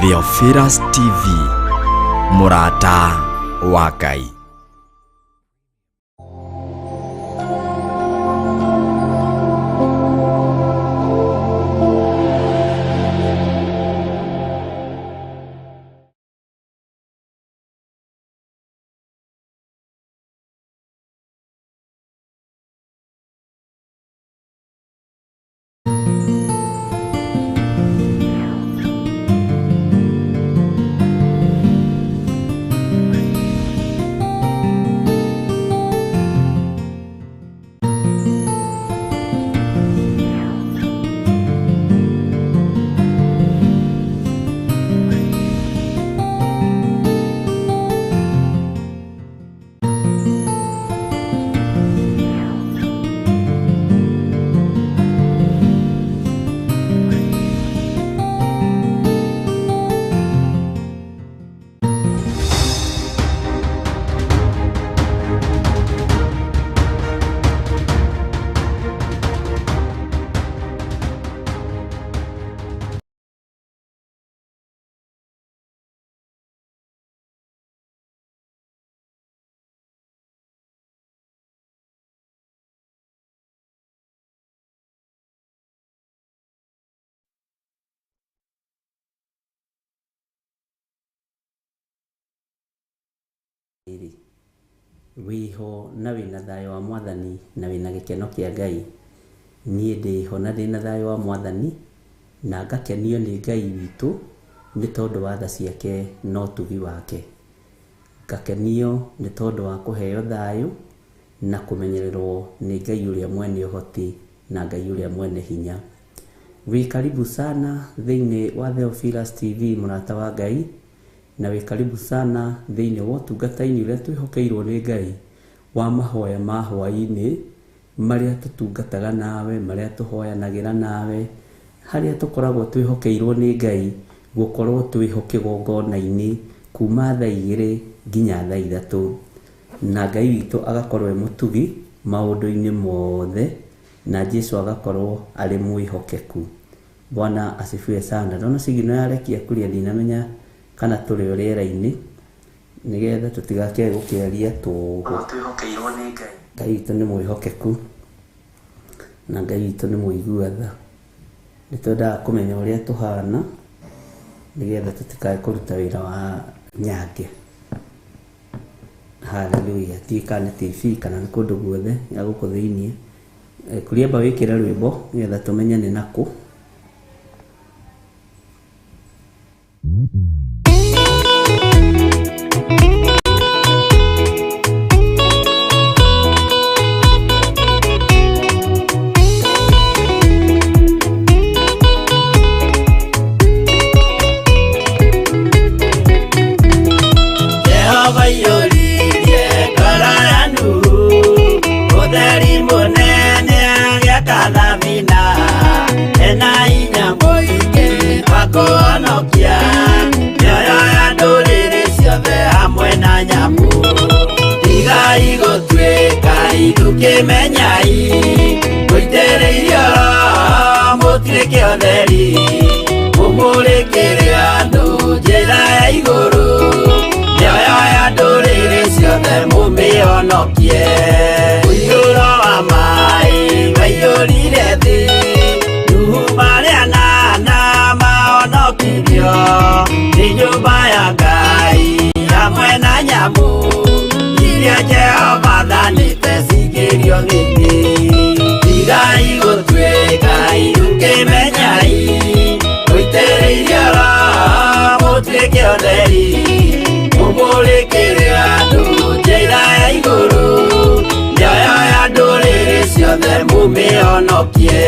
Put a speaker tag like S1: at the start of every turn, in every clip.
S1: Theophilus TV, mũrata wa Ngai.
S2: Rĩrĩ, wĩho na wĩna thayũ wa Mwathani na wĩna gĩkeno kĩa Ngai. Niĩ ndĩho na ndĩna thayũ wa Mwathani na ngakenio nĩ Ngai witũ nĩ tondũ wa tha ciake na ũtugi wake. Ngakenio nĩ tondũ wa kũheo thayũ na kũmenyererwo nĩ Ngai ũrĩa mwene ũhoti na Ngai ũrĩa mwene hinya. Wĩ karibu sana thĩinĩ wa Theophilus TV mũrata wa Ngai, na wĩ karibu sana thĩinĩ wa ũtungata-inĩ ũrĩa twĩhokeirwo nĩ Ngai wa mahoya ma hwaĩ-inĩ marĩa tũtungataga nawe, marĩa tũhoyanagĩra nawe, harĩa tũkoragwo twĩhokeirwo nĩ Ngai gũkorwo twĩho kĩgongona-inĩ kuma thaa igĩrĩ nginya thaa ithatũ. Na Ngai witũ agakorwo e mũtugi maũndũ-inĩ mothe, na Jesu agakorwo arĩ mwĩhokeku. Bwana asifiwe sana. Ndona signal yarekia kuria ndinamenya kana tũrĩ o rĩera-inĩ nĩgetha tũtigakĩage gũkĩaria tũhũ.
S3: Twĩhokeirwo nĩ Ngai.
S2: Ngai witũ nĩ mwĩhokeku na Ngai witũ nĩ mũigua tha. Nĩ twendaga kũmenya ũrĩa tũhana nĩgetha tũtikae kũruta wĩra wa nyange. Hallelujah. Ndiũĩ kana nĩ TV kana nĩ kũndũ guothe ya gũkũ thĩiniĩ. Kũrĩa wĩkĩre rwĩmbo nĩgetha tũmenye nĩ nakũ.
S3: Jehova iyũririe ngoro ya Nuhu, ũtheri mũnene agĩaka thabina, ena hinya mũingĩ wa kũhonokia mĩoyo ya ndũrĩrĩ ciothe hamwe na nyamũ. Tigai gũtuĩka ithukĩmenyai, mũitĩrĩirio Roho mũtuĩke ũtheri, mũmũrĩkĩre andũ njĩra ya igũrũ, mĩoyo ya ndũrĩrĩ ciothe mũmĩhonokie. Mũiyũro wa maĩ waiyũrire thĩ, Nuhu marĩ anana mahonokirio nĩ nyũmba ya Ngai hamwe na nyamũ iria Jehova athanĩte cingĩrio thĩinĩ. Tigai gũtuĩka ithukĩmenyai, mũitĩrĩirio Roho mũtuĩke ũtheri, mũmũrĩkĩre andũ njĩra ya igũrũ, mĩoyo ya ndũrĩrĩ ciothe mũmĩhonokie.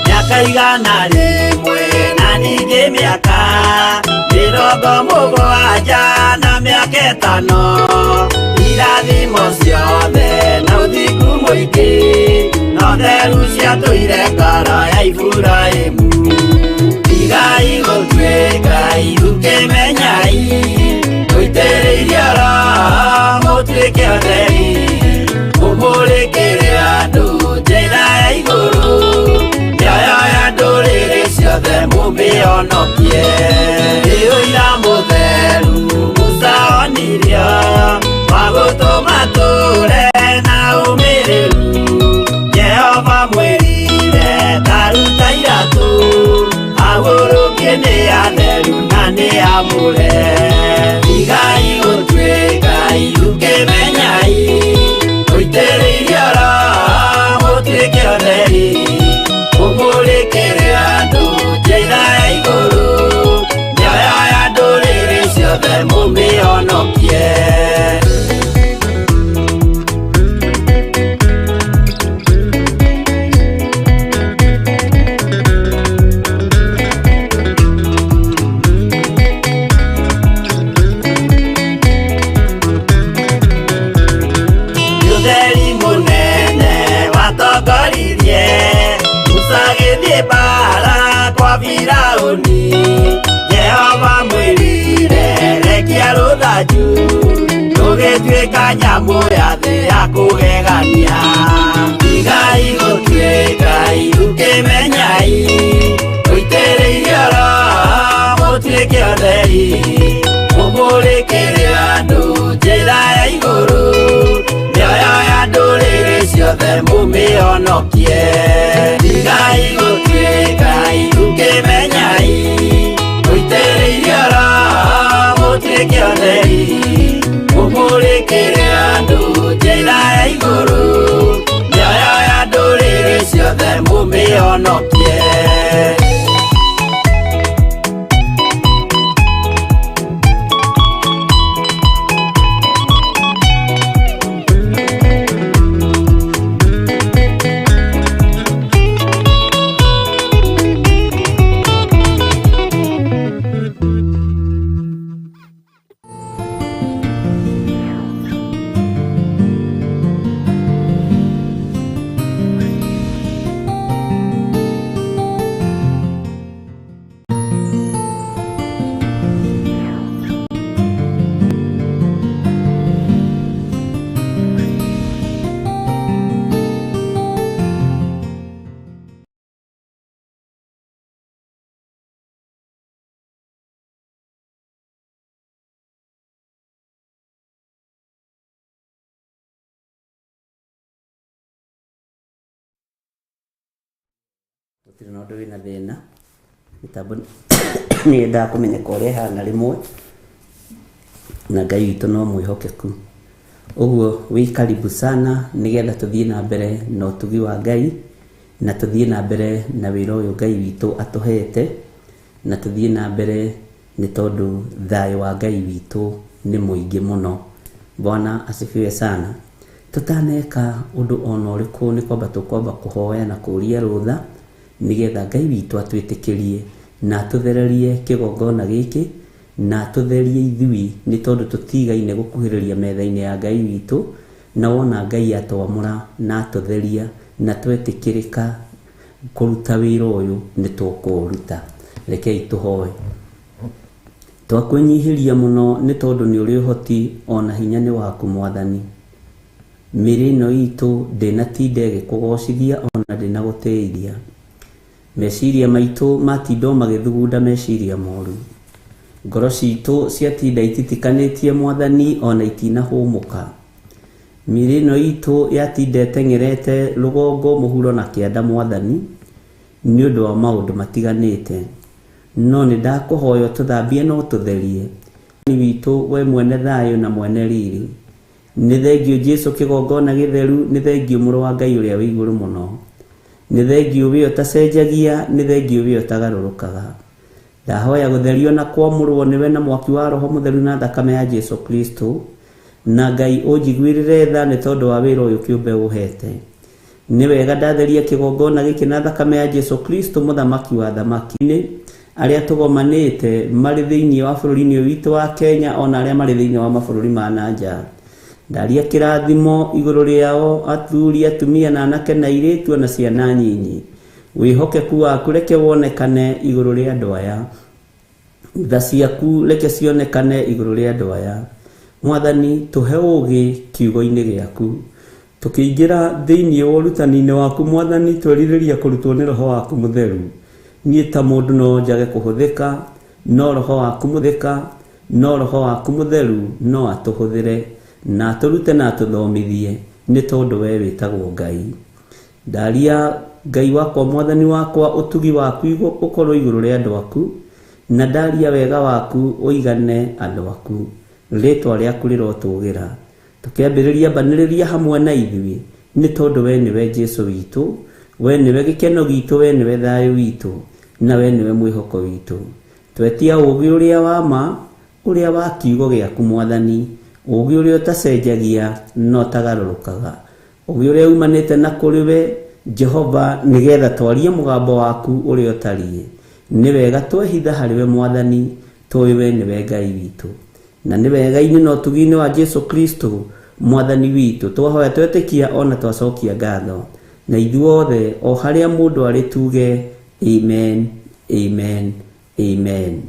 S3: Mĩaka 100 na ningĩ mĩaka 70 na mĩaka 5, irathimo ciothe na ũthingu mũingĩ no theru ciatũire ngoro ya Iburahĩmu. Tigai Tigai gũtuĩka irukĩmenyai Mũitĩrĩirie Roho mũtuĩke atheri Mũmũrĩkĩre andũ njĩra ya igũrũ Mĩoyo ya ndũrĩrĩ ciothe mũmĩhonokie Nĩ ũira mũtheru Musa onirio Wa gũtũma tũre na ũmĩrĩru Jehova mwĩrire taruta iratũ Ahurũkie nĩ atheru na nĩ amũre Tigai gũtuĩka irukĩmenyai Mũitĩrĩirie Roho mũtuĩke atheri Mũmũrĩkĩre andũ njĩra ya igũrũ Mĩoyo ya ndũrĩrĩ ciothe mũmĩhonokie Ũtheri mũnene watongoririe Musa agĩthiĩ mbara kwa Firaũni Jehova mwĩrire rekia rũthanju Rũgĩtuĩka nyamũ ya thĩ ya kũgegania Tigai gũtuĩka irukĩmenyai Mũitĩrĩirie Roho mũtuĩke atheri Mũmũrĩkĩre andũ njĩra ya igũrũ Mĩoyo ya ndũrĩrĩ ciothe mũmĩhonokie Tigai gũtuĩka irukĩmenyai Mũitĩrĩirie Roho mũtuĩke atheri Mũmũrĩkĩre andũ njĩra ya igũrũ Mĩoyo ya ndũrĩrĩ ciothe mũmĩhonokie
S2: Gũtirĩ na ũndũ wĩna thĩna mĩtambo nĩ yendaga kũmenyeka ũrĩa ĩhana rĩmwe na Ngai witũ no mwĩhokeku ũguo wĩ karibu sana nĩgetha tũthiĩ na mbere na ũtugi wa Ngai na tũthiĩ na mbere na wĩra ũyũ Ngai witũ atũhete na tũthiĩ na mbere nĩ tondũ thayũ wa Ngai witũ nĩ mũingĩ mũno. Bwana asifiwe sana. Tũtaneka ũndũ ona ũrĩkũ nĩ kwamba tũkwamba kũhoya na kũria rũtha nĩgetha Ngai witũ atwĩtĩkĩrie na atũthererie kĩgongona gĩkĩ na atũtherie ithuĩ nĩ tondũ tũtigaine gũkuhĩrĩria metha-inĩ ya Ngai witũ na wona Ngai atwamũra na atũtheria na twetĩkĩrĩka kũruta wĩra ũyũ nĩ tũkũũruta. Rekei tũhoe. Twakwĩnyihĩria mũno nĩ tondũ nĩ ũrĩ ũhoti ona hinya nĩ waku Mwathani. Mĩĩrĩ ĩno itũ ndĩnatinda ĩgĩkũgocithia ona ndĩnagũtĩithia. Meciria maitũ matinda o magĩthugunda meciria moru. Ngoro citũ ciatinda ititikanĩtie Mwathani ona itinahũmũka. Mĩĩrĩ ĩno itũ yatinda ĩteng'erete rũgongo mũhuro na kĩanda Mwathani nĩ ũndũ wa maũndũ matiganĩte. No nĩ ndakũhoya ũtũthambie na ũtũtherie. Witũ we mwene thayũ na mwene riri. Nĩ thengio Jesu kĩgongona gĩtheru, nĩ thengio mũrũ wa Ngai ũrĩa wĩ igũrũ mũno. Nĩ thengio we ũtacenjagia, nĩ thengio we ũtagarũrũkaga. Ndahoya gũtherio na kwamũrwo nĩwe na mwaki wa Roho Mũtheru na thakame ya Jesu Kristo. Na Ngai ũnjiguĩrĩre tha nĩ tondũ wa wĩra ũyũ kĩũmbe ũhete. Nĩ wega ndatheria kĩgongona gĩkĩ na thakame ya Jesu Kristo mũthamaki wa thamaki. Arĩa tũgomanĩte marĩ thĩinĩ wa bũrũri-inĩ ũyũ witũ wa Kenya ona arĩa marĩ thĩinĩ wa mabũrũri ma na nja. Ndaria kĩrathimo igũrũ rĩao athuri atumia na anake na airĩtu na ciana nyinyi. Wĩhokeku waku reke wonekane igũrũ rĩa andũ aya, tha ciaku reke cionekane igũrũ rĩa andũ aya. Mwathani, tũhe ũũgĩ kiugo-inĩ gĩaku. Tũkĩingĩra thĩinĩ wa ũrutani-inĩ waku Mwathani, twerirĩria kũrutwo nĩ Roho waku Mũtheru. Niĩ ta mũndũ no njage kũhũthĩka, no Roho waku mũthĩka, no Roho waku Mũtheru no atũhũthĩre na atũrute na atũthomithie, nĩ tondũ we wĩtagwo Ngai. Ndaria Ngai wakwa, Mwathani wakwa, ũtugi waku ũkorwo igũrũ rĩa andũ aku, na ndaria wega waku ũigane andũ aku. Rĩtwa rĩaku rĩrotũgĩra. Tũkĩambĩrĩria mbanĩrĩria hamwe na ithuĩ, nĩ tondũ we nĩwe Jesũ witũ, we nĩwe gĩkeno gitũ, we nĩwe thayũ witũ, na we nĩwe mwĩhoko witũ. Twetia ũũgĩ ũrĩa wa ma, ũrĩa wa kiugo gĩaku Mwathani, ũũgĩ ũrĩa ũtacenjagia na ũtagarũrũkaga, ũũgĩ ũrĩa umanĩte na kũrĩ we Jehova, nĩgetha twarie mũgambo waku ũrĩa ũtariĩ. Nĩ wega twehitha harĩ we Mwathani, tũĩ we nĩwe Ngai witũ. Na nĩ wega-inĩ na ũtugi-inĩ wa Jesu Kristo Mwathani witũ, twahoya twetĩkia ona twacokia ngatho. Na ithuothe o harĩa mũndũ arĩ tuge amen, amen, amen.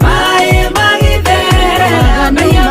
S4: Maĩ magĩtherera, mehia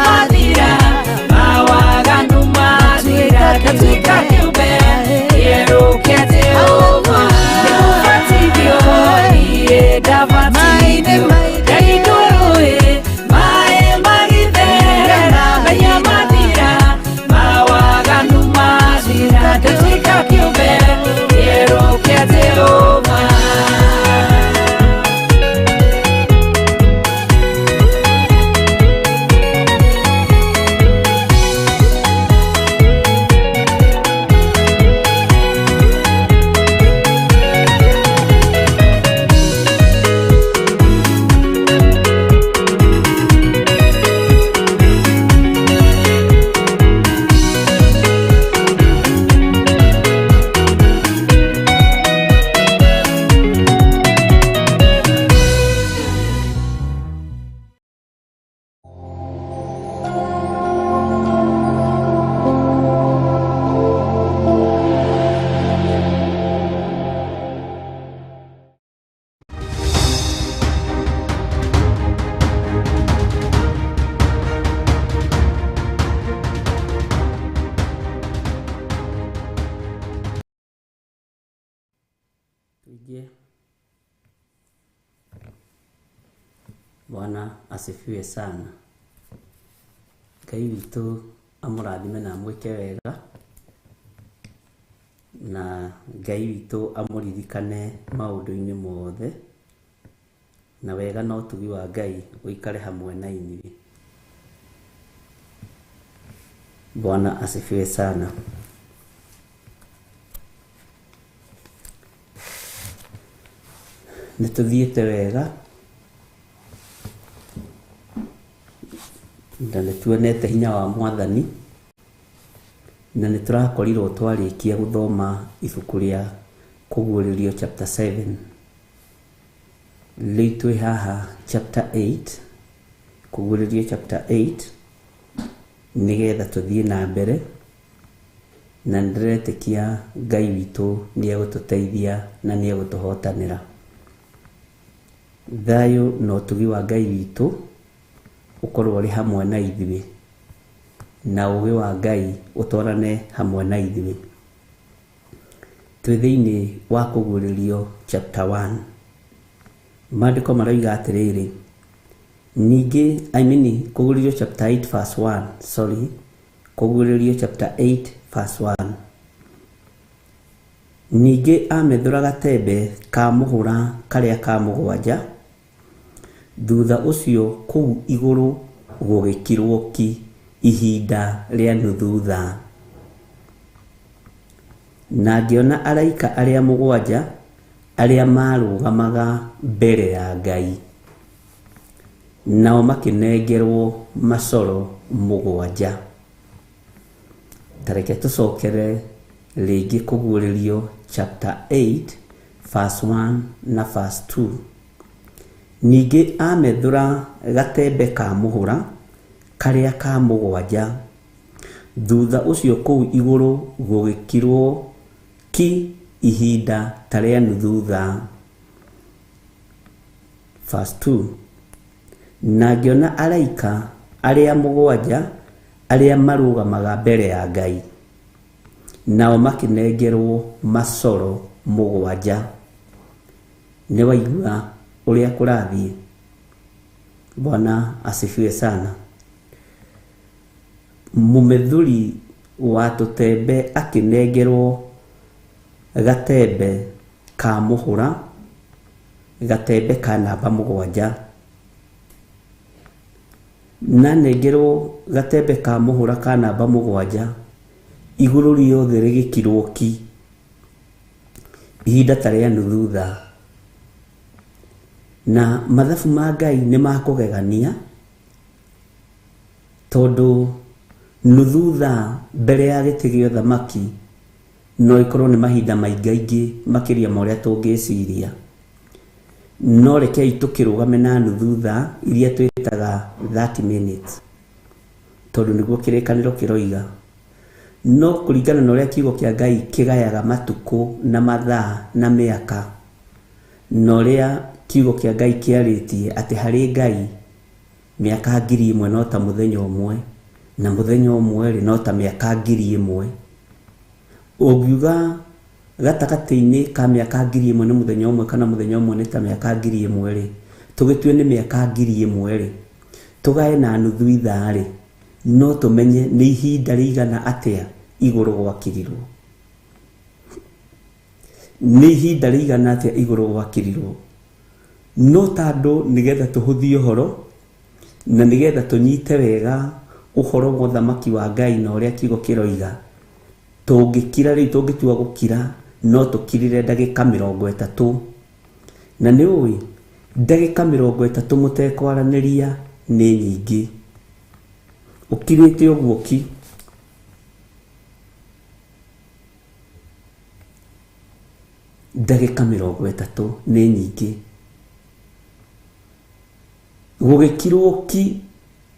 S2: Bwana asifiwe sana. Ngai witũ amũrathime na amwĩke wega, na Ngai witũ amũririkane maũndũ-inĩ mothe, na wega na ũtugi wa Ngai ũikare hamwe na inyuĩ. Bwana asifiwe sana. Nĩ tũthiĩte wega na nĩ tuonete hinya wa Mwathani, na nĩ tũrakorirwo twarĩkia gũthoma ibuku rĩa Kũguũrĩrio chapter 7. Rĩu twĩ haha chapter 8, Kũguũrĩrio chapter 8, nĩgetha tũthiĩ na mbere, na nĩndĩretĩkia Ngai witũ nĩ egũtũteithia na nĩ egũtũhotanĩra. Thayũ na ũtugi wa Ngai witũ ũkorwo ũrĩ hamwe na ithuĩ, na ũũgĩ wa Ngai ũtwarane hamwe na ithuĩ. Twĩ thĩinĩ wa Kũguũrĩrio chapter 1. Maandĩko maroiga atĩrĩrĩ, ningĩ, I mean, Kũguũrĩrio chapter 8 verse 1, sorry, Kũguũrĩrio chapter 8 verse 1. Ningĩ amethũra gatembe ka mũhũra karĩa ka mũgwanja, thutha ũcio kũu igũrũ gũgĩkirwo ki ihinda rĩa nuthu thaa. Na ngĩona araika arĩa mũgwanja arĩa maarũgamaga mbere ya Ngai, nao makĩnengerwo macoro mũgwanja. Ta reke tũcokere rĩngĩ Kũguũrĩrio chapter 8 verse 1 na verse 2. Ningĩ amethũra gatembe ka mũhũra karĩa ka mũgwanja, thutha ũcio kũu igũrũ gũgĩkirwo ki ihinda ta rĩa nuthu thaa. Verse 2. Na ngĩona araika arĩa mũgwanja arĩa marũgamaga mbere ya Ngai, nao makĩnengerwo macoro mũgwanja. Nĩ waigua ũrĩa kũrathiĩ? Bwana asifiwe sana. Mũmethũri wa tũtembe akĩnengerwo gatembe ka mũhũra, gatembe ka namba mũgwanja. Na nengerwo gatembe ka mũhũra ka namba mũgwanja, igũrũ rĩothe rĩgĩkirwo ki ihinda ta rĩa nuthu thaa. Na mathabu ma Ngai nĩ makũgegania, tondũ nuthu thaa mbere ya gĩtĩ gĩa ũthamaki no ĩkorwo nĩ mahinda maingaingĩ makĩria ma ũrĩa tũngĩciria. No rekei tũkĩrũgame na nuthu thaa iria twĩtaga 30 minutes, tondũ nĩguo kĩrĩkanĩro kĩroiga. No kũringana na ũrĩa kiugo kĩa Ngai kĩgayaga matukũ na mathaa na mĩaka, na ũrĩa kiugo kĩa Ngai kĩarĩtie atĩ harĩ Ngai mĩaka 1000 no ta mũthenya ũmwe, na mũthenya ũmwe rĩ no ta mĩaka 1000. Ũngiuga gatagatĩ-inĩ ka mĩaka 1000 na mũthenya ũmwe, kana mũthenya ũmwe nĩ ta mĩaka 1000 rĩ, tũgĩtue nĩ mĩaka 1000 rĩ, tũgae na nuthu ithaa rĩ, no tũmenye nĩ ihinda rĩigana atĩa igũrũ gwakirirwo. Nĩ ihinda rĩigana atĩa igũrũ gwakirirwo. No tandũ nĩgetha tũhũthie ũhoro na nĩgetha tũnyite wega ũhoro wa ũthamaki wa Ngai na ũrĩa kiugo kĩroiga, tũngĩkira rĩu, tũngĩtua gũkira, no tũkirire ndagĩka 30. Na nĩ ũĩ ndagĩka 30 mũtekwaranĩria nĩ nyingĩ. Ũkirĩte ũguo ki, ndagĩka 30 nĩ nyingĩ. Gũgĩkirwo ki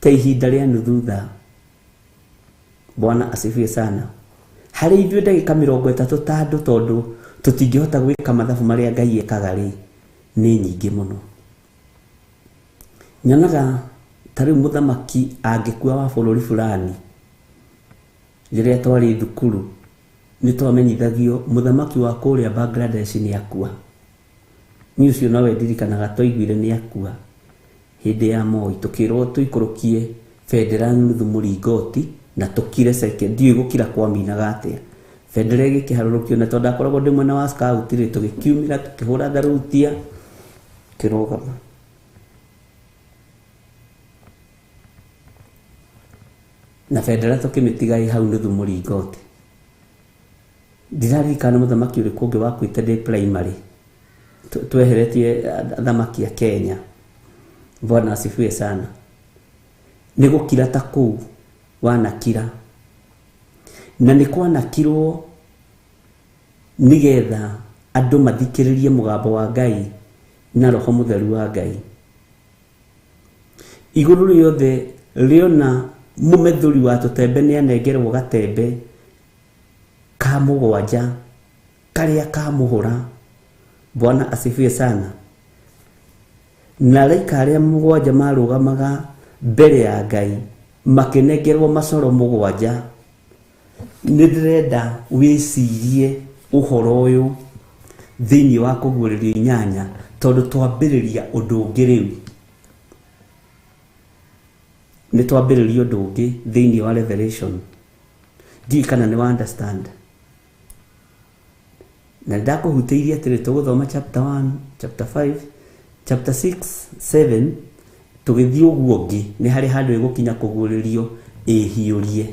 S2: ta ihinda rĩa nuthu thaa. Bwana asifiwe sana. Harĩ ithuĩ ndagĩka 30 ta andũ, tondũ tũtingĩhota gwĩka mathabu marĩa Ngai ekaga rĩ, nĩ nyingĩ mũno. Nyonaga ta rĩu mũthamaki angĩkua wa bũrũri fulani, rĩrĩa twarĩ thukuru nĩ twamenyithagio mũthamaki wa kũrĩa Bangladesh nĩ akua. Niĩ ũcio nowe ndirikanaga twaiguire nĩ akua. Hĩndĩ ya Moi tũkĩrwo tũikũrũkie bendera nuthu mũringoti na tũkire second, ndiũĩ gũkira kwaminaga atĩa. Bendera ĩgĩkĩharũrũkio, na tondũ ndakoragwo ndĩ mwena wa scout rĩ, tũgĩkiumĩra tũkĩhũra tharutia kĩrũgama. Na bendera tũkĩmĩtiga ĩ hau nuthu mũringoti. Ndiraririkana mũthamaki ũrĩkũ ũngĩ wakuĩte ndĩ primary. Tweheretie athamaki a Kenya. Bwana asifiwe sana. Nĩ gũkira ta kũu wanakira. Na nĩ kwanakirwo nĩgetha andũ mathikĩrĩrie mũgambo wa Ngai na Roho Mũtheru wa Ngai. Igũrũ rĩothe rĩona mũmethũri wa tũtembe nĩ anengerwo gatembe ka mũgwanja karĩa ka mũhũra. Bwana asifiwe sana. Na araika arĩa mũgwanja marũgamaga mbere ya Ngai makĩnengerwo macoro mũgwanja. Nĩ ndĩrenda wĩcirie ũhoro ũyũ thĩinĩ wa kũguũrĩrio inyanya, tondũ twambĩrĩria ũndũ ũngĩ rĩu. Nĩ twambĩrĩria ũndũ ũngĩ thĩinĩ wa Revelation. Ndiũĩ kana nĩ wa understand. Na ndakũhutĩirie atĩrĩ, tũgũthoma chapter 1, chapter 5, chapter 6, 7, tũgĩthiĩ ũguo ũngĩ, nĩ harĩ handũ ĩgũkinya kũguũrĩrio ĩhiũrie.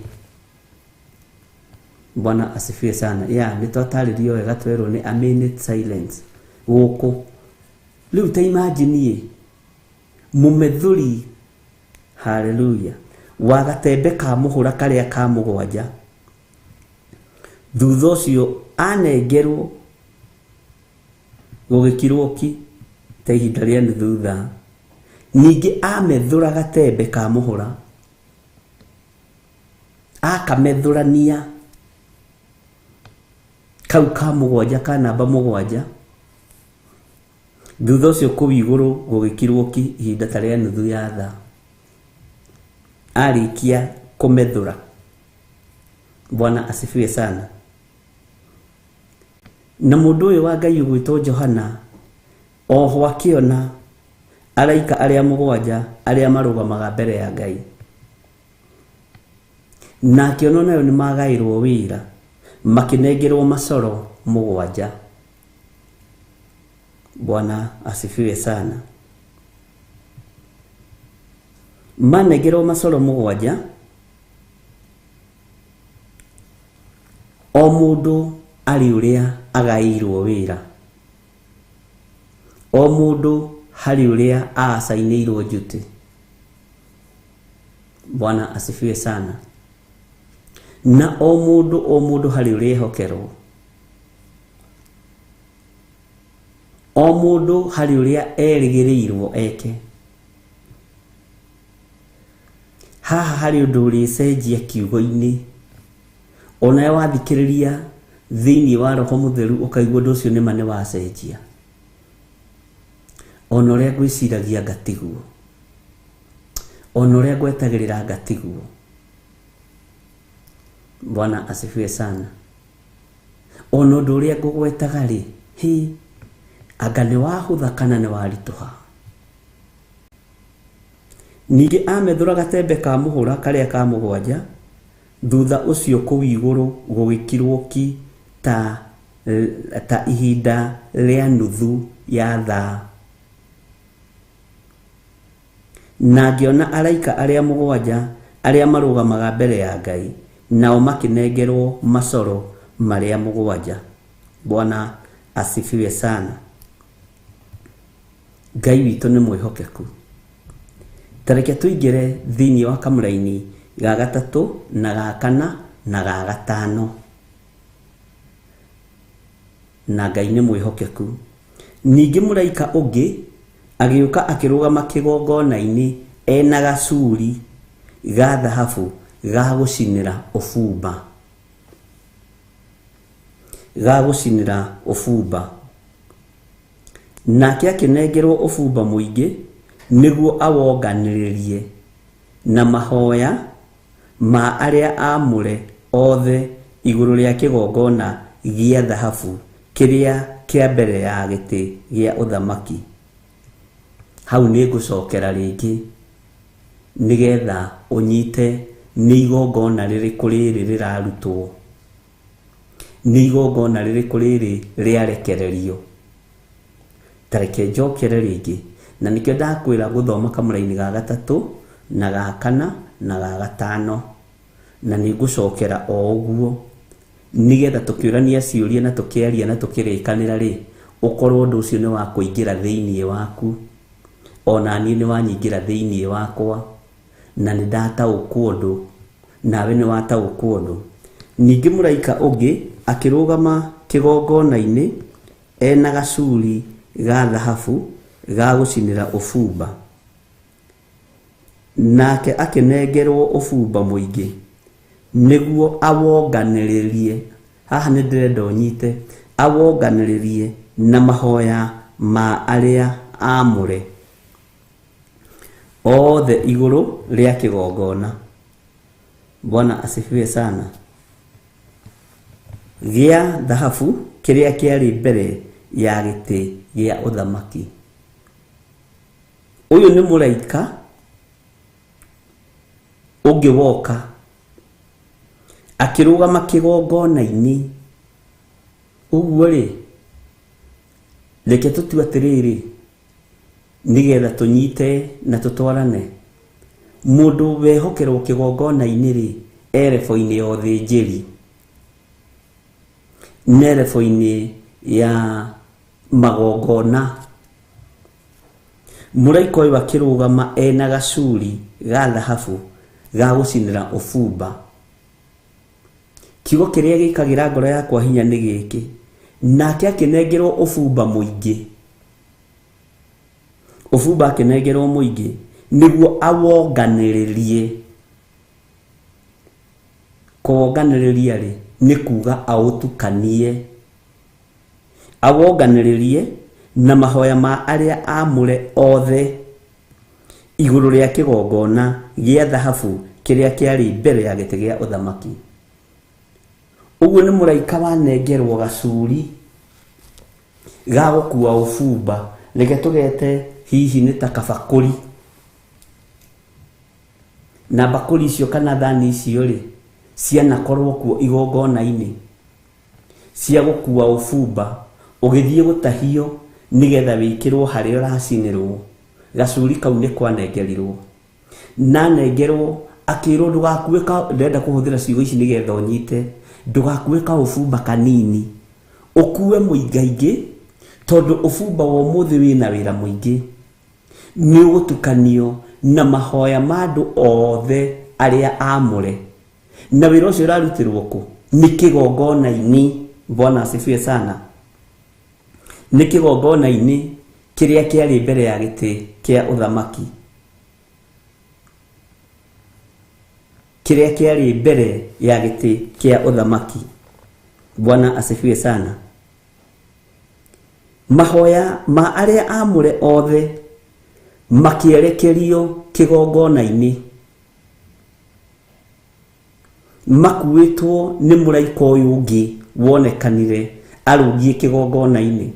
S2: Bwana asifiwe sana. Ya, nĩ twatarĩrio wega twerwo nĩ a minute silence gũkũ. Rĩu ta imagine ĩ, mũmethũri, haleluya, wa gatembe ka mũhũra karĩa ka mũgwanja. Thutha ũcio anengerwo gũgĩkirwo ki ta ihinda rĩa nuthu thaa. Ningĩ amethũra gatembe ka mũhũra, akamethũrania kau ka mũgwanja ka namba mũgwanja. Thutha ũcio kũu igũrũ gũgĩkirwo ki ihinda ta rĩa nuthu ya thaa. Arĩkia kũmethũra. Bwana asifiwe sana. Na mũndũ ũyũ wa Ngai ũgwĩtwo Johana oho akĩona araika arĩa mũgwanja arĩa marũgamaga mbere ya Ngai, na akĩona nayo nĩ magaĩrwo wĩra, makĩnengerwo macoro mũgwanja. Bwana asifiwe sana. Manengerwo macoro mũgwanja, o mũndũ arĩ ũrĩa agaĩirwo wĩra, o mũndũ harĩ ũrĩa aacainĩirwo duty. Bwana asifiwe sana. Na o mũndũ harĩ ũrĩa ehokerwo, o mũndũ harĩ ũrĩa erĩgĩrĩirwo eke. Haha harĩ ũndũ ũrĩcenjia kiugo-inĩ, onawe wathikĩrĩria thĩinĩ wa Roho Mũtheru ũkaigua ũndũ ũcio nĩma nĩ wacenjia. Ona ũrĩa ngwĩciragia ngatiguo, ona ũrĩa ngwetagĩrĩra ngatiguo. Bwana asifiwe sana. Ona ũndũ ũrĩa ngũgwetaga rĩ, hĩ, anga nĩ wahũtha kana nĩ waritũha. Ningĩ amethũra gatembe ka mũhũra karĩa ka mũgwanja. Thutha ũcio kũu igũrũ gũgĩkirwo ki ta ihinda rĩa nuthu ya thaa. Na ngĩona araika arĩa mũgwanja arĩa marũgamaga mbere ya Ngai, nao makĩnengerwo macoro marĩa mũgwanja. Bwana asifiwe sana. Ngai witũ nĩ mwĩhokeku. Ta reke tũingĩre thĩinĩ wa kamũraini ga gatatũ na ga kana na ga gatano. Na Ngai nĩ mwĩhokeku. Ningĩ mũraika ũngĩ agĩũka akĩrũgama kĩgongona-inĩ ena gacuri ga thahabu ga gũcinĩra ũbumba. Ga gũcinĩra ũbumba. Nake akĩnengerwo ũbumba mũingĩ nĩguo awonganĩrĩrie na mahoya ma arĩa aamũre othe igũrũ rĩa kĩgongona gĩa thahabu kĩrĩa kĩa mbere ya gĩtĩ gĩa ũthamaki. Hau nĩ ngũcokera rĩngĩ nĩgetha ũnyite nĩ igongona rĩrĩkũ rĩrĩ rĩrarutwo, nĩ igongona rĩrĩkũ rĩrĩ rĩarekererio. Ta reke njokere rĩngĩ, na nĩkĩo ndakwĩra gũthoma kamũraini ga gatatũ na ga kana na ga gatano, na nĩ ngũcokera o ũguo nĩgetha tũkĩũrania ciũria na tũkĩaria na tũkĩrĩkanĩra rĩ, ũkorwo ũndũ ũcio nĩ wa kũingĩra thĩinĩ waku, ona niĩ nĩ wanyingĩra thĩinĩ wakwa, na nĩ ndataũkwo ũndũ, nawe nĩ wataũkwo ũndũ. Ningĩ mũraika ũngĩ akĩrũgama kĩgongona-inĩ ena gacuri ga thahabu ga gũcinĩra ũbumba, nake akĩnengerwo ũbumba mũingĩ nĩguo awonganĩrĩrie. Haha nĩ ndĩrenda ũnyite, awonganĩrĩrie na mahoya ma arĩa aamũre othe igũrũ rĩa kĩgongona. Bwana asifiwe sana. Gĩa thahabu kĩrĩa kĩarĩ mbere ya gĩtĩ gĩa ũthamaki. Ũyũ nĩ mũraika ũngĩ woka akĩrũgama kĩgongona-inĩ. Ũguo rĩ, reke tũtue atĩrĩrĩ, nĩgetha tũnyite na tũtwarane. Mũndũ wehokerwo kĩgongona-inĩ rĩ, erebo-inĩ ya ũthĩnjĩri, nerebo-inĩ ya magongona. Mũraika ũyũ akĩrũgama ena gacuri ga thahabu ga gũcinĩra ũbumba. Kiugo kĩrĩa gĩkagĩra ngoro yakwa hinya nĩ gĩkĩ, nake akĩnengerwo ũbumba mũingĩ. Ũbumba akĩnengerwo mũingĩ nĩguo awonganĩrĩrie. Kũwonganĩrĩria rĩ, nĩ kuga aũtukanie, awonganĩrĩrie na mahoya ma arĩa aamũre othe igũrũ rĩa kĩgongona gĩa thahabu kĩrĩa kĩarĩ mbere ya gĩtĩ gĩa ũthamaki. Ũguo nĩ mũraika wanengerwo gacuri ga gũkua ũbumba, reke tũgete hihi nĩ ta kabakũri. Na mbakũri icio kana thani icio rĩ, cianakorwo kuo igongona-inĩ cia gũkua ũbumba, ũgĩthiĩ gũtahio nĩgetha wĩkĩrwo harĩa ũracinĩrwo. Gacuri kau nĩ kwanengerirwo, na anengerwo akĩrwo ndũgakue ka, ndĩrenda kũhũthĩra ciugo ici nĩgetha ũnyite, ndũgakue kaũbumba kanini, ũkue mũingaingĩ, tondũ ũbumba wa ũmũthĩ wĩna wĩra mũingĩ, nĩ ũgũtukanio na mahoya ma andũ othe arĩa aamũre. Na wĩra ũcio ũrarutĩrwo kũ? Nĩ kĩgongona-inĩ. Bwana asifiwe sana. Nĩ kĩgongona-inĩ kĩrĩa kĩarĩ mbere ya gĩtĩ kĩa ũthamaki, kĩrĩa kĩarĩ mbere ya gĩtĩ kĩa ũthamaki. Bwana asifiwe sana. Mahoya ma arĩa aamũre othe makĩerekerio kĩgongona-inĩ, makuĩtwo nĩ mũraika ũyũ ũngĩ wonekanire arũngiĩ kĩgongona-inĩ,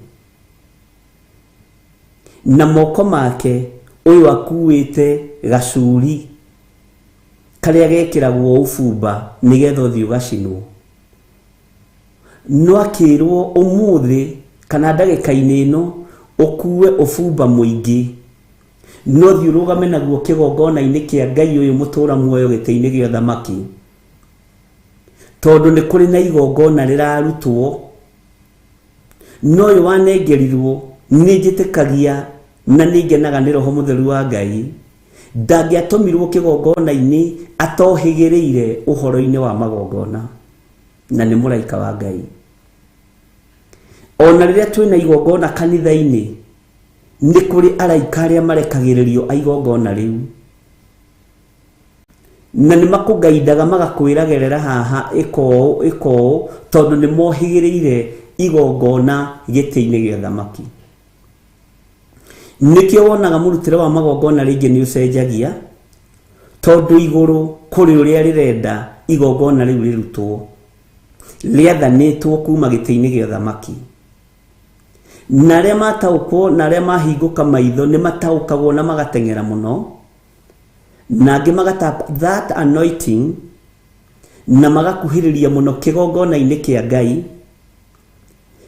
S2: na moko make ũyũ akuĩte gacuri karĩa gekĩragwo ũbumba nĩgetha ũthiĩ ũgacinwo. No akĩrwo ũmũthĩ kana ndagĩka-inĩ ĩno ũkue ũbumba mũingĩ, no thiĩ ũrũgame naguo kĩgongona-inĩ kĩa Ngai ũyũ mũtũra muoyo gĩtĩ-inĩ gĩa ũthamaki, tondũ nĩ kũrĩ na igongona rĩrarutwo. No ũyũ wanengerirwo nĩ njĩtĩkagia na nĩ ngenaga nĩ Roho Mũtheru wa Ngai, ndangĩatũmirwo kĩgongona-inĩ atohĩgĩrĩire ũhoro-inĩ wa magongona, na nĩ mũraika wa Ngai. Ona rĩrĩa twĩna igongona kanitha-inĩ, nĩ kũrĩ araika arĩa marekagĩrĩrio a igongona rĩu, na nĩ makũgaindaga magakwĩra gerera haha, ĩka ũũ, ĩka ũũ, tondũ nĩ mohĩgĩrĩire igongona gĩtĩ-inĩ gĩa ũthamaki. Nĩkĩo wonaga mũrutĩre wa magongona rĩngĩ nĩ ũcenjagia, tondũ igũrũ kũrĩ ũrĩa rĩrenda igongona rĩu rĩrutwo, rĩathanĩtwo kuma gĩtĩ-inĩ gĩa ũthamaki. Na arĩa mataũkwo na arĩa mahingũka maitho nĩ mataũkagwo na magateng'era mũno, na angĩ magatap that anointing na magakuhĩrĩria mũno kĩgongona-inĩ kĩa Ngai,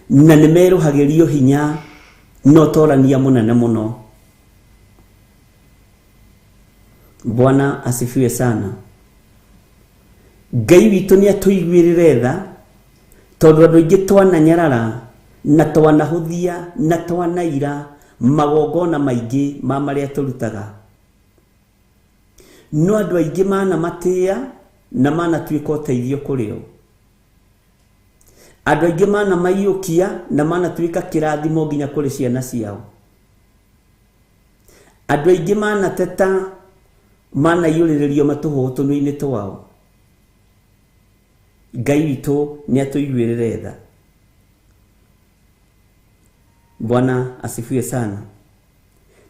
S2: na nĩ merũhagĩrio hinya na ũtorania mũnene mũno. Bwana asifiwe sana. Ngai witũ nĩ atũiguĩrĩre tha, tondũ andũ aingĩ twananyarara na twanahũthia na twanaira magongona maingĩ ma marĩa tũrutaga. No andũ aingĩ manamatĩa na manatuĩka ũteithio kũrĩ o. Andũ aingĩ manamaiyũkia na manatuĩka kĩrathimo nginya kũrĩ ciana ciao. Andũ aingĩ manateta manaiyũrĩrĩrio matũhũhũ tũnua-inĩ twao. Ngai witũ nĩ atũiguĩrĩre tha. Bwana asifiwe sana.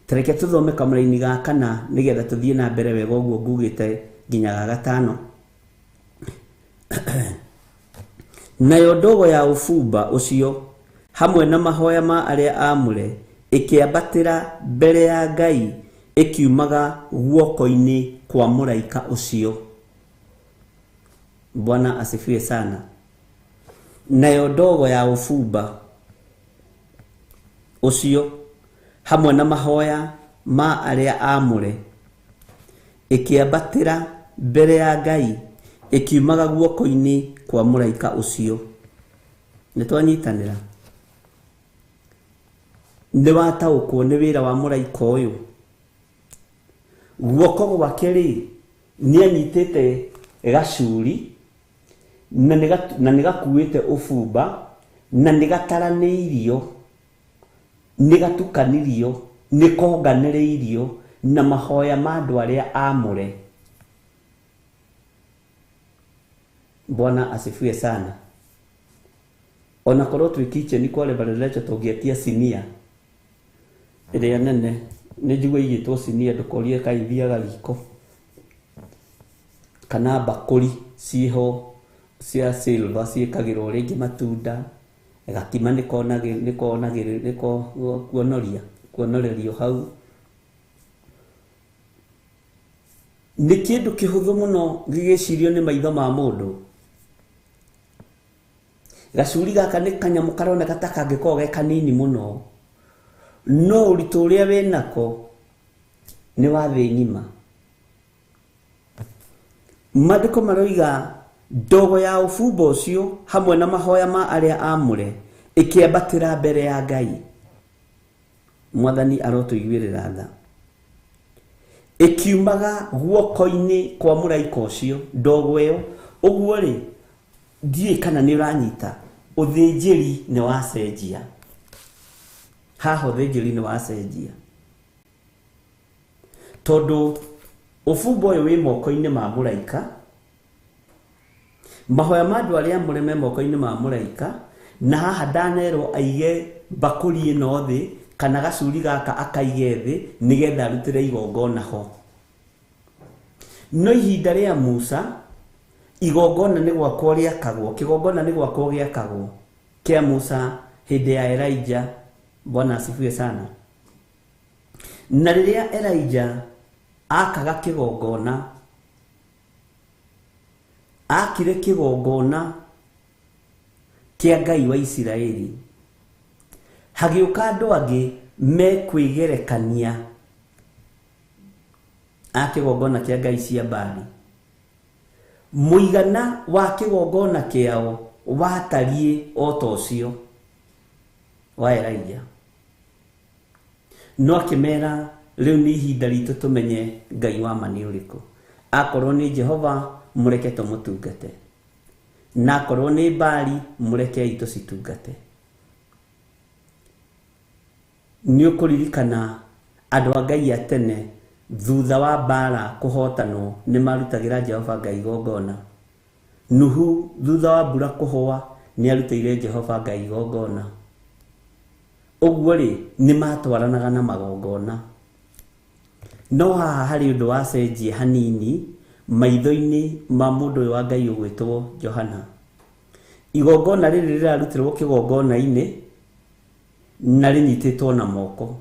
S2: Tareke tuthome kamũraini ga kana nĩgetha tũthiĩ na mbere wega ũguo ngugĩte nginya ga gatano. Nayo ndogo ya ũbumba ũcio hamwe na mahoya ma arĩa aamũre ĩkĩambatĩra mbere ya Ngai ĩkiumaga guoko-inĩ kwa mũraika ũcio. Bwana asifiwe sana. Nayo ndogo ya ũbumba ũcio hamwe na mahoya ma arĩa aamũre ĩkĩambatĩra mbere ya Ngai ĩkiumaga guoko-inĩ kwa mũraika ũcio. Nĩ twanyitanĩra. Nĩ wataũkwo nĩ wĩra wa mũraika ũyũ. Guoko gwake rĩ, nĩ anyitĩte gacuri na nĩ gakuĩte ũbumba na nĩ gataranĩirio, nĩ gatukanirio, nĩ konganĩrĩirio na mahoya ma andũ arĩa aamũre. Bwana asifiwe sana. Ona korwo twĩ kitchen kwa Reverend tũngĩetia sinia ĩrĩa nene, nĩ njigua igĩtwo sinia, ndũkorie kaĩ ithiaga riko, kana mbakũri ciĩho cia silver ciĩkagĩrwo rĩngĩ matunda, gakima nĩko kuonorerio hau. Nĩ kĩndũ kĩhũthũ mũno gĩgĩcirio nĩ maitho ma mũndũ. Gacuri gaka nĩ kanyamũ karoneka ta kangĩkorwo ge kanini mũno, no ũritũ ũrĩa wĩnako nĩ wa thĩ ng'ima. Maandĩko maroiga ndogo ya ũbumba ũcio hamwe na mahoya ma arĩa aamũre ĩkĩambatĩra mbere ya Ngai. Mwathani arotũiguĩrĩra tha. Ĩkiumaga guoko-inĩ kwa mũraika ũcio ndogo ĩyo. Ũguo rĩ, ndiũĩ kana nĩ ũranyita, ũthĩnjĩri nĩ wacenjia. Haha ũthĩnjĩri nĩ wacenjia, tondũ ũbumba ũyũ wĩ moko-inĩ ma mũraika, mahoya ma andũ arĩa aamũre me moko-inĩ ma mũraika, na haha ndanerwo aige mbakũri ĩno thĩ kana gacuri gaka akaige thĩ nĩgetha arutĩre igongona ho. No ihinda rĩa Musa igongona nĩ gwakwo rĩakagwo, kĩgongona nĩ gwakwo gĩakagwo kĩa Musa hĩndĩ ya Elijah. Bwana asifiwe sana. Na rĩrĩa Elijah akaga kĩgongona, akire kĩgongona kĩa Ngai wa Isiraeli, hagĩũka andũ angĩ mekwĩgerekania a kĩgongona kĩa Ngai cia Baali. Mũigana wa kĩgongona kĩao watariĩ o ta ũcio wa Elijah. No akĩmera rĩu nĩ ihinda ritũ tũmenye Ngai wa ma nĩ ũrĩkũ. Akorwo nĩ Jehova mũreke tũmũtungate, na akorwo nĩ Baali mũrekei tũcitungate. Nĩ ũkũririkana andũ a Ngai a tene thutha wa mbara kũhotanwo nĩ marutagĩra Jehova Ngai igongona. Nuhu thutha wa mbura kũhũa nĩ arutĩire Jehova Ngai igongona. Ũguo rĩ, nĩ matwaranaga na magongona. No haha harĩ ũndũ wacenjia hanini maitho-inĩ ma mũndũ ũyũ wa Ngai ũgwĩtwo Johana. Igongona rĩrĩ rĩrarutĩrwo kĩgongona-inĩ Na rĩnyitĩtwo na moko.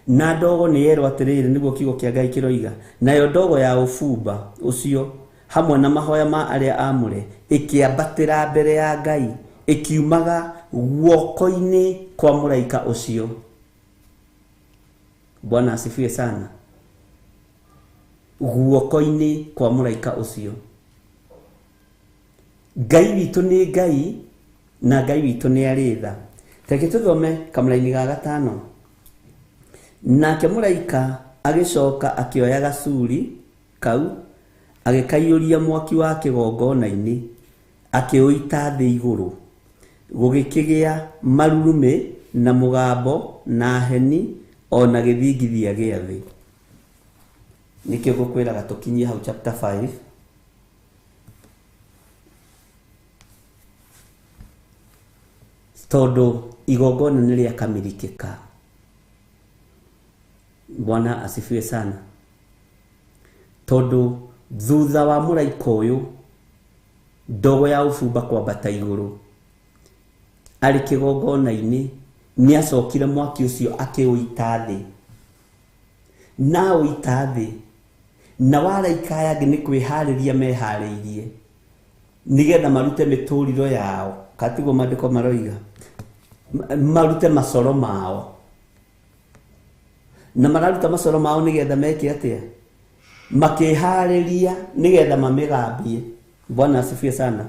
S2: Na ndogo nĩ yerwo atĩrĩrĩ, nĩguo kiugo kĩa Ngai kĩroiga, nayo ndogo ya ũbumba ũcio hamwe na mahoya ma arĩa aamũre ĩkĩambatĩra mbere ya Ngai, ĩkiumaga guoko-inĩ kwa mũraika ũcio. Bwana asifiwe sana. Guoko-inĩ kwa mũraika ũcio. Ngai witũ nĩ Ngai na Ngai witũ nĩ arĩ tha. Reke tũthome kamũraini ga gatano. Nake mũraika agĩcoka akĩoya gacuri kau agĩkaiyũria mwaki wa kĩgongona-inĩ, akĩũita thĩ igũrũ. Gũgĩkĩgĩa marurumĩ na mũgambo na heni o na gĩthingithia gĩa thĩ. Nĩkĩo ngũkwĩraga tũkinyie hau chapter 5. Tondũ igongona nĩ rĩakamirikĩka. Bwana asifiwe sana. Tondũ thutha wa mũraika ũyũ ndogo ya ũbumba kwambata igũrũ arĩ kĩgongona-inĩ, nĩ acokire mwaki ũcio akĩũita thĩ. Na ũita thĩ na waraika aya angĩ nĩ kwĩharĩria meharĩirie nĩgetha marute mĩtũriro yao, katiguo maandĩko maroiga, marute macoro mao. Na mararuta macoro mao nĩgetha meke atĩa? Makĩharĩria nĩgetha mamĩgambie. Bwana asifiwe sana.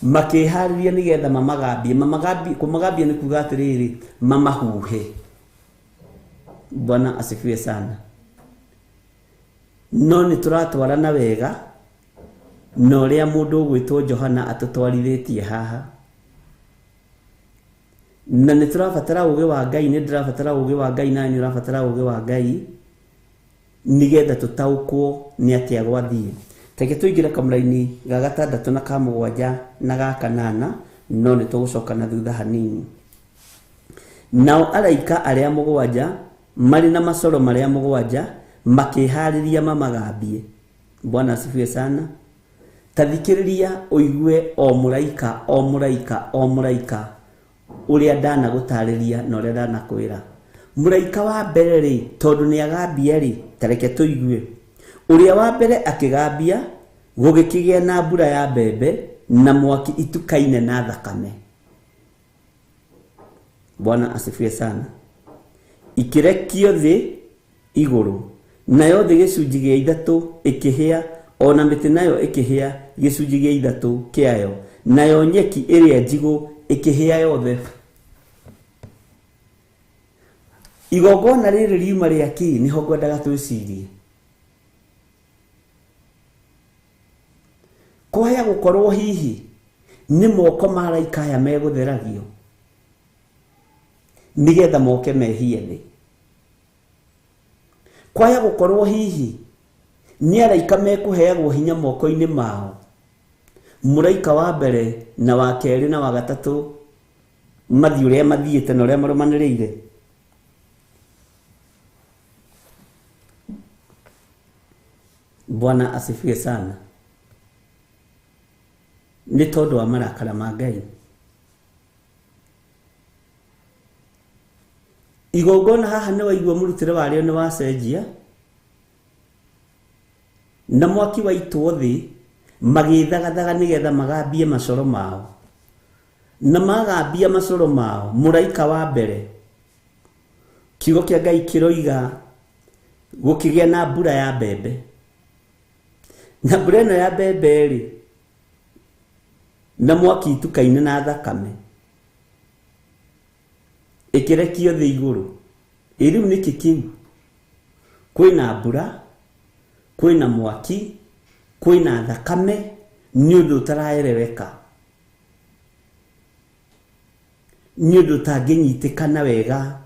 S2: Makĩharĩria nĩgetha mamagambie. Mamagambie, kũmagambia nĩ kuga atĩrĩrĩ, mamahuhe. Bwana asifiwe sana. No nĩ tũratwarana wega na ũrĩa mũndũ ũgwĩtwo Johana atũtwarithĩtie haha. Na nĩ tũrabatara ũũgĩ wa Ngai, nĩ ndĩrabatara ũũgĩ wa Ngai, na nĩ ũrabatara ũũgĩ wa Ngai nĩgetha tũtaũkwo nĩ atĩa gwathiĩ. Reke tũingĩre kamũraini ga gatandatũ na ka mũgwanja na ga kanana, no nĩ tũgũcoka na thutha hanini. Nao araika arĩa mũgwanja marĩ na macoro marĩa mũgwanja makĩharĩria mamagambie. Bwana asifiwe sana. Ta thikĩrĩria ũigue o mũraika o mũraika o mũraika ũrĩa ndanagũtarĩria na ũrĩa ndanakwĩra. Mũraika wa mbere rĩ, tondũ nĩ agambia rĩ, ta reke tũigue. Ũrĩa wa mbere akĩgambia, gũgĩkĩgĩa na mbura ya mbembe na mwaki itukaine na thakame. Bwana asifiwe sana. Ikĩrekio thĩ igũrũ, nayo thĩ gĩcunjĩ gĩa ithatũ ĩkĩhĩa, ona mĩtĩ nayo ĩkĩhĩa gĩcunjĩ gĩa ithatũ kĩayo, nayo nyeki ĩrĩa njigũ ĩkĩhĩa yothe. Igongona rĩrĩ riuma rĩa kĩ? Nĩho ngwendaga twĩcirie. Kwaya gũkorwo hihi nĩ moko ma araika aya megũtheragio nĩgetha moke mehie thĩ. Kwaya gũkorwo hihi nĩ araika mekũheagwo hinya moko-inĩ mao, mũraika wa mbere na wa kerĩ na wa gatatũ mathiĩ ũrĩa mathiĩte na ũrĩa marũmanĩrĩire. Bwana asifiwe sana. Nĩ tondũ wa marakara ma Ngai. Igongona haha nĩ waigua mũrutĩre warĩo nĩ wacenjia, na mwaki waitwo thĩ magĩthagathaga nĩgetha magambie macoro mao. Na magambia macoro mao, mũraika wa mbere, kiugo kĩa Ngai kĩroiga gũkĩgĩa na mbura ya mbembe. Na mbura ĩno ya mbembe rĩ, na mwaki itukaine na thakame ĩkĩrekio thĩ igũrũ. Ĩ rĩu nĩkĩ kĩu? Kwĩna mbura, kwĩna mwaki, kwĩna thakame, nĩ ũndũ ũtaraereweka, nĩ ũndũ ũtangĩnyitĩkana wega,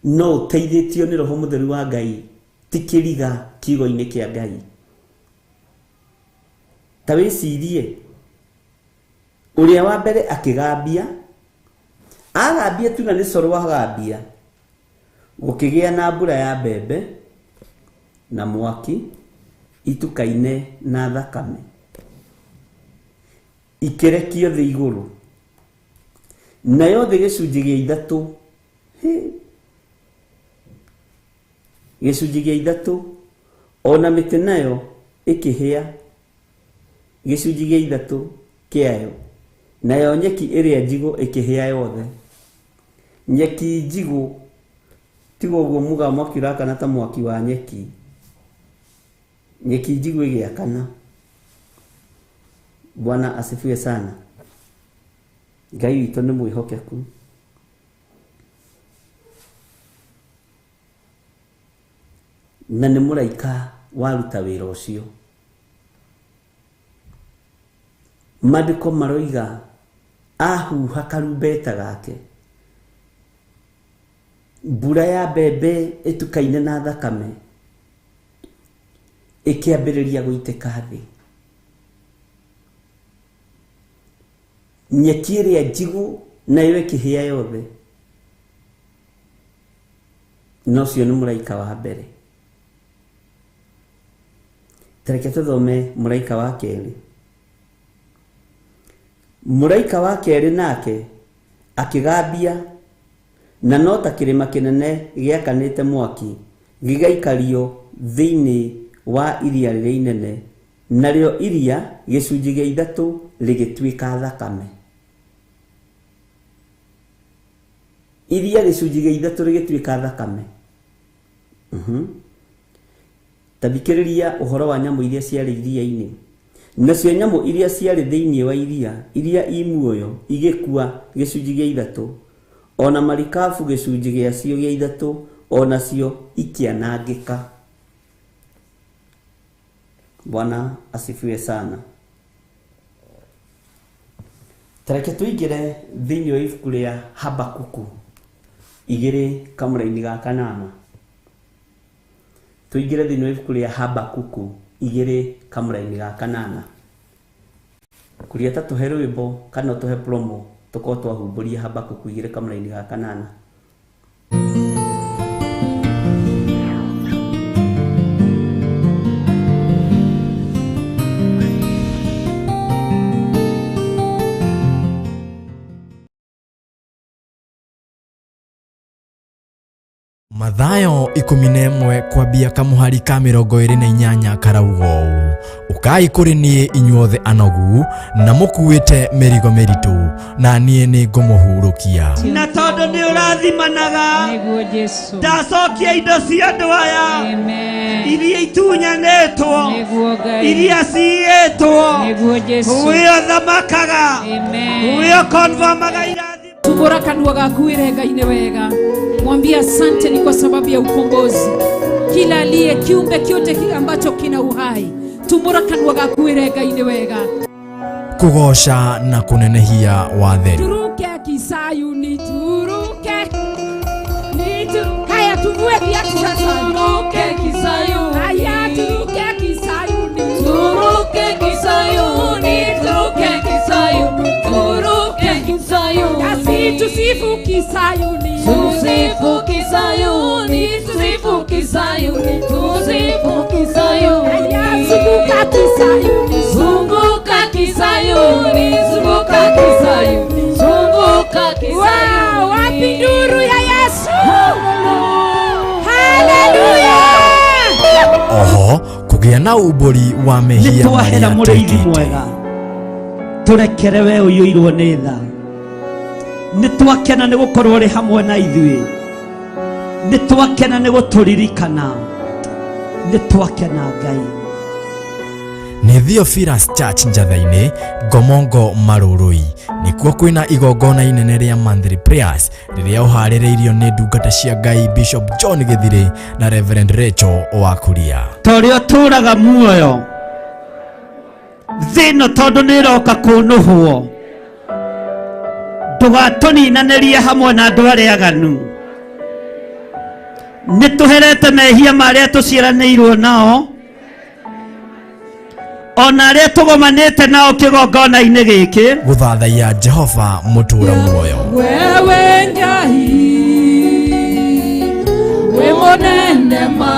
S2: no ũteithĩtio nĩ Roho Mũtheru wa Ngai, ti kĩriga kiugo-inĩ kĩa Ngai. Ta wĩcirie, ũrĩa wa mbere akĩgambia, agambia tu na nĩ coro agambia, gũkĩgĩa na mbura ya mbembe na mwaki itukaine na thakame ikĩrekio thĩ igũrũ. Nayo thĩ gĩcunjĩ gĩa ithatũ, gĩcunjĩ gĩa ithatũ, ona mĩtĩ nayo ĩkĩhĩa gĩcunjĩ gĩa ithatũ kĩayo, nayo nyeki ĩrĩa njigũ ĩkĩhĩa yothe. Nyeki njigũ, tiga ũguo muga mwaki ũrakana ta mwaki wa nyeki. Nyeki njigũ ĩgĩakana. Bwana asifiwe sana. Ngai witũ nĩ mwĩhokeku. Na nĩ mũraika waruta wĩra ũcio. Maandĩko maroiga ahuha karumbeta gake, mbura ya mbembe ĩtukaine na thakame ĩkĩambĩrĩria gũitĩka thĩ. Nyeki ĩrĩa njigũ nayo ĩkĩhĩa yothe. Na ũcio nĩ mũraika wa mbere. Tareke tũthome mũraika wa kerĩ. Mũraika wa kerĩ nake akĩgambia, na no ta kĩrĩma kĩnene gĩakanĩte mwaki gĩgaikario thĩinĩ wa iria rĩrĩa inene, narĩo iria gĩcunjĩ gĩa ithatũ rĩgĩtuĩka thakame. Iria gĩcunjĩ gĩa ithatũ rĩgĩtuĩka thakame. Ta thikĩrĩria ũhoro wa nyamũ iria ciarĩ iria-inĩ. Nacio nyamũ iria ciarĩ thĩinĩ wa iria, iria i muoyo, igĩkua gĩcunjĩ gĩa ithatũ, ona marikabu gĩcunjĩ gĩacio gĩa ithatũ, onacio ikĩanangĩka. Bwana asifiwe sana. Tareke tũingĩre thĩinĩ wa ibuku rĩa Habakuku igĩrĩ kamũraini ga kanana. Tũingĩre thĩinĩ wa ibuku rĩa Habakuku igĩrĩ kamũraini ga kanana. Kuria ta tũhe rwĩmbo kana tũhe promo tũkorwo twahumbũria Habakuku igĩrĩ kamũraini ga kanana.
S1: Mathayo 11 kwambia kamuhari ka 28 karauga ũũ: ũkai kũrĩ niĩ inyuothe anogu na mũkuĩte mĩrigo mĩritũ, na niĩ nĩngũmũhurũkia.
S3: Na tondũ nĩ ũrathimanaga,
S4: Nĩguo Jesu.
S3: ndacokia indo cia andũ aya
S4: Amen.
S3: iria itunyanĩtwo,
S4: Nĩguo Ngai.
S3: iria ciiyĩtwo,
S4: Nĩguo Jesu.
S3: we ũthamakaga,
S4: Amen.
S3: we ũkonfamaga irathimo.
S4: Tumbura kanua gaku wĩre Ngai nĩ wega. Mwambie asante ni kwa sababu ya ukombozi. Kila aliye kiumbe kyote kile ambacho kina uhai, tumbura kanua gaku wĩre Ngai nĩ wega.
S1: Kũgoca na kũnenehia watheru.
S4: Turuke Kisayuni, turuke nitu. Haya, tuvue viatu sasa.
S5: Turuke Kisayuni.
S4: Haya, turuke Kisayuni.
S5: Turuke Kisayuni, turuke Kisayuni, turuke Kisayuni.
S4: Nasi tusifu Kisayuni.
S5: Tusifu Kisayuni, tusifu Kisayuni, tusifu Kisayuni.
S4: Haya, zunguka Kisayuni.
S5: Zunguka Kisayuni, zunguka Kisayuni, zunguka Kisayuni.
S4: Wow, wapi nduru ya Yesu? Hallelujah!
S1: Oho kũgĩa na umbũri wa mehia
S3: Nĩ twahera
S1: marĩa
S3: mũrĩithi
S1: twĩkĩte.
S3: mwega, tũrekere we ũiyũirwo nĩ tha. Nĩ twakena nĩ gũkorwo ũrĩ hamwe na ithuĩ, nĩ twakena nĩ gũtũririkana, nĩ twakena Ngai.
S1: Nĩ Theophilus Church Njatha-inĩ, Ngomongo Marũrũi. Nĩkuo kwĩna igongona inene rĩa monthly prayers rĩrĩa ũharĩrĩirio nĩ ndungata cia Ngai Bishop John Gĩthirĩ na Reverend Rachel wa Kuria.
S3: Ta ũrĩa ũtũũraga muoyo thĩ ĩno, tondũ nĩ ĩroka kũnũhwo, ndũgatũninanĩrie hamwe na andũ arĩa aganu. Nĩ tũherete mehia marĩa tũciaranĩirwo nao, ona arĩa tũgomanĩte nao kĩgongona-inĩ gĩkĩ.
S1: Gũthathaiya Jehova mũtũũra muoyo.
S5: Wewe Ngai wĩ mũnene ma.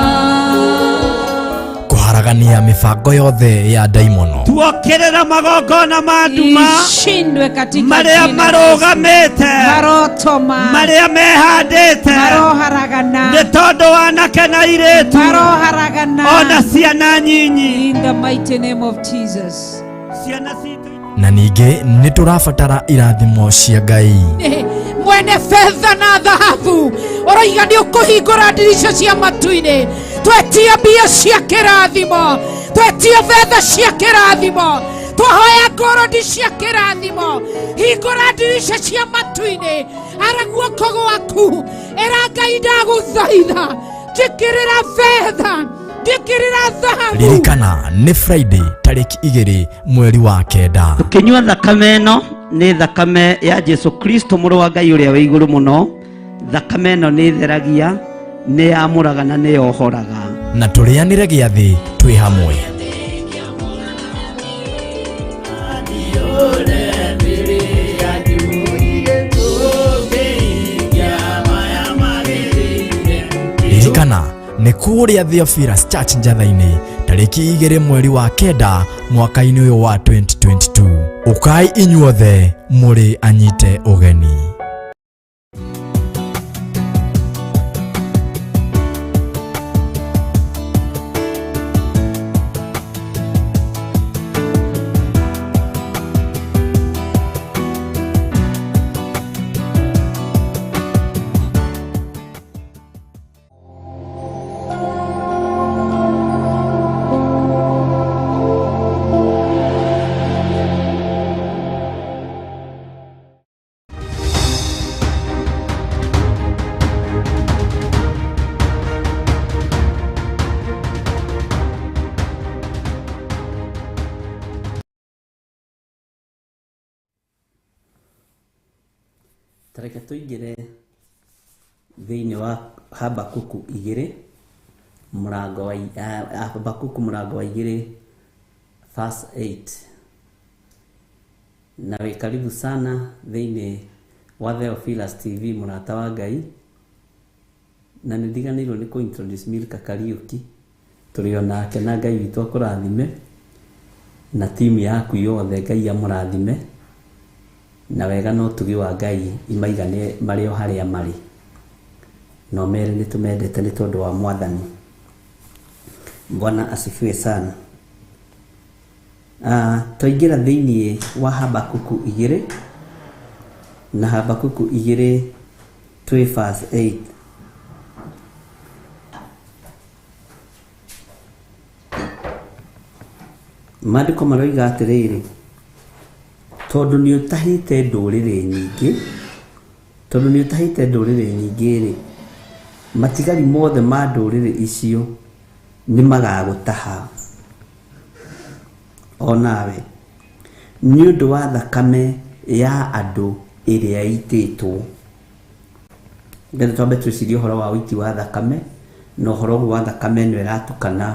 S1: Kũhara Kũharagania mĩbango yothe ya ndaimono.
S3: Tuokĩrĩra magongona ma nduma
S4: Ishindwe katika
S3: marĩa
S4: jina la Yesu.
S3: marũgamĩte,
S4: Marotoma
S3: marĩa mehandĩte
S4: maroharagana
S3: nĩ tondũ wanake na airĩtu
S4: maroharagana
S3: ona ciana nyinyi.
S4: In the mighty name of Jesus.
S3: Ciana citũ.
S1: Na ningĩ nĩ tũrabatara irathimo cia Ngai.
S4: Mwene fedha na dhahabu ũroiga nĩ ũkũhingũra ndirica cia matu-inĩ. Twetia mbia cia kĩrathimo, twetia betha cia kĩrathimo, twahoya ngorodi cia kĩrathimo. Hingũra ndirica cia matu-inĩ, ara guoko gwaku, ĩra Ngai ndagũthaitha, njĩkĩrĩra betha, njĩkĩrĩra thahabu.
S1: Ririkana nĩ Friday tarĩki 2 mweri wa 9.
S3: Tũkĩnyua thakame ĩno nĩ thakame ya Jesu Kristo mũrũ wa Ngai ũrĩa wĩ igũrũ mũno. Thakame ĩno nĩ ĩtheragia, nĩ yamũraga na nĩ yohoraga.
S1: Na tũrĩanĩre gĩathĩ twĩ hamwe. Ririkana nĩ kũrĩa Theophilus Church Njatha-inĩ tarĩki 2 mweri wa 9 mwaka-inĩ ũyũ wa 2022. Ũkai inyuothe mũrĩ anyite ũgeni.
S2: Tareke tũingĩre thĩinĩ wa Habakuku 2 mũrango wa Habakuku mũrango wa 2 verse 8. Na wĩ karibu sana thĩinĩ wa Theophilus TV mũrata wa Ngai. Na nĩ ndiganĩirwo nĩ kũ introduce Milka Kariuki, tũrĩ o nake na Ngai witũ akũrathime na timu yaku yothe, Ngai amũrathime na wega no tugi wa Ngai imaigane marĩ o harĩa marĩ. No mere nĩ tũmendete nĩ tondũ wa Mwathani. Bwana asifiwe sana. Twaingĩra thĩinĩ wa Habakuku 2 na Habakuku 2 twĩ verse 8. Maandĩko maroiga atĩrĩrĩ, tondũ nĩ ũtahĩte ndũrĩrĩ nyingĩ, tondũ nĩ ũtahĩte ndũrĩrĩ nyingĩ rĩ, matigari mothe ma ndũrĩrĩ icio nĩ magagũtaha o nawe nĩ ũndũ wa thakame ya andũ ĩrĩa ĩitĩtwo. Ngetha twambe twĩcirie ũhoro wa ũiti wa thakame na ũhoro wa thakame ĩno ĩratukana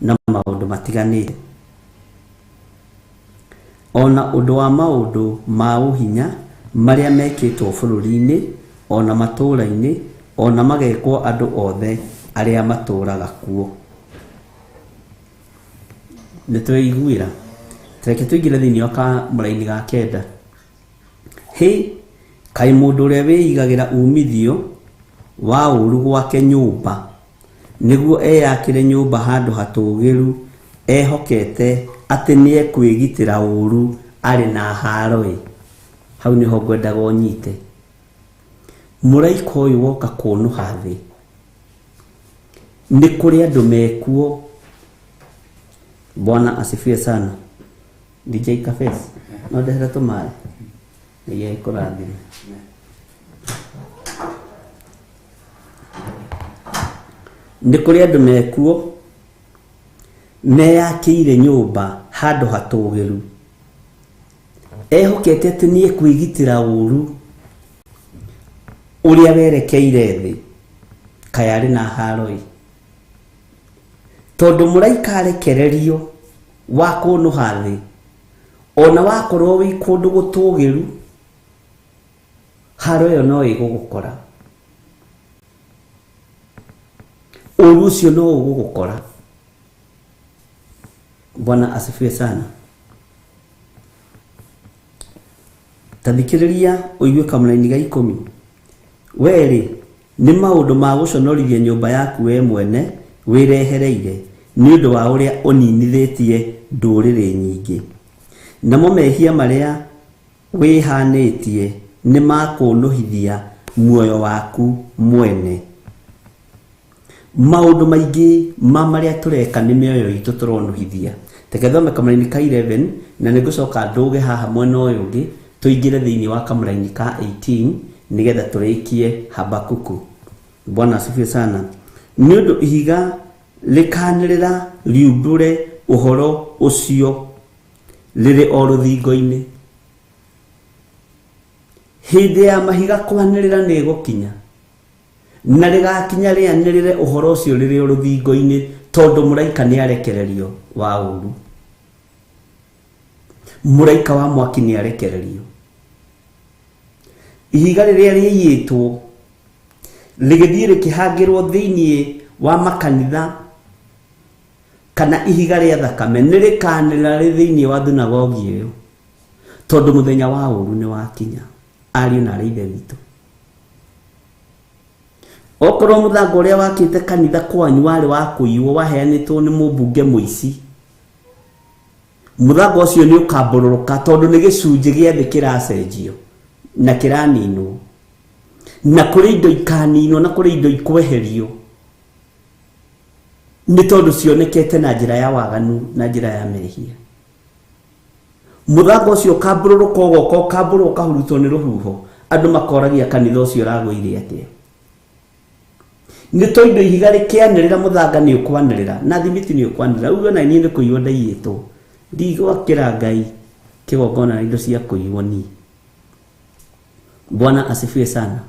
S2: na maũndũ matiganĩte. Ona ũndũ wa maũndũ ma ũhinya marĩa mekĩtwo bũrũri-inĩ ona matũũra-inĩ ona magekwo andũ othe arĩa matũũraga kuo. Nĩ tweiguĩra. Reke tũingĩre thĩinĩ wa kamũraini ga 9. Hĩ, kaĩ mũndũ ũrĩa wĩigagĩra umithio wa ũũru gwake nyũmba nĩguo eyakĩre nyũmba handũ hatũũgĩru ehokete atĩ nĩ ekwĩgitĩra ũũru arĩ na haro-ĩ. Hau nĩho ngwendaga ũnyite. Mũraika ũyũ woka kũnũha thĩ nĩ kũrĩ andũ mekuo. Bwana asifiwe sana. DJ Cafes, no ndehera tũmaĩ nĩguo ĩkũrathime. Nĩ kũrĩ andũ mekuo meyakĩire nyũmba handũ hatũũgĩru ehokete atĩ nĩ ekwĩgitĩra ũũru ũrĩa werekeire thĩ, kaĩ arĩ na haro-ĩ. Tondũ mũraika arekererio wa kũnũha thĩ ona wakorwo wĩ kũndũ gũtũũgĩru, haro ĩyo no ĩgũgũkora, ũũru ũcio no ũgũgũkora. Bwana asifiwe sana. Ta thikĩrĩria ũigue kamũraini ga 10. Werĩ nĩ maũndũ ma gũconorithia nyũmba yaku we mwene wĩrehereire nĩ ũndũ wa ũrĩa ũninithĩtie ndũrĩrĩ nyingĩ. Namo mehia marĩa wĩhanĩtie nĩ makũnũhithia muoyo waku mwene. Maũndũ maingĩ ma marĩa tũreka nĩ mĩoyo itũ tũronũhithia. Reke thome kamũraini ka 11 na nĩ ngũcoka ndũge haha mwena ũyũ ũngĩ tũingĩre thĩinĩ wa kamũraini ka 18 nĩgetha tũrĩkie Habakuku. Bwana asifiwe sana. Nĩ ũndũ ihiga rĩkanĩrĩra riumbũre ũhoro ũcio rĩrĩ o rũthingo-inĩ. Hĩndĩ ya mahiga kwanĩrĩra nĩ ĩgũkinya, na rĩgakinya rĩanĩrĩre ũhoro ũcio rĩrĩ o rũthingo-inĩ, tondũ mũraika nĩ arekererio wa ũũru. Mũraika wa mwaki nĩ arekererio. Ihiga rĩrĩa rĩiyĩtwo rĩgĩthiĩ rĩkĩhangĩrwo thĩinĩ wa makanitha kana ihiga rĩa thakame nĩ rĩkanĩrĩra rĩ thĩinĩ wa thunagogi ĩyo, tondũ mũthenya wa ũũru nĩ wakinya. Ariũ na arĩ ithe witũ, okorwo mũthanga ũrĩa wakĩte kanitha kwanyu warĩ wa kũiywo, waheanĩtwo nĩ mũmbunge mũici, mũthanga ũcio nĩ ũkambũrũrũka, tondũ nĩ gĩcunjĩ gĩa thĩ kĩracenjio na kĩraninwo, na kũrĩ indo ikaninwo na kũrĩ indo ikweherio nĩ tondũ cionekete na njĩra ya waganu na njĩra ya mehia. Mũthanga ũcio ũkambũrũrũka ũgoka ũkambũrũka ũkahurutwo nĩ rũhuho, andũ makoragia kanitha ũcio ũragũire atĩa. Nĩ tondũ ihiga rĩkĩanĩrĩra mũthanga nĩ ũkwanĩrĩra na thimiti nĩ ũkwanĩrĩra. Uge ona niĩ nĩ kũiywo ndaiyĩtwo, ndigwakĩra Ngai kĩgongona na indo cia kũiywo niĩ. Bwana asifiwe sana.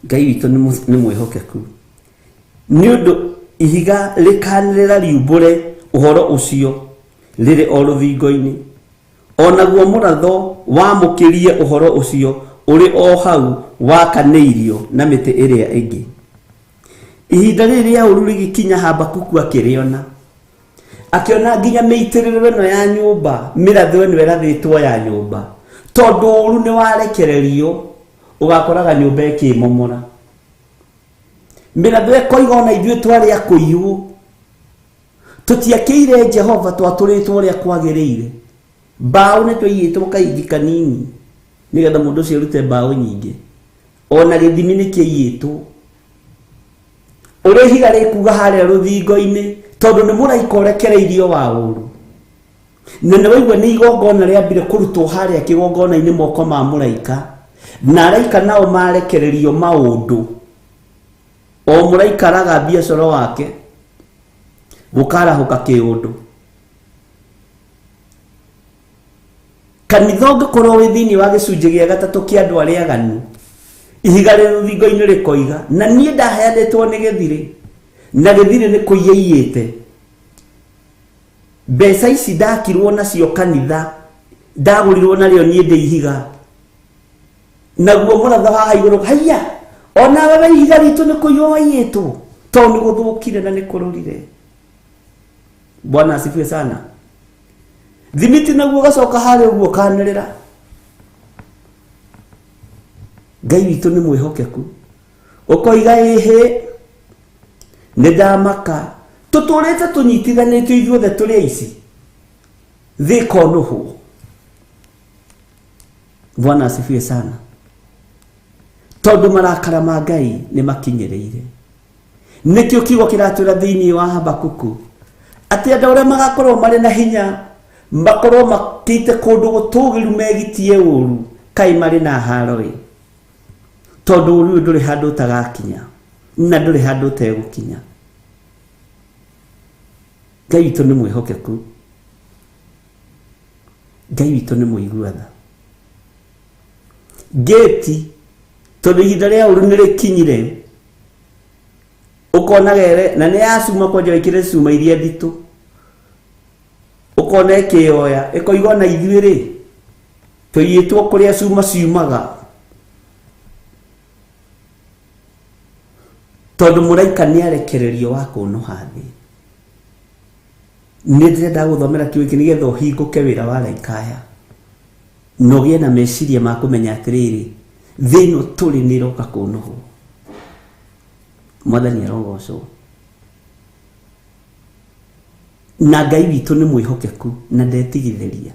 S2: Ngai witũ nĩ mwĩhokeku. Nĩ ũndũ ihiga rĩkanĩrĩra riumbũre ũhoro ũcio rĩrĩ o rũthingo-inĩ, onaguo mũratho wamũkĩrie ũhoro ũcio ũrĩ o hau wakanĩirio na mĩtĩ ĩrĩa ĩngĩ. Ihinda rĩrĩ rĩa ũũru rĩgĩkinya, Habakuku akĩrĩona, akĩona nginya mĩitĩrĩro ĩno ya nyũmba, mĩratho ĩno ĩrathĩtwo ya nyũmba, tondũ ũũru nĩ warekererio ũgakoraga nyũmba ĩkĩmomora. Mĩratho ĩkoiga ona ithuĩ twarĩ a kũiywo, tũtiakĩire Jehova, twatũrĩtwo ũrĩa kwagĩrĩire. Mbaũ nĩ twaiyĩtwo kaingĩ kanini nĩgetha mũndũ ũcio arute mbaũ nyingĩ, ona gĩthimi nĩ kĩiyĩtwo. Ũrĩa ihiga rĩkuga harĩa rũthingo-inĩ, tondũ nĩ mũraika ũrekereirio wa ũũru, na nĩ waigua nĩ igongona rĩambire kũrutwo harĩa kĩgongona-inĩ moko ma mũraika, na araika nao marekererio maũndũ. O mũraika araga biacara wake gũkarahũka kĩũndũ. Kanitha ũngĩkorwo wĩ thĩinĩ wa gĩcunjĩ gĩa gatatũ kĩa andũ arĩa aganu, ihiga rĩ rũthingo-inĩ rĩkoiga, na niĩ ndaheanĩtwo nĩ gĩthirĩ, na gĩthirĩ nĩ kũiyaiyĩte. Mbeca ici ndakirwo nacio kanitha, ndagũrirwo narĩo niĩ ndĩ ihiga, naguo mũratho haha igũrũ, haiya, onawe we ihiga ritũ nĩ kũiywo waiyĩtwo, tondũ nĩ gũthũkire na nĩ kũrũrire. Bwana asifiwe sana. Thimiti naguo ũgacoka harĩa ũguo ũkanĩrĩra. Ngai witũ nĩ mwĩhokeku. Ũkoiga ĩhĩ, nĩ ndamaka, tũtũrĩte tũnyitithanĩtio ithuothe tũrĩ aici, thĩ ĩkonũhwo. Bwana asifiwe sana. Tondũ marakara ma Ngai nĩ makinyĩrĩire. Nĩkĩo kiugo kĩratwĩra thĩinĩ wa Habakuku atĩ andũ arĩa magakorwo marĩ na hinya makorwo makĩte kũndũ gũtũgĩru megitie ũũru, kaĩ marĩ na haro ĩ, tondũ ũũru ũyũ ndũrĩ handũ ũtagakinya na ndũrĩ handũ ũtegũkinya. Ngai witũ nĩ mwĩhokeku, Ngai witũ nĩ mũigua tha. Ngĩti tondũ ihinda rĩa ũũru nĩ rĩkinyire, ũkona gere na nĩ ya cuma, kwanja wĩkĩre cuma iria nditũ, ũkona ĩkĩyoya ĩkoiga ona ithuĩ rĩ tũiyĩtwo kũrĩa cuma ciumaga, tondũ mũraika nĩ arekererio wa kũnũha thĩ. Nĩ ndĩrenda gũthomera kiugo gĩkĩ nĩgetha ũhingũke wĩra wa araika aya na ũgĩe na meciria ma kũmenya atĩrĩrĩ, thĩ ĩno tũrĩ nĩ ĩroka kũnũhwo. Mwathani arogocwo. Na Ngai witũ nĩ mwĩhokeku na ndetigithĩria.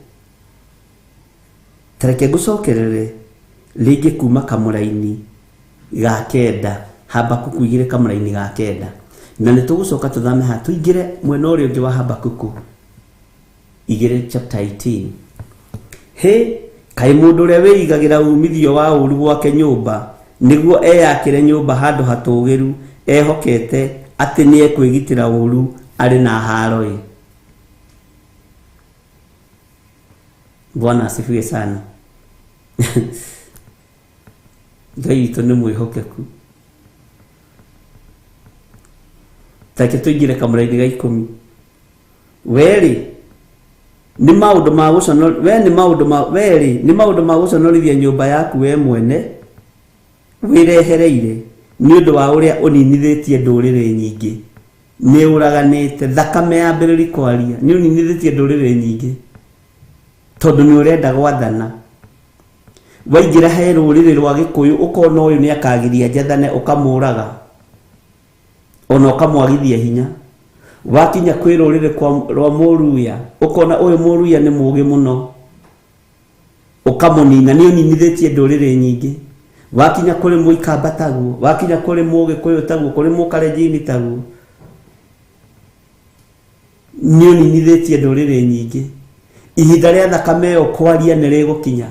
S2: Ta reke ngũcokerere rĩngĩ kuma kamũraini ga kenda, Habakuku igĩrĩ kamũraini ga kenda. Na nĩ tũgũcoka tũthame haha tũingĩre mwena ũrĩa ũngĩ wa Habakuku igĩrĩ chapter 18. Hĩ, kaĩ mũndũ ũrĩa wĩigagĩra umithio wa ũũru gwake nyũmba nĩguo eyakĩre nyũmba handũ hatũũgĩru ehokete atĩ nĩ ekwĩgitĩra ũũru arĩ na haro-ĩ. Bwana asifiwe sana. Ngai witũ nĩ mwĩhokeku. Take tũingĩre kamũra-inĩ ga ikũmi. Werĩ nĩ maũndũ ma gũconor we nĩ maũndũ ma werĩ nĩ maũndũ ma gũconorithia nyũmba yaku we mwene wĩrehereire nĩ ũndũ wa ũrĩa ũninithĩtie ndũrĩrĩ nyingĩ. Nĩ ũraganĩte thakame yambĩrĩria kwaria, nĩ ũninithĩtie ndũrĩrĩ nyingĩ tondũ nĩ ũrenda gwathana. Waingĩra he rũrĩrĩ rwa Gĩkũyũ ũkona ũyũ nĩ akagiria njathane ũkamũraga ona ũkamwagithia hinya. Wakinya kwĩ rũrĩrĩ rwa Mũruya ũkona ũyũ Mũruya nĩ mũũgĩ mũno ũkamũnina, nĩ ũninithĩtie ndũrĩrĩ nyingĩ. Wakinya kũrĩ Mũikamba taguo, wakinya kũrĩ Mũgĩkũyũ taguo, kũrĩ Mũkalenjini taguo, nĩ ũninithĩtie ndũrĩrĩ nyingĩ. Ihinda rĩa thakame ĩyo kwaria nĩ rĩgũkinya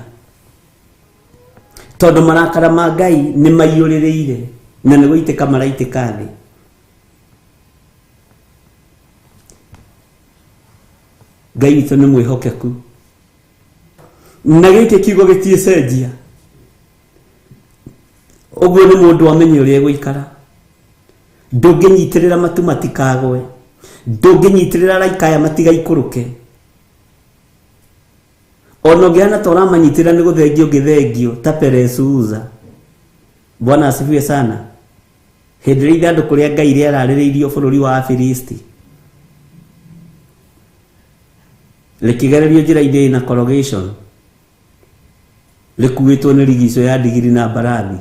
S2: tondũ marakara ma Ngai nĩ maiyũrĩrĩire na nĩ gũitĩka maraitĩka thĩ. Ngai witũ nĩ mwĩhokeku na gĩkĩ kiugo gĩtiĩcenjia. Ũguo nĩ mũndũ amenye ũrĩa egũikara. Ndũngĩnyitĩrĩra matu matikagwe, ndũngĩnyitĩrĩra araika aya matigaikũrũke. Ona ũngĩhana ta ũramanyitĩrĩra nĩ gũthengio ũngĩthengio ta Peresuza. Bwana asifiwe sana. Hĩndĩ ĩrĩa ithandũkũ rĩa Ngai rĩararĩrĩirio bũrũri wa Afilisti rĩkĩgererio njĩra-inĩ ĩna corrugation, rĩkuĩtwo nĩ rigico ya ndigiri na mbarathi.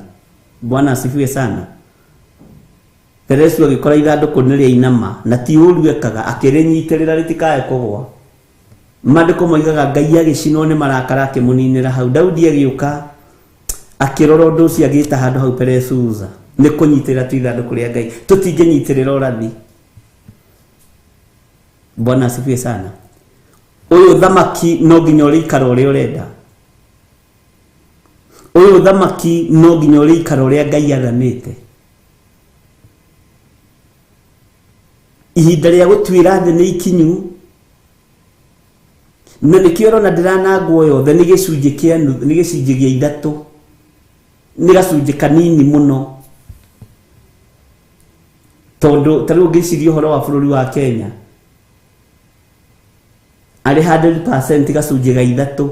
S2: Bwana asifiwe sana. Peresu agĩkora ithandũkũ nĩ rĩainama na ti ũru ekaga, akĩrĩnyitĩrĩra rĩtikae kũgwa. Maandĩko moigaga Ngai agĩcinwo nĩ marakara akĩmũninĩra hau. Daudi agĩũka akĩrora ũndũ ũcio agĩta handũ hau Peresuza. Nĩ kũnyitĩrĩra tu ithandũkũ rĩa Ngai, tũtingĩnyitĩrĩra ũrathi. Bwana asifiwe sana. Ũyũ thamaki no nginya ũrĩikara ũrĩa ũrenda. Ũyũ thamaki no nginya ũrĩikara ũrĩa Ngai athanĩte. Ihinda rĩa gũtuĩra thĩ nĩ ikinyu na nĩkĩo ũrona ndĩranangwo yothe nĩ gĩcunjĩ kĩa nuthu, nĩ gĩcunjĩ gĩa ithatũ, nĩ gacunjĩ kanini mũno. Tondũ ta rĩu ũngĩciria ũhoro wa bũrũri wa Kenya arĩ 100% gacunjĩ ga ithatũ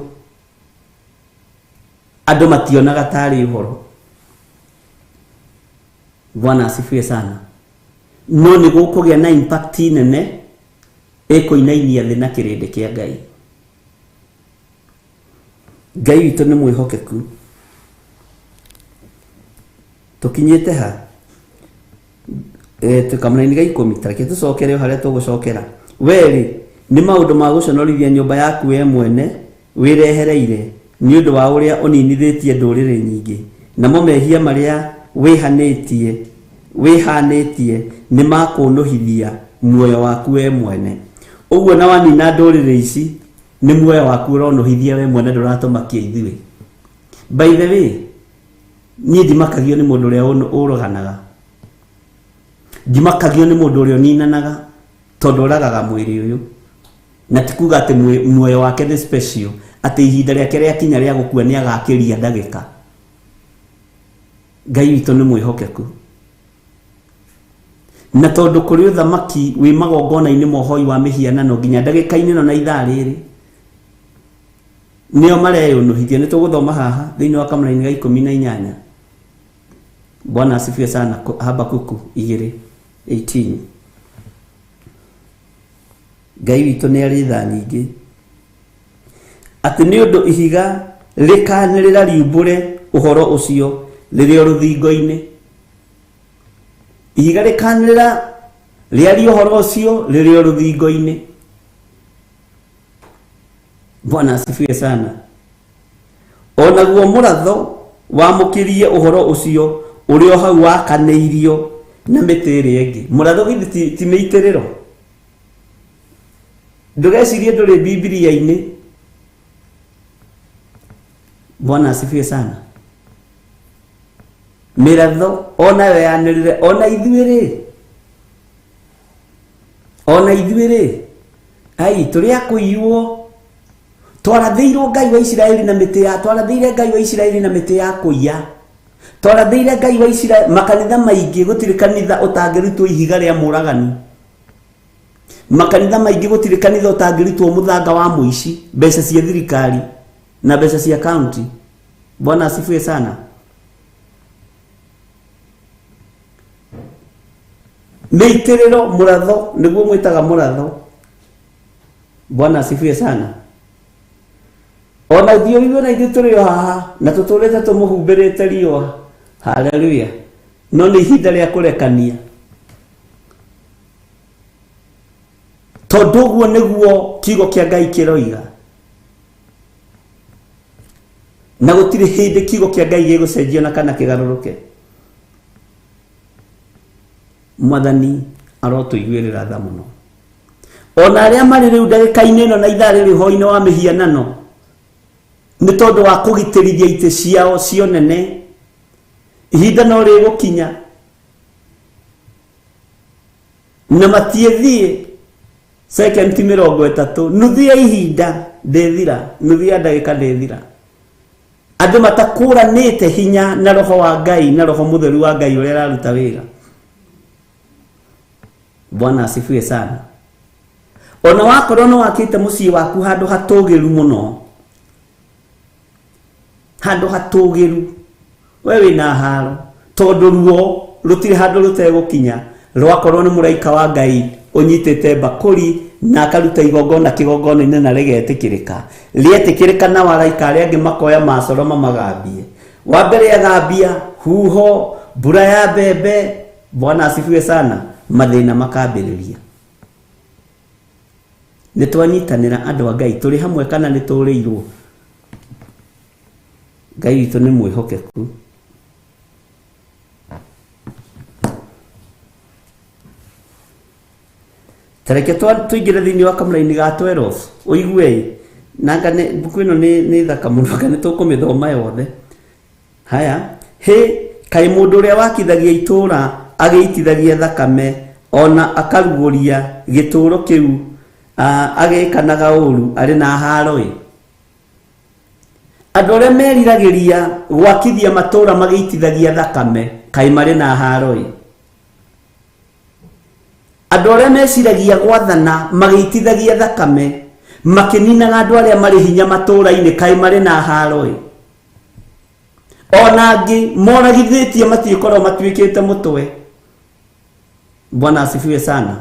S2: andũ mationaga tarĩ ũhoro. Bwana asifiwe sana. No nĩ gũkũgĩa na impact nene ĩkũinainia thĩ na kĩrĩndĩ kĩa Ngai. Ngai witũ nĩ mwĩhokeku. Tũkinyĩte ha? Kamũraini ga ikũmi, ta reke tũcokere o harĩa tũgũcokera. Werĩ nĩ maũndũ ma gũconorithia nyũmba yaku we mwene wĩrehereire nĩ ũndũ wa ũrĩa ũninithĩtie ndũrĩrĩ nyingĩ, namo mehia marĩa wĩhanĩtie nĩ makũnũhithia muoyo waku we mwene. Ũguo na wanina ndũrĩrĩ ici nĩ muoyo waku ũronũhithia we mwene, ndũratũmakia ithuĩ. By the way, niĩ ndimakagio nĩ mũndũ ũrĩa ũroganaga, ndimakagio nĩ mũndũ ũrĩa ũninanaga, tondũ ũragaga mwĩrĩ ũyũ. Na ti kuga atĩ muoyo wake nĩ special, atĩ ihinda rĩake rĩakinya rĩa gũkua nĩ agakĩria ndagĩka. Ngai witũ nĩ mwĩhokeku. Na tondũ kũrĩ ũthamaki wĩ magongona-inĩ ma ũhoi wa mĩhianano nginya ndagĩka-inĩ ĩno na ithaa rĩrĩ, nĩo mareyũnũhithia. Nĩ tũgũthoma haha thĩinĩ wa kamũraini ga 18. Bwana asifiwe sana. Habakuku 2:18. Ngai witũ nĩ arĩ tha nyingĩ, atĩ nĩ ũndũ ihiga rĩkanĩrĩra riumbũre ũhoro ũcio rĩrĩ o rũthingo-inĩ. Ihiga rĩkanĩrĩra rĩarie ũhoro ũcio rĩrĩ o rũthingo-inĩ. Bwana asifiwe sana. O naguo mũratho wamũkĩrie ũhoro ũcio ũrĩ o hau wakanĩirio na mĩtĩ ĩrĩa ĩngĩ. Mũratho githĩ ti mĩitĩrĩro? Ndũgecirie ndũrĩ Bibilia-inĩ. Bwana asifiwe sana. Mĩratho onayo yanĩrĩre, ona ithuĩ rĩ, ona ithuĩ rĩ, ai tũrĩ a kũiywo. Twarathĩirwo Ngai wa Isiraeli na mĩtĩ ya, twarathĩire Ngai wa Isiraeli na mĩtĩ ya kũiya. Twarathĩire Ngai wa Isiraeli, makanitha maingĩ gũtirĩ kanitha ũtangĩrutwo ihiga rĩa mũragani. Makanitha maingĩ gũtirĩ kanitha ũtangĩrutwo mũthanga wa mũici, mbeca cia thirikari na mbeca cia county. Bwana asifiwe sana. Mĩitĩrĩro, mũratho, nĩguo mwĩtaga mũratho. Bwana asifiwe sana. Ona ithuĩ ona ithuĩ tũrĩ o haha na tũtũrĩte tũmũhumbĩrĩte riũa. Haleluya. No nĩ ihinda rĩa kũrekania, tondũ ũguo nĩguo kiugo kĩa Ngai kĩroiga, na gũtirĩ hĩndĩ kiugo kĩa Ngai gĩgũcenjio na kana kĩgarũrũke. Mwathani arotũiguĩrĩra tha mũno. Ona arĩa marĩ rĩu ndagĩka-inĩ ĩno na ithaa rĩrĩ ũhoro-inĩ wa mĩhianano, nĩ tondũ wa kũgitĩrithia itĩ ciao cio nene, ihinda no rĩgũkinya na matiĩthiĩ sekendi mĩrongo ĩtatũ, nuthu ya ihinda ndĩthira, nuthu ya ndagĩka ndĩthira. Andũ matakũranĩte hinya na roho wa Ngai na roho mũtheru wa Ngai ũrĩa araruta wĩra. Bwana asifiwe sana. Ona wakorwo nĩ wakĩte mũciĩ waku handũ hatũgĩru mũno, handũ hatũgĩru, we wĩna haro, tondũ ruo rũtirĩ handũ rũtegũkinya. Rwakorwo nĩ mũraika wa Ngai ũnyitĩte mbakũri na akaruta igongona kĩgongona-inĩ na rĩgetĩkĩrĩka. Rĩetĩkĩrĩka na araika arĩa angĩ makoya macoro mamagambie. Wa mbere agambia huho, mbura ya mbembe. Bwana asifiwe sana. Mathĩna makambĩrĩria. Nĩ twanyitanĩra andũ a Ngai, tũrĩ hamwe kana nĩ tũrĩirwo? Ngai witũ nĩ mwĩhokeku. Tareke tũingĩre thĩinĩ wa kamũraini ga 12 ũigue nanga nĩ mbuku ĩno nĩ thaka mũno, anga nĩ tũkũmĩthoma yothe. Haya, hĩ kaĩ mũndũ ũrĩa wakithagia itũũra agĩitithagia thakame ona akarugũria gĩtũũro kĩu, agĩkanaga ũũru arĩ na haro-ĩ. Andũ arĩa meriragĩria gwakithia matũũra magĩitithagia thakame kaĩ marĩ na haro-ĩ. Andũ arĩa meciragia gwathana magĩitithagia thakame makĩninaga andũ arĩa marĩ hinya matũũra-inĩ kaĩ marĩ na haro-ĩ. Ona angĩ moragithĩtie matiĩkorwo matuĩkĩte mũtwe. Bwana asifiwe sana.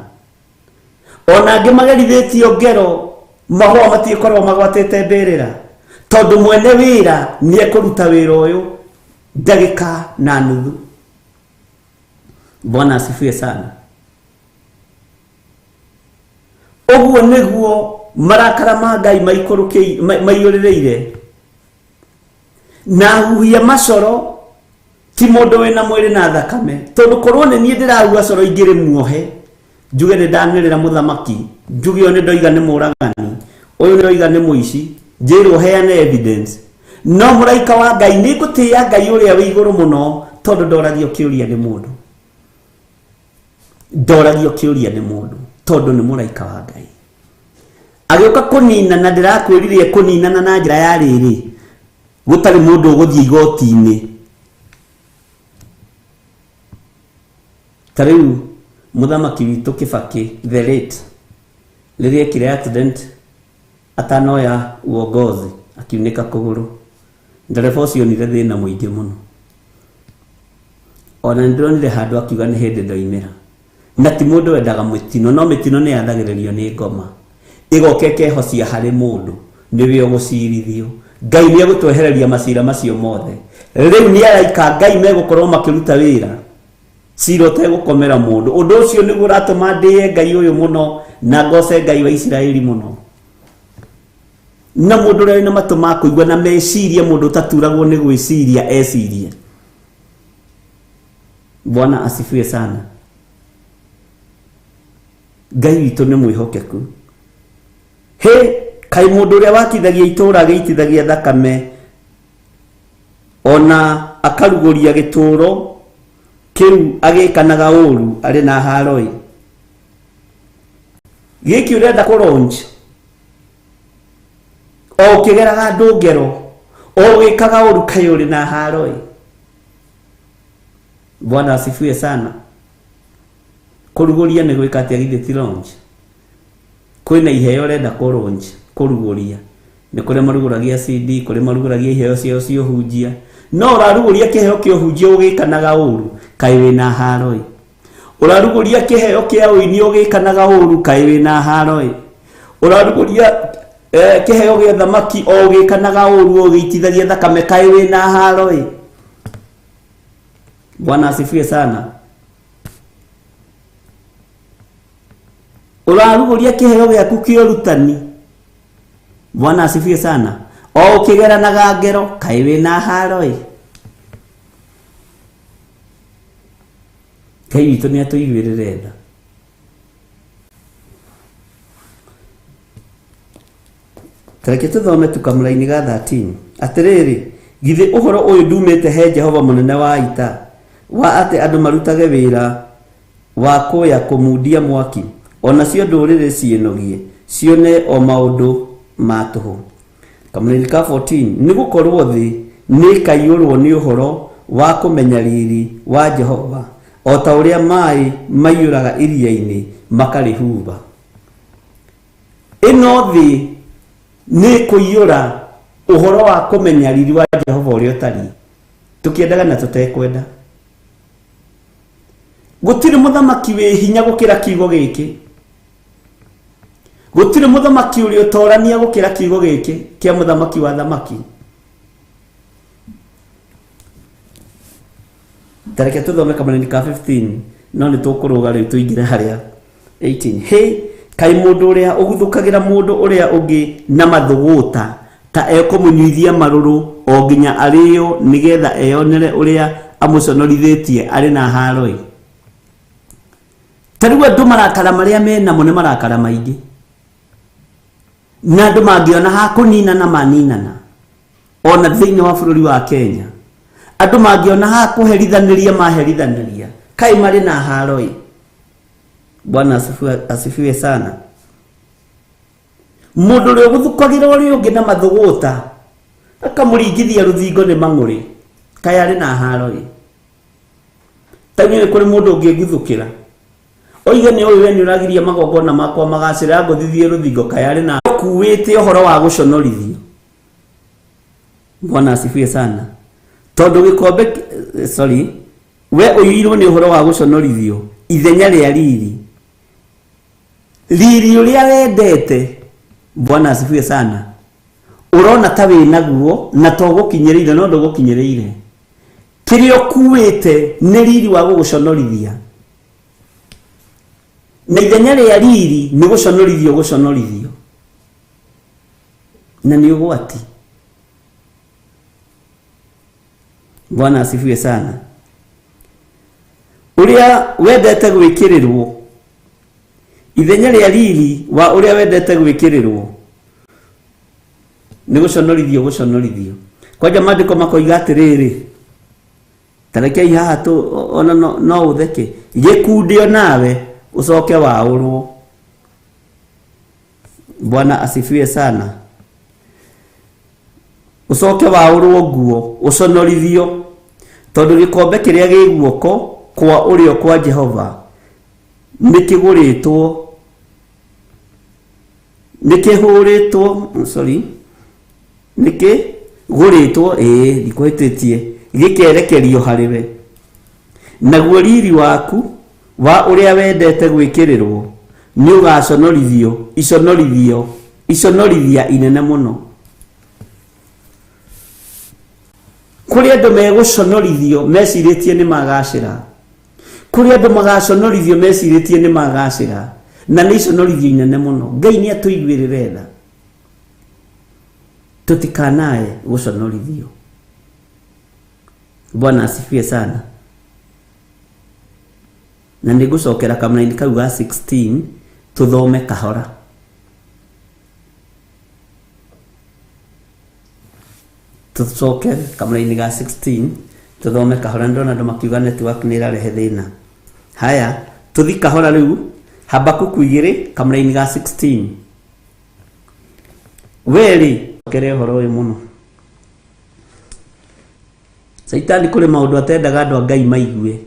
S2: Ona angĩ magerithĩtio ngero mahũa matiĩkorwo magwatĩte mbĩrĩra, tondũ mwene wĩra nĩ ekũruta wĩra ũyũ ndagĩka na nuthu. Bwana asifiwe sana. Ũguo nĩguo marakara ma Ngai maiyũrĩrĩire na huhia macoro ti mũndũ wĩna mwĩrĩ na thakame, tondũ korwo nĩ niĩ ndĩrahua coro ingĩrĩ muohe, njuge nĩ ndanĩrĩra mũthamaki, njuge ũyũ nĩ ndoiga nĩ mũragani, ũyũ nĩ ndoiga nĩ mũici, njĩrwo heane evidence. No mũraika wa Ngai, nĩ ngũtĩĩa Ngai ũrĩa wĩ igũrũ mũno, tondũ ndoragio kĩũria nĩ mũndũ. Ndoragio kĩũria nĩ mũndũ, tondũ nĩ mũraika wa Ngai. Agĩũka kũninana, ndĩrakwĩrire kũninana na njĩra ya rĩrĩ, gũtarĩ mũndũ ũgũthiĩ igoti-inĩ. Ta rĩu mũthamaki witũ Kibaki the late, rĩrĩa ekire accident atanoya uongozi, akiunĩka kũgũrũ, ndereba ũcio onire thĩna mũingĩ mũno. Ona nĩndĩronire handũ akiuga nĩ hĩndĩ ndoimĩra. Na ti mũndũ wendaga mĩtino, no mĩtino nĩ yathagĩrĩrio nĩ ngoma. Ĩgoka ĩkehocia harĩ mũndũ nĩwe ũgũcirithio. Ngai nĩ egũtwehereria macira macio mothe. Rĩu nĩ araika Ngai megũkorwo makĩruta wĩra cira ũtegũkomera mũndũ. Ũndũ ũcio nĩguo ũratũma ndĩe Ngai ũyũ mũno na ngoce Ngai wa Isiraeli mũno. Na mũndũ ũrĩa wĩna matũ ma kũigua na meciria, mũndũ ũtaturagwo nĩ gwĩciria ecirie. Bwana asifiwe sana. Ngai witũ nĩ mwĩhokeku. Hĩ, kaĩ mũndũ ũrĩa wakithagia itũũra agĩitithagia thakame ona akarugũria gĩtũũro kĩu agĩkanaga ũũru arĩ na haro-ĩ. Gĩkĩ ũrenda kũ launch o ũkĩgeraga ndũngero o ũgĩkaga ũũru kaĩ ũrĩ na haro-ĩ. Bwana asifiwe sana. Kũrugũria nĩ gwĩka atĩa githĩ ti launch? Kwĩna iheo ũrenda kũ launch, kũrugũria. Nĩ kũrĩa marugũragia CD, kũrĩa marugũragia iheo ciao cia ũhunjia. No ũrarugũria kĩheo kĩa ũhunjia ũgĩkanaga ũũru, kaĩ wĩna haro-ĩ. Ũrarugũria kĩheo kĩa ũini ũgĩkanaga ũũru, kaĩ wĩna haro-ĩ. Ũrarugũria kĩheo gĩa thamaki o ũgĩkanaga ũũru ũgĩitithagia thakame, kaĩ wĩna haro-ĩ. Bwana asifiwe sana. Ũrarugũria kĩheo gĩaku kĩa ũrutani. Bwana asifiwe sana. O ũkĩgeranaga ngero, kaĩ wĩna haro-ĩ. Ngai witũ nĩ atũiguĩrĩre tha. Tareke tũthome tu kamũraini ga 13. Atĩrĩrĩ, githĩ ũhoro ũyũ ndumĩte he Jehova mũnene wa ita, wa atĩ andũ marutage wĩra wa kũya kũmundia mwaki, onacio ndũrĩrĩ ciĩnogie, cione o maũndũ ma tũhũ. Kamũraini ka 14. Nĩ gũkorwo thĩ nĩĩkaiyũrwo nĩ ũhoro wa kũmenya riri wa Jehova, o ta ũrĩa maĩ maiyũraga iria-inĩ makarĩhuba. Ĩno thĩ nĩ kũiyũra ũhoro wa kũmenya riri wa Jehova ũrĩa ũtariĩ, tũkĩendaga na tũtekwenda. Gũtirĩ mũthamaki wĩ hinya gũkĩra kiugo gĩkĩ. Gũtirĩ mũthamaki ũrĩ ũtorania gũkĩra kiugo gĩkĩ kĩa mũthamaki wa thamaki. Tareke tũthome kamũraini ka 15, no nĩ tũkũrũga rĩu tũingĩre harĩa 18. Hĩ, kaĩ mũndũ ũrĩa ũguthũkagĩra mũndũ ũrĩa ũngĩ na mathũgũta ta ekũmũnyuithia marũrũ o nginya arĩo nĩgetha eyonere ũrĩa amũconorithĩtie arĩ na haro-ĩ. Ta rĩu andũ marakara marĩa menamo nĩ marakara maingĩ, na andũ mangĩona ha kũninana maninana. Ona thĩinĩ wa bũrũri wa Kenya andũ mangĩona ha kũherithanĩria maherithanĩria, kaĩ marĩ na haro-ĩ. Bwana asifiwe sana. Mũndũ ũrĩa ũgũthukagĩra ũrĩa ũngĩ na mathũgũta akamũringithia rũthingo nĩ mang'ũrĩ, kaĩ arĩ na haro-ĩ. Ta niĩ nĩ kũrĩ mũndũ ũngĩnguthũkĩra oige nĩ ũyũ we nĩ ũragiria magongona makwa magacĩra ngũthithie rũthingo, kaĩ arĩ na kuĩte ũhoro wa gũconorithio. Bwana asifiwe sana. Tondũ gĩkombe sorry, we ũiyũirwo nĩ ũhoro wa gũconorithio ithenya rĩa riri, riri ũrĩa wendete. Bwana asifiwe sana. Ũrona ta wĩ naguo na to gũkinyĩrĩire, no ndũgũkinyĩrĩire. Kĩrĩa ũkuĩte nĩ riri wa gũgũconorithia, na ithenya rĩa riri nĩ gũconorithio gũconorithio, na nĩ ũgwati. Bwana asifiwe sana. Ũrĩa wendete gwĩkĩrĩrwo ithenya rĩa riri wa ũrĩa wendete gwĩkĩrĩrwo nĩ gũconorithio gũconorithio. Kwanja maandĩko makoiga atĩrĩrĩ, tarekei haha tũ ona no ũtheke, gĩkundio nawe ũcoke waũrwo. Bwana asifiwe sana. Ũcoke waũrwo nguo ũconorithio, tondũ gĩkombe kĩrĩa gĩ guoko kwa ũrĩo kwa Jehova nĩ kĩgũrĩtwo, nĩ kĩhũrĩtwo, sorry, nĩ kĩgũrĩtwo, ĩĩ ndikũhĩtĩtie, gĩkerekerio harĩ we. Naguo riri waku wa ũrĩa wendete gwĩkĩrĩrwo Nĩ ũgaconorithio iconorithio iconorithia inene mũno. Kũrĩ andũ megũconorithio mecirĩtie nĩ magacĩra. Kũrĩ andũ magaconorithio mecirĩtie nĩ magacĩra, na nĩ iconorithio inene mũno. Ngai nĩ atũiguĩrĩre tha, tũtikanae gũconorithio. Bwana asifiwe sana. Na nĩ ngũcokera kamũraini kau ga 16 tũthome kahora. Tũcoke kamũraini ga 16 tũthome kahora. Ndĩrona andũ makiuga network nĩ ĩrarehe thĩna. Haya, tũthi kahora rĩu. Habakuku 2 kamũraini ga 16. We-rĩ, kere ũhoro ũyũ mũno. Caitani kũrĩ maũndũ atendaga andũ a Ngai maigue.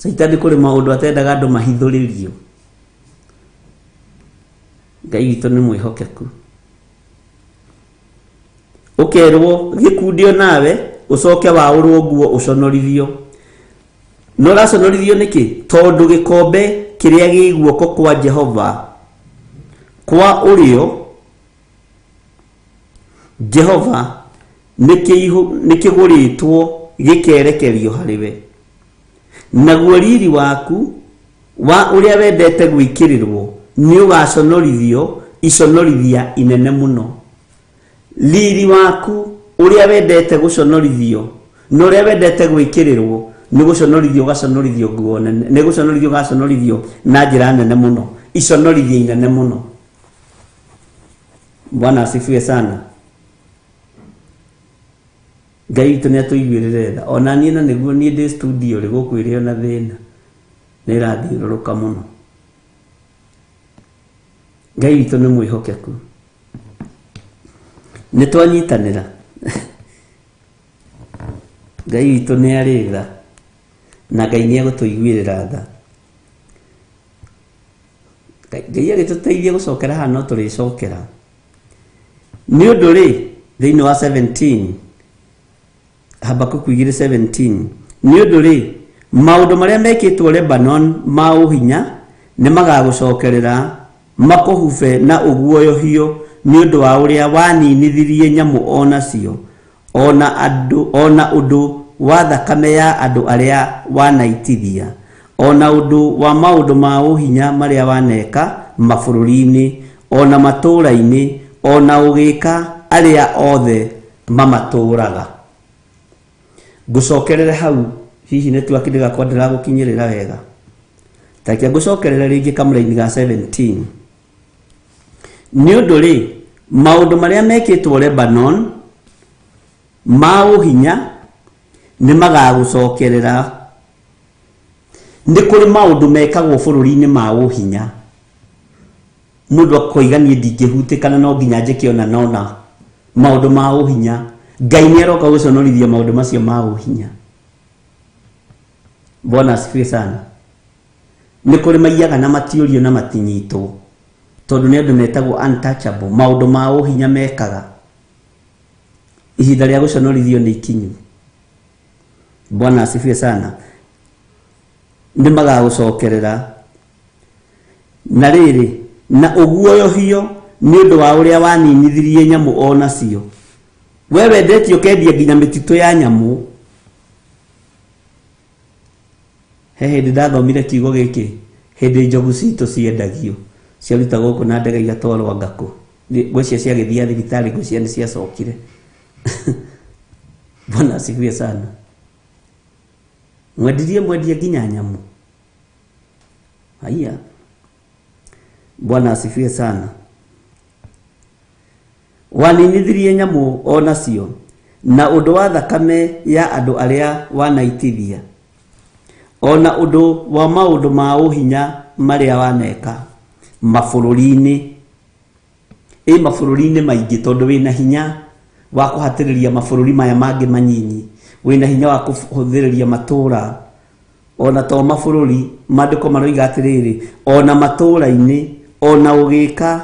S2: Caitani kũrĩ maũndũ atendaga andũ mahithũrĩrio. Ngai witũ nĩ mwĩhokeku. Ũkerwo gĩkundi o nawe ũcoke waũrwo nguo ũconorithio. Na ũraconorithio nĩkĩ? Tondũ gĩkombe kĩrĩa gĩ guoko kwa Jehova kwa ũrĩo, Jehova nĩkĩgũrĩtwo gĩkerekerio harĩ we. Naguo riri waku wa ũrĩa wendete gwĩkĩrĩrwo nĩũgaconorithio iconorithia inene mũno. Riri waku ũrĩa wendete gũconorithio na ũrĩa wendete gwĩkĩrĩrwo nĩ gũconorithio ũgaconorithio nguo nene, nĩ gũconorithio ũgaconorithio na njĩra nene mũno, iconorithia inene mũno. Bwana asifiwe sana. Ngai witũ nĩ atũiguĩrĩre tha. Ona niĩ na nĩguo niĩ ndĩ studio rĩ, gũkũ ĩrĩ ona thĩna, nĩ ĩrathiũrũrũka mũno. Ngai witũ nĩ mwĩhokeku. Nĩ twanyitanĩra. Ngai witũ nĩ arĩ tha, na Ngai nĩ egũtũiguĩrĩra tha. Ngai agĩtũteithia gũcokera haha no tũrĩcokera. Nĩ ũndũ rĩ, thĩinĩ wa 17, Habakuku 2:17, nĩ ũndũ rĩ, maũndũ marĩa mekĩtwo Lebanon ma ũhinya nĩ magagũcokerera, makũhube na ũguoyohio nĩ ũndũ wa ũrĩa waninithirie nyamũ o nacio, o na andũ, o na ũndũ wa thakame ya andũ arĩa wanaitithia, o na ũndũ wa maũndũ ma ũhinya marĩa waneka mabũrũri-inĩ, o na matũũra-inĩ, o na ũgĩka arĩa othe mamatũũraga. Ngũcokerere hau, hihi network ndĩgakorwo ndĩragũkinyĩrĩra wega. Ta reke ngũcokerere rĩngĩ kamũraini ga 17. Nĩ ũndũ rĩ, maũndũ marĩa mekĩtwo Lebanon ma ũhinya nĩ magagũcokerera. Nĩ kũrĩ maũndũ mekagwo bũrũri-inĩ ma ũhinya. Mũndũ akoiga niĩ ndingĩhutĩkana no nginya njĩke ona nona maũndũ ma ũhinya. Ngai nĩ aroka gũconorithia maũndũ macio ma ũhinya. Bwana asifiwe sana. Nĩ kũrĩ maiyaga na matiũrio na matinyitwo, tondũ nĩ andũ metagwo untouchable. Maũndũ ma ũhinya mekaga. Ihinda rĩa gũconorithio nĩ ikinyu. Bwana asifiwe sana. Nĩ magagũcokerera. Na rĩrĩ, na ũguoyohio nĩ ũndũ wa ũrĩa waninithirie nyamũ o nacio. We wendetie ũkendia nginya mĩtitũ ya nyamũ. He hĩndĩ ndathomire kiugo gĩkĩ, hĩndĩ njogu citũ ciendagio, ciarutagwo gũkũ na ndege igatwarwo anga kũ. Ngwĩciria ciagĩthiaga thibitarĩ, ngwĩciria nĩ ciacokire. Bwana asifiwe sana. Mwendirie mwendia nginya nyamũ. Haiya. Bwana asifiwe sana. Waninithirie nyamũ o nacio, na ũndũ wa thakame ya andũ arĩa wanaitithia, o na ũndũ wa maũndũ ma ũhinya marĩa waneka mabũrũri-inĩ, ĩ mabũrũri-inĩ maingĩ, tondũ wĩna hinya wa kũhatĩrĩria mabũrũri maya mangĩ manyinyi, wĩna hinya wa kũhũthĩrĩria matũũra, o na to mabũrũri. Maandĩko maroiga atĩrĩrĩ, o na matũũra-inĩ, o na ũgĩka,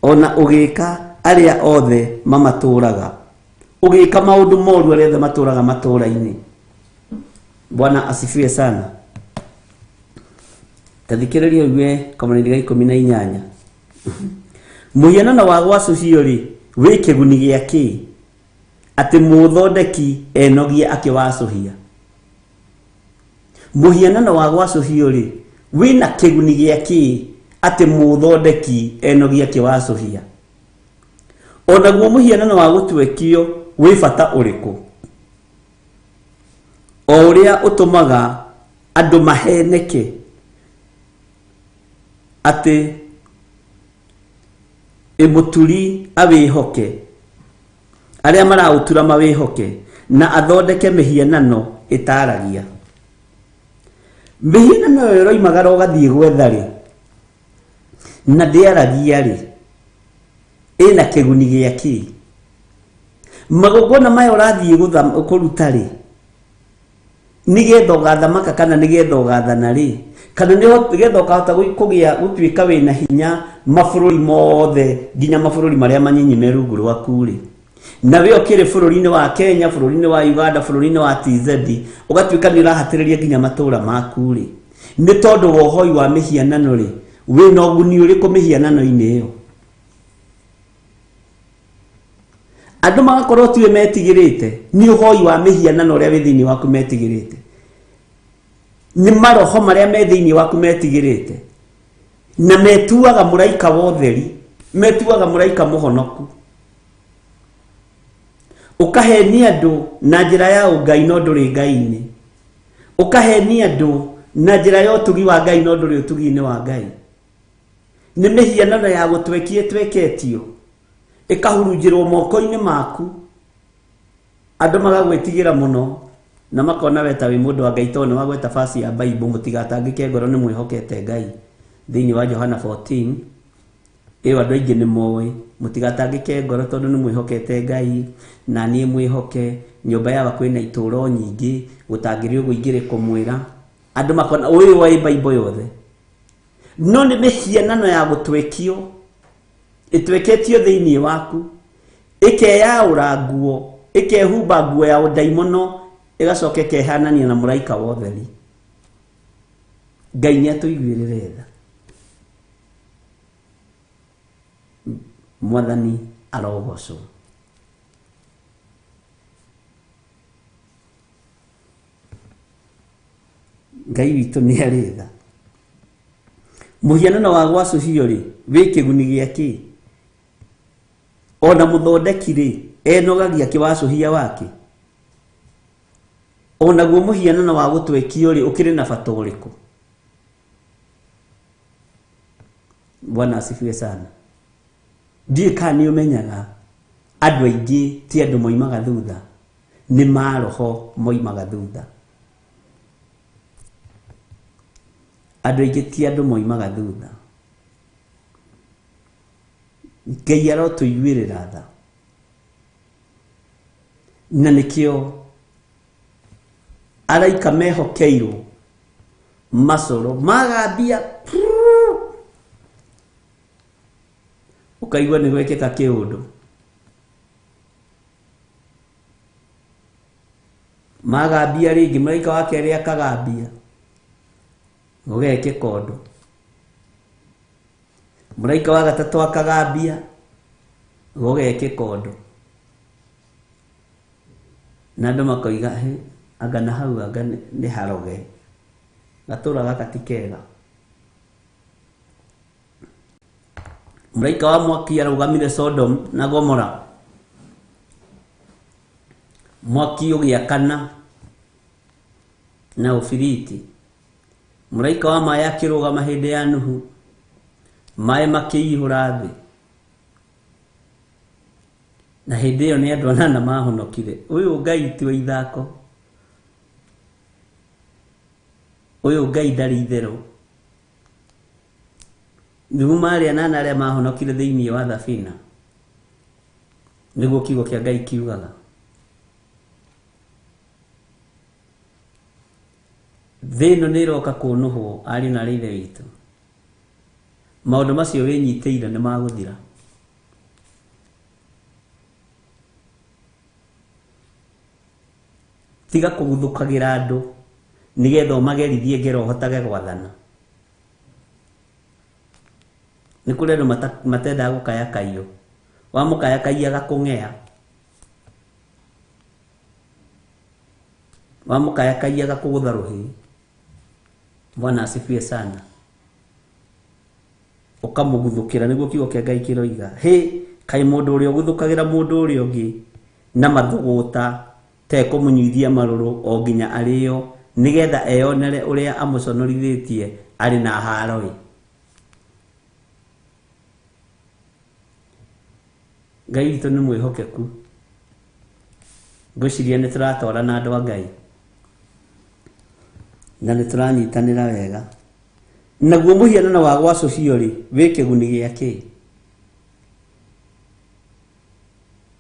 S2: o na ũgĩka arĩa othe mamatũũraga, ũgĩka maũndũ moru arĩa othe matũũraga matũũra-inĩ. Bwana asifiwe sana. Ta thikĩrĩria ũigue kamũraini ga 18. Mũhianano wa gwacũhio rĩ, wĩ kĩguni gĩa kĩ atĩ mũthondeki enogie akĩwacũhia? Mũhianano wa gwacũhio rĩ, wĩna kĩguni gĩa kĩ atĩ mũthondeki enogie akĩwacũhia? Onaguo mũhianano wa gũtwekio wĩ bata ũrĩkũ? O ũrĩa ũtũmaga andũ maheneke atĩ ĩmũturi awĩhoke, arĩa maraũtura mawĩhoke, na athondeke mĩhianano ĩtaragia. Mĩhianano ĩyo ĩroimagara ũgathiĩ gwetha rĩ, na ndĩaragia rĩ, ĩna kĩguni gĩa kĩ? Magongona maya ũrathiĩ kũruta rĩ, nĩgetha ũgathamaka kana nĩgetha ũgathana rĩ, kana nĩgetha ũkahota kũgĩa gũtuĩka wĩna hinya mabũrũri mothe nginya mabũrũri marĩa manyinyi me rungu rwaku rĩ, na we ũkĩrĩ bũrũri-inĩ wa Kenya, bũrũri-inĩ wa Uganda, bũrũri-inĩ wa TZ, ũgatuĩka nĩ ũrahatĩrĩria nginya matũũra maku rĩ, nĩ tondũ wa ũhoi wa mĩhianano rĩ, wĩna ũguni ũrĩkũ mĩhianano-inĩ ĩyo? Andũ magakorwo tiwe metigĩrĩte, nĩ ũhoi wa mĩhianano ũrĩa wĩ thĩinĩ waku metigĩrĩte, nĩ maroho marĩa me thĩinĩ waku metigĩrĩte, na metuaga mũraika wa ũtheri, metuaga mũraika mũhonoku. Ũkahenia andũ na njĩra ya ũngai no ndũrĩ Ngai-inĩ, ũkahenia andũ na njĩra ya ũtugi wa Ngai no ndũrĩ ũtugi-inĩ wa Ngai. Nĩ mĩhianano ya gũtwekia ĩtweketio, ĩkahurunjĩrwo moko-inĩ maku, andũ magagwĩtigĩra mũno na makona we ta wĩ mũndũ wa Ngai tondũ nĩ wagweta basi ya Bible. Mũtigatangĩke ngoro, nĩ mwĩhokete Ngai. Thĩinĩ wa Johana 14 ĩyo andũ aingĩ nĩ moĩ, mũtigatangĩke ngoro tondũ nĩ mwĩhokete Ngai, na niĩ mwĩhoke nyũmba yawa kwĩna itũũro nyingĩ, gũtangĩrĩ ũguo ingĩrĩ kũmwĩra. Andũ makona ũyũ oĩ Bible yothe, no nĩ mĩhianano ya gũtwekio ĩtweketio thĩinĩ waku, ĩkeyaũra nguo, ĩkehumba nguo ya ũndaimono, ĩgacoka ĩkehanania na mũraika wa ũtheri. Ngai nĩ atũiguĩrĩre tha. Mwathani arogocwo. Ngai witũ nĩ arĩ tha. Mũhianano wa gwacũhio rĩ, wĩ kĩguni gĩa kĩ? Ona mũthondeki rĩ, enogagia kĩwacũhia wake? Onaguo mũhianano wa gũtwekio rĩ, ũkĩrĩ na bata ũrĩkũ? Bwana asifiwe sana. Ndiũĩ kana nĩ ũmenyaga andũ aingĩ ti andũ moimaga thutha, nĩ maroho moimaga thutha. Andũ aingĩ ti andũ moimaga thutha. Ngai arotũiguĩrĩra tha, na nĩkĩo araika mehokeirwo macoro magambia, ũkaigua nĩ gwekĩka kĩũndũ. Magambia rĩngĩ, mũraika wa kerĩ akagambia, gũgekĩka ũndũ. Mũraika wa gatatũ akagambia, gũgekĩka ũndũ. Na andũ makoiga, "Hĩ, anga na hau anga nĩ haroge, gatũra gaka ti kega." Mũraika wa mwaki arũgamire Sodom na Gomora, mwaki ũgĩakana na ũbiriti. Mũraika wa maĩ akĩrũgama hĩndĩ ya Nuhu, maĩ makĩihũra thĩ, na hĩndĩ ĩyo nĩ andũ anana mahonokire. Ũyũ Ngai ti wa ithako, ũyũ Ngai ndarĩ itherũ. Nĩguo marĩ anana arĩa mahonokire thĩinĩ wa thabina, nĩguo kiugo kĩa Ngai kiugaga. Thĩ ĩno nĩ ĩroka kũnũhwo, ariũ na aarĩ a Ithe witũ. Maũndũ macio wĩnyitĩire nĩ magũthira. Tiga kũguthũkagĩra andũ nĩgetha ũmagerithie ngero ũhotage gwathana. Nĩ kũrĩ andũ matendaga gũkayakaiyo. Wamũkayakaia agakũng'ea. Wamũkayakaia agakũgũtha rũhĩ. Bwana asifiwe sana. Ũkamũguthũkĩra nĩguo kiugo kĩa Ngai kĩroiga. Hĩ, kaĩ mũndũ ũrĩa ũguthũkagĩra mũndũ ũrĩa ũngĩ na mathũgũta tekũmũnyuithia marũrũ o nginya arĩo nĩgetha eyonere ũrĩa amũconorithĩtie arĩ na haro-ĩ. Ngai witũ nĩ mwĩhokeku. Ngwĩciria nĩ tũratwarana andũ a Ngai na nĩ tũranyitanĩra wega. Naguo mũhianano wa gwacũcio rĩ wĩ kĩguni gĩa kĩ?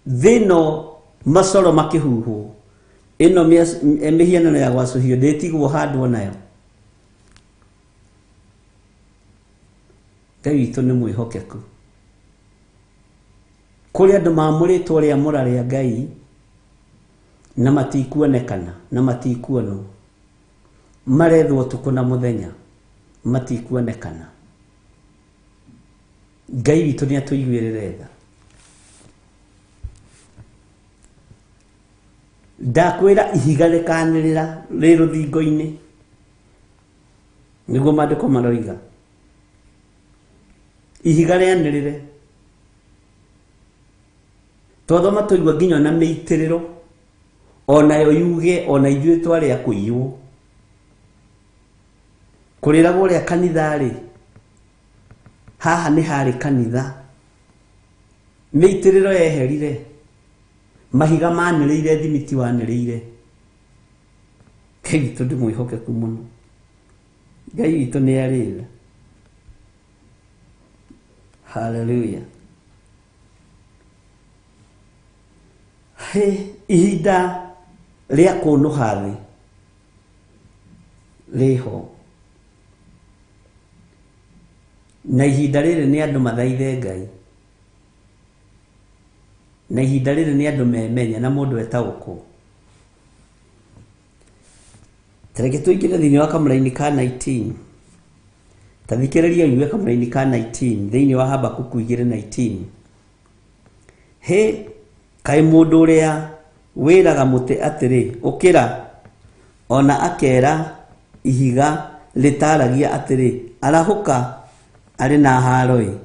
S2: Thĩ ĩno macoro makĩhuhwo, ĩno mĩhianano ya gwacũhio ndĩtigwo handũ onayo. Ngai witũ nĩ mwĩhokeku. Kũrĩ andũ maamũrĩtwo rĩamũra rĩa Ngai na matikuonekana na matikuonwo, marethwo ũtukũ na mũthenya matikuonekana. Ngai witũ nĩ atũiguĩrĩre tha. Ndakwĩra ihiga rĩkanĩrĩra rĩ rũthingo-inĩ, nĩguo maandĩko maroiga. Ihiga rĩanĩrĩre. Twathoma twaigua nginya ona mĩitĩrĩro onayo yuge ona ithuĩ twarĩ a kũiywo. Kũrĩragwo ũrĩa kanitha rĩ, haha nĩ harĩ kanitha. Mĩitĩrĩro yeherire, mahiga manĩrĩire, thimiti wanĩrĩire. Ngai witũ nĩ mwĩhokeku mũno. Ngai witũ nĩ arĩ tha. Hallelujah. Hĩ, ihinda rĩa kũnũha thĩ rĩho, na ihinda rĩrĩ nĩ andũ mathaithe Ngai, na ihinda rĩrĩ nĩ andũ memenye na mũndũ etaũkwo. Ta reke tũingĩre thĩinĩ wa kamũraini ka 19. Ta thikĩrĩria ũigue kamũraini ka 19 thĩinĩ wa Habakuku 2:19. Hĩ, kaĩ mũndũ ũrĩa wĩraga mũtĩ atĩrĩ, ũkĩra, ona akera ihiga rĩtaragia atĩrĩ, arahũka, arĩ na haro-ĩ.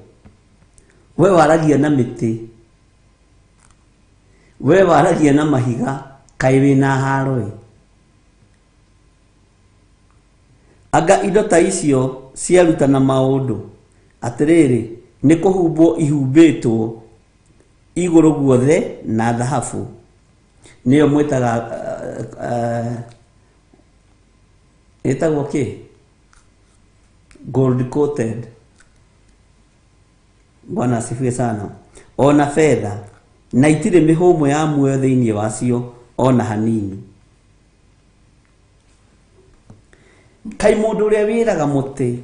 S2: We waragia na mĩtĩ, we waragia na mahiga, kaĩ wĩna haro-ĩ. Anga indo ta icio ciarutana maũndũ, atĩrĩrĩ, nĩ kũhumbwo ihumbĩtwo igũrũ guothe na thahabu, nĩyo mwĩtaga ĩtagwo kĩ? Gold coated. Bwana asifiwe sana. Ona fedha, na itirĩ mĩhũmũ ya muoyo thĩinĩ wacio ona hanini. Kaĩ mũndũ ũrĩa wĩraga mũtĩ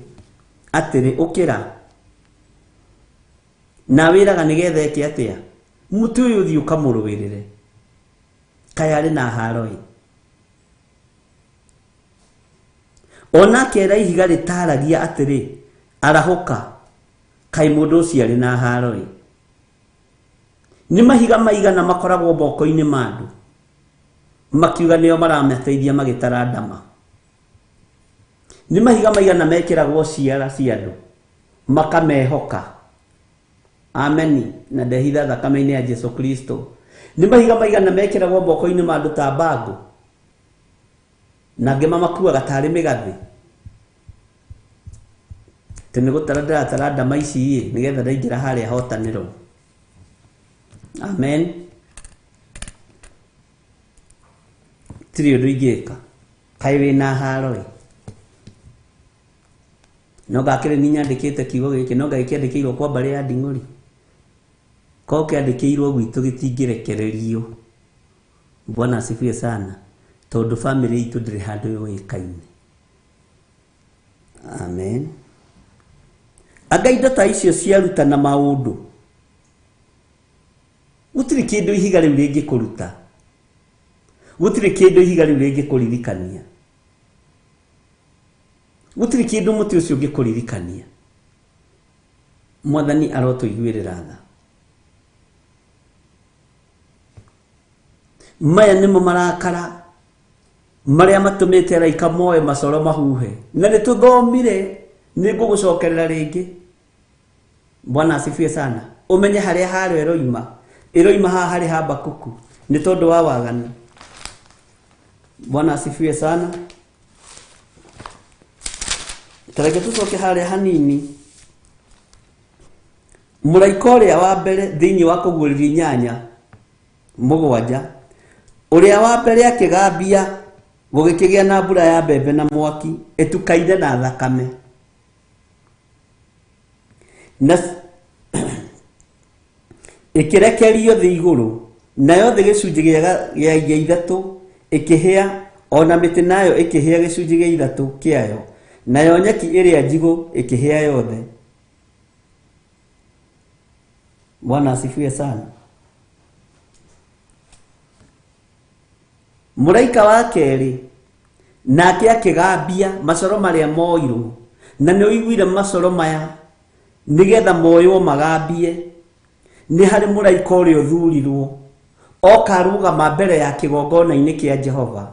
S2: atĩrĩ, ũkĩra, na wĩraga nĩgetha eke atĩa? Mũtĩ ũyũ ũthiĩ ũkamũrũĩrĩre. Kaĩ arĩ na haro-ĩ. Ona akera ihiga rĩtaragia atĩrĩ, arahũka, kaĩ mũndũ ũcio arĩ na haro-ĩ. Nĩ mahiga maigana makoragwo moko-inĩ ma andũ, makiuga nĩo maramateithia magĩtara ndama. Nĩ mahiga maigana mekĩragwo ciara cia andũ, makamehoka. Ameni. Na ndehitha thakame-inĩ ya Jesu Kristo. Nĩ mahiga maigana mekĩragwo moko-inĩ ma andũ ta bango, na angĩ mamakuaga tarĩ mĩgathĩ. Atĩ nĩ gũtara ndĩratara ndama ici ĩ, nĩgetha ndaingĩra harĩa hotanĩro. Amen. Tirĩ ũndũ ingĩka. Kaĩ wĩna haro-ĩ. No ngakĩrĩ niĩ nyandĩkĩte kiugo gĩkĩ, no ngagĩkĩandĩkĩirwo kwa mbarĩ ya Nding'ũri. Korwo kĩandĩkĩirwo gwitũ gĩtingĩrekererio. Bwana asifiwe sana. Tondũ family itũ ndĩrĩ handũ yũĩkaine. Amen. Anga indo ta icio ciarutana maũndũ, gũtirĩ kĩndũ ihiga rĩu rĩngĩkũruta, gũtirĩ kĩndũ ihiga rĩu rĩngĩkũririkania, gũtirĩ kĩndũ mũtĩ ũcio ũngĩkũririkania. Mwathani arotũiguĩrĩra tha. Maya nĩmo marakara marĩa matũmĩte araika moe macoro mahuhe. Na nĩ tũthomire, nĩ ngũgũcokerera rĩngĩ. Bwana asifiwe sana. Ũmenye harĩa harĩa ĩroima. Ĩroima haha harĩ Habakuku nĩ tondũ wa waganu. Bwana asifiwe sana. Tareke tũcoke harĩa hanini. Mũraika ũrĩa wa mbere thĩinĩ wa kũguũrĩrio 8:7, ũrĩa wa mbere akĩgambia gũgĩkĩgĩa na mbura ya mbembe na mwaki ĩtukaine na thakame. Na ĩkĩrekerio thĩ igũrũ, nayo thĩ gĩcunjĩ gĩa ithatũ ĩkĩhĩa, ona mĩtĩ nayo ĩkĩhĩa gĩcunjĩ gĩa ithatũ kĩayo, nayo nyeki ĩrĩa njigũ ĩkĩhĩa yothe. Bwana asifiwe sana. Mũraika wa kerĩ nake akĩgambia macoro marĩa moirwo, na nĩ ũiguire macoro maya nĩgetha moywo magambie. Nĩ harĩ mũraika ũrĩa ũthurirwo oka arũgama mbere ya kĩgongona-inĩ kĩa Jehova,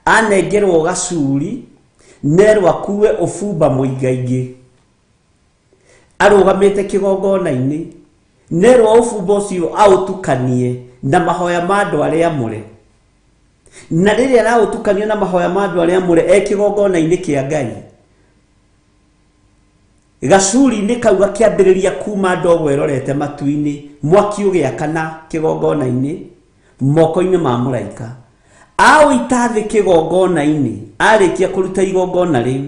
S2: anengerwo gacuri nerwo akue ũbumba mũingaingĩ. Arũgamĩte kĩgongona-inĩ nerwo ũbumba ũcio aũtukanie na mahoya ma andũ arĩa amũre. Na rĩrĩa araũtukania na mahoya ma andũ arĩa amũre e kĩgongona-inĩ kĩa Ngai, gacuri-inĩ kau gakĩambĩrĩria kuma ndogo ĩrorete matu-inĩ, mwaki ũgĩakana kĩgongona-inĩ moko-inĩ ma mũraika. Aũita thĩ kĩgongona-inĩ, arĩkia kũruta igongona rĩu,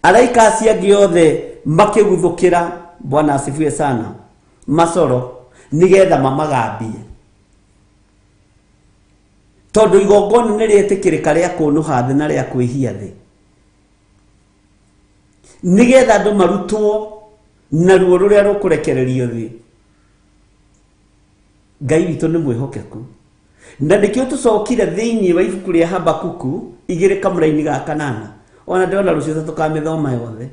S2: araika acio angĩ othe makĩguthũkĩra. Bwana asifiwe sana. Macoro nĩgetha mamagambie, tondũ igongona nĩ rĩetĩkĩrĩka rĩa kũnũha thĩ na rĩa kwĩhia thĩ, nĩgetha andũ marutwo na ruo rũrĩa rũkũrekererio thĩ. Ngai witũ nĩ mwĩhokeku, na nĩkĩo tũcokire thĩinĩ wa ibuku rĩa Habakuku 2 kamũraini ga 8. Ona ndĩrona rũciũ tũkamĩthoma yothe,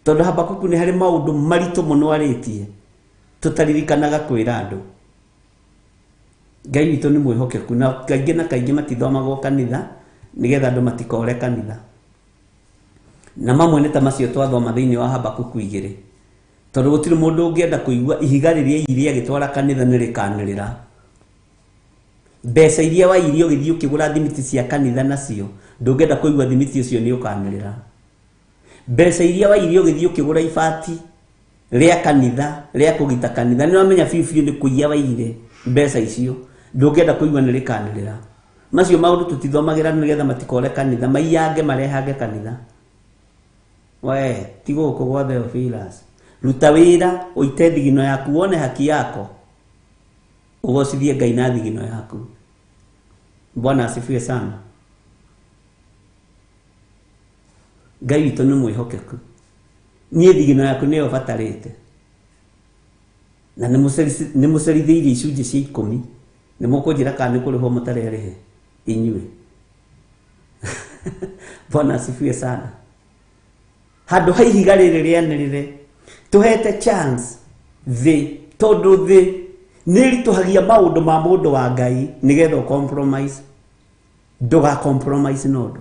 S2: tondũ Habakuku nĩ harĩ maũndũ maritũ mũno arĩtie tũtaririkanaga kwĩra andũ. Ngai witũ nĩ mwĩhokeku, na kaingĩ na kaingĩ matithomagwo kanitha nĩgetha andũ matikore kanitha. Na mamwe nĩ ta macio twathoma thĩinĩ wa Habakuku 2, tondũ gũtirĩ mũndũ ũngĩenda kũigua ihiga rĩrĩa iria agĩtwara kanitha nĩ rĩkanĩrĩra. Mbeca iria wairie ũgĩthiĩ ũkĩgũra thimiti cia kanitha nacio ndũngĩenda kũigua thimiti ũcio nĩ ũkanĩrĩra. Mbeca iria wairie ũgĩthiĩ ũkĩgũra ibati rĩa kanitha rĩa kũgita kanitha, nĩ wamenya biũ biũ nĩ kũiya waire mbeca icio, ndũngĩenda kũigua nĩ rĩkanĩrĩra. Macio maũndũ tũtithomagĩra nĩgetha matikore kanitha, maiyange marehange kanitha. We ti gũkũ gwa Theophilus, ruta wĩra ũite thigino yaku wone haki yako, ũgocithie Ngai na thigino yaku. Bwana asifiwe sana. Ngai witũ nĩ mwĩhokeku. Niĩ thigino yaku nĩyo batarĩte, na nĩ mũcerithĩirie icunjĩ cia 10. Nĩ mũkũnjĩra kana nĩ kũrĩhwo mũtarerĩhe inyuĩ. Bwana asifiwe sana. Handũ ha ihiga rĩrĩ rĩanĩrĩre, tũhete chance thĩ, tondũ thĩ nĩ ĩritũhagia maũndũ ma mũndũ wa Ngai nĩgetha ũ compromise. Ndũga compromise na ũndũ.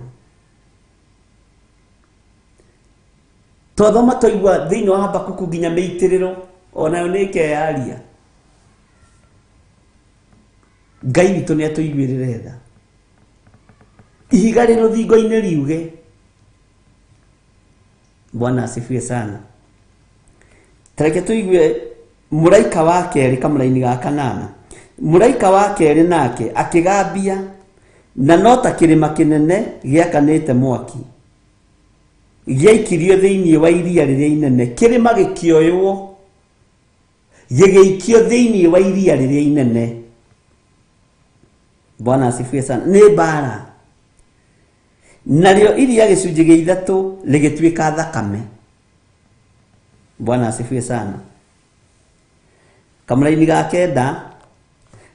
S2: Twathoma twaigua thĩinĩ wa Habakuku nginya mĩitĩrĩro onayo nĩ ĩkeyaria. Ngai witũ nĩ atũiguĩrĩre tha. Ihiga rĩ rũthingo-inĩ riuge. Bwana asifiwe sana. Tareke tũigue mũraika wa kerĩ kamũraini ga 8. Mũraika wa kerĩ nake akĩgambia, na no ta kĩrĩma kĩnene gĩakanĩte mwaki gĩaikirio thĩinĩ wa iria rĩrĩa inene. Kĩrĩma gĩkĩoywo gĩgĩikio thĩinĩ wa iria rĩrĩa inene. Bwana asifiwe sana. Nĩ mbara. Narĩo iria gĩcunjĩ gĩa ithatũ rĩgĩtuĩka thakame. Bwana asifiwe sana. Kamũraini ga 9,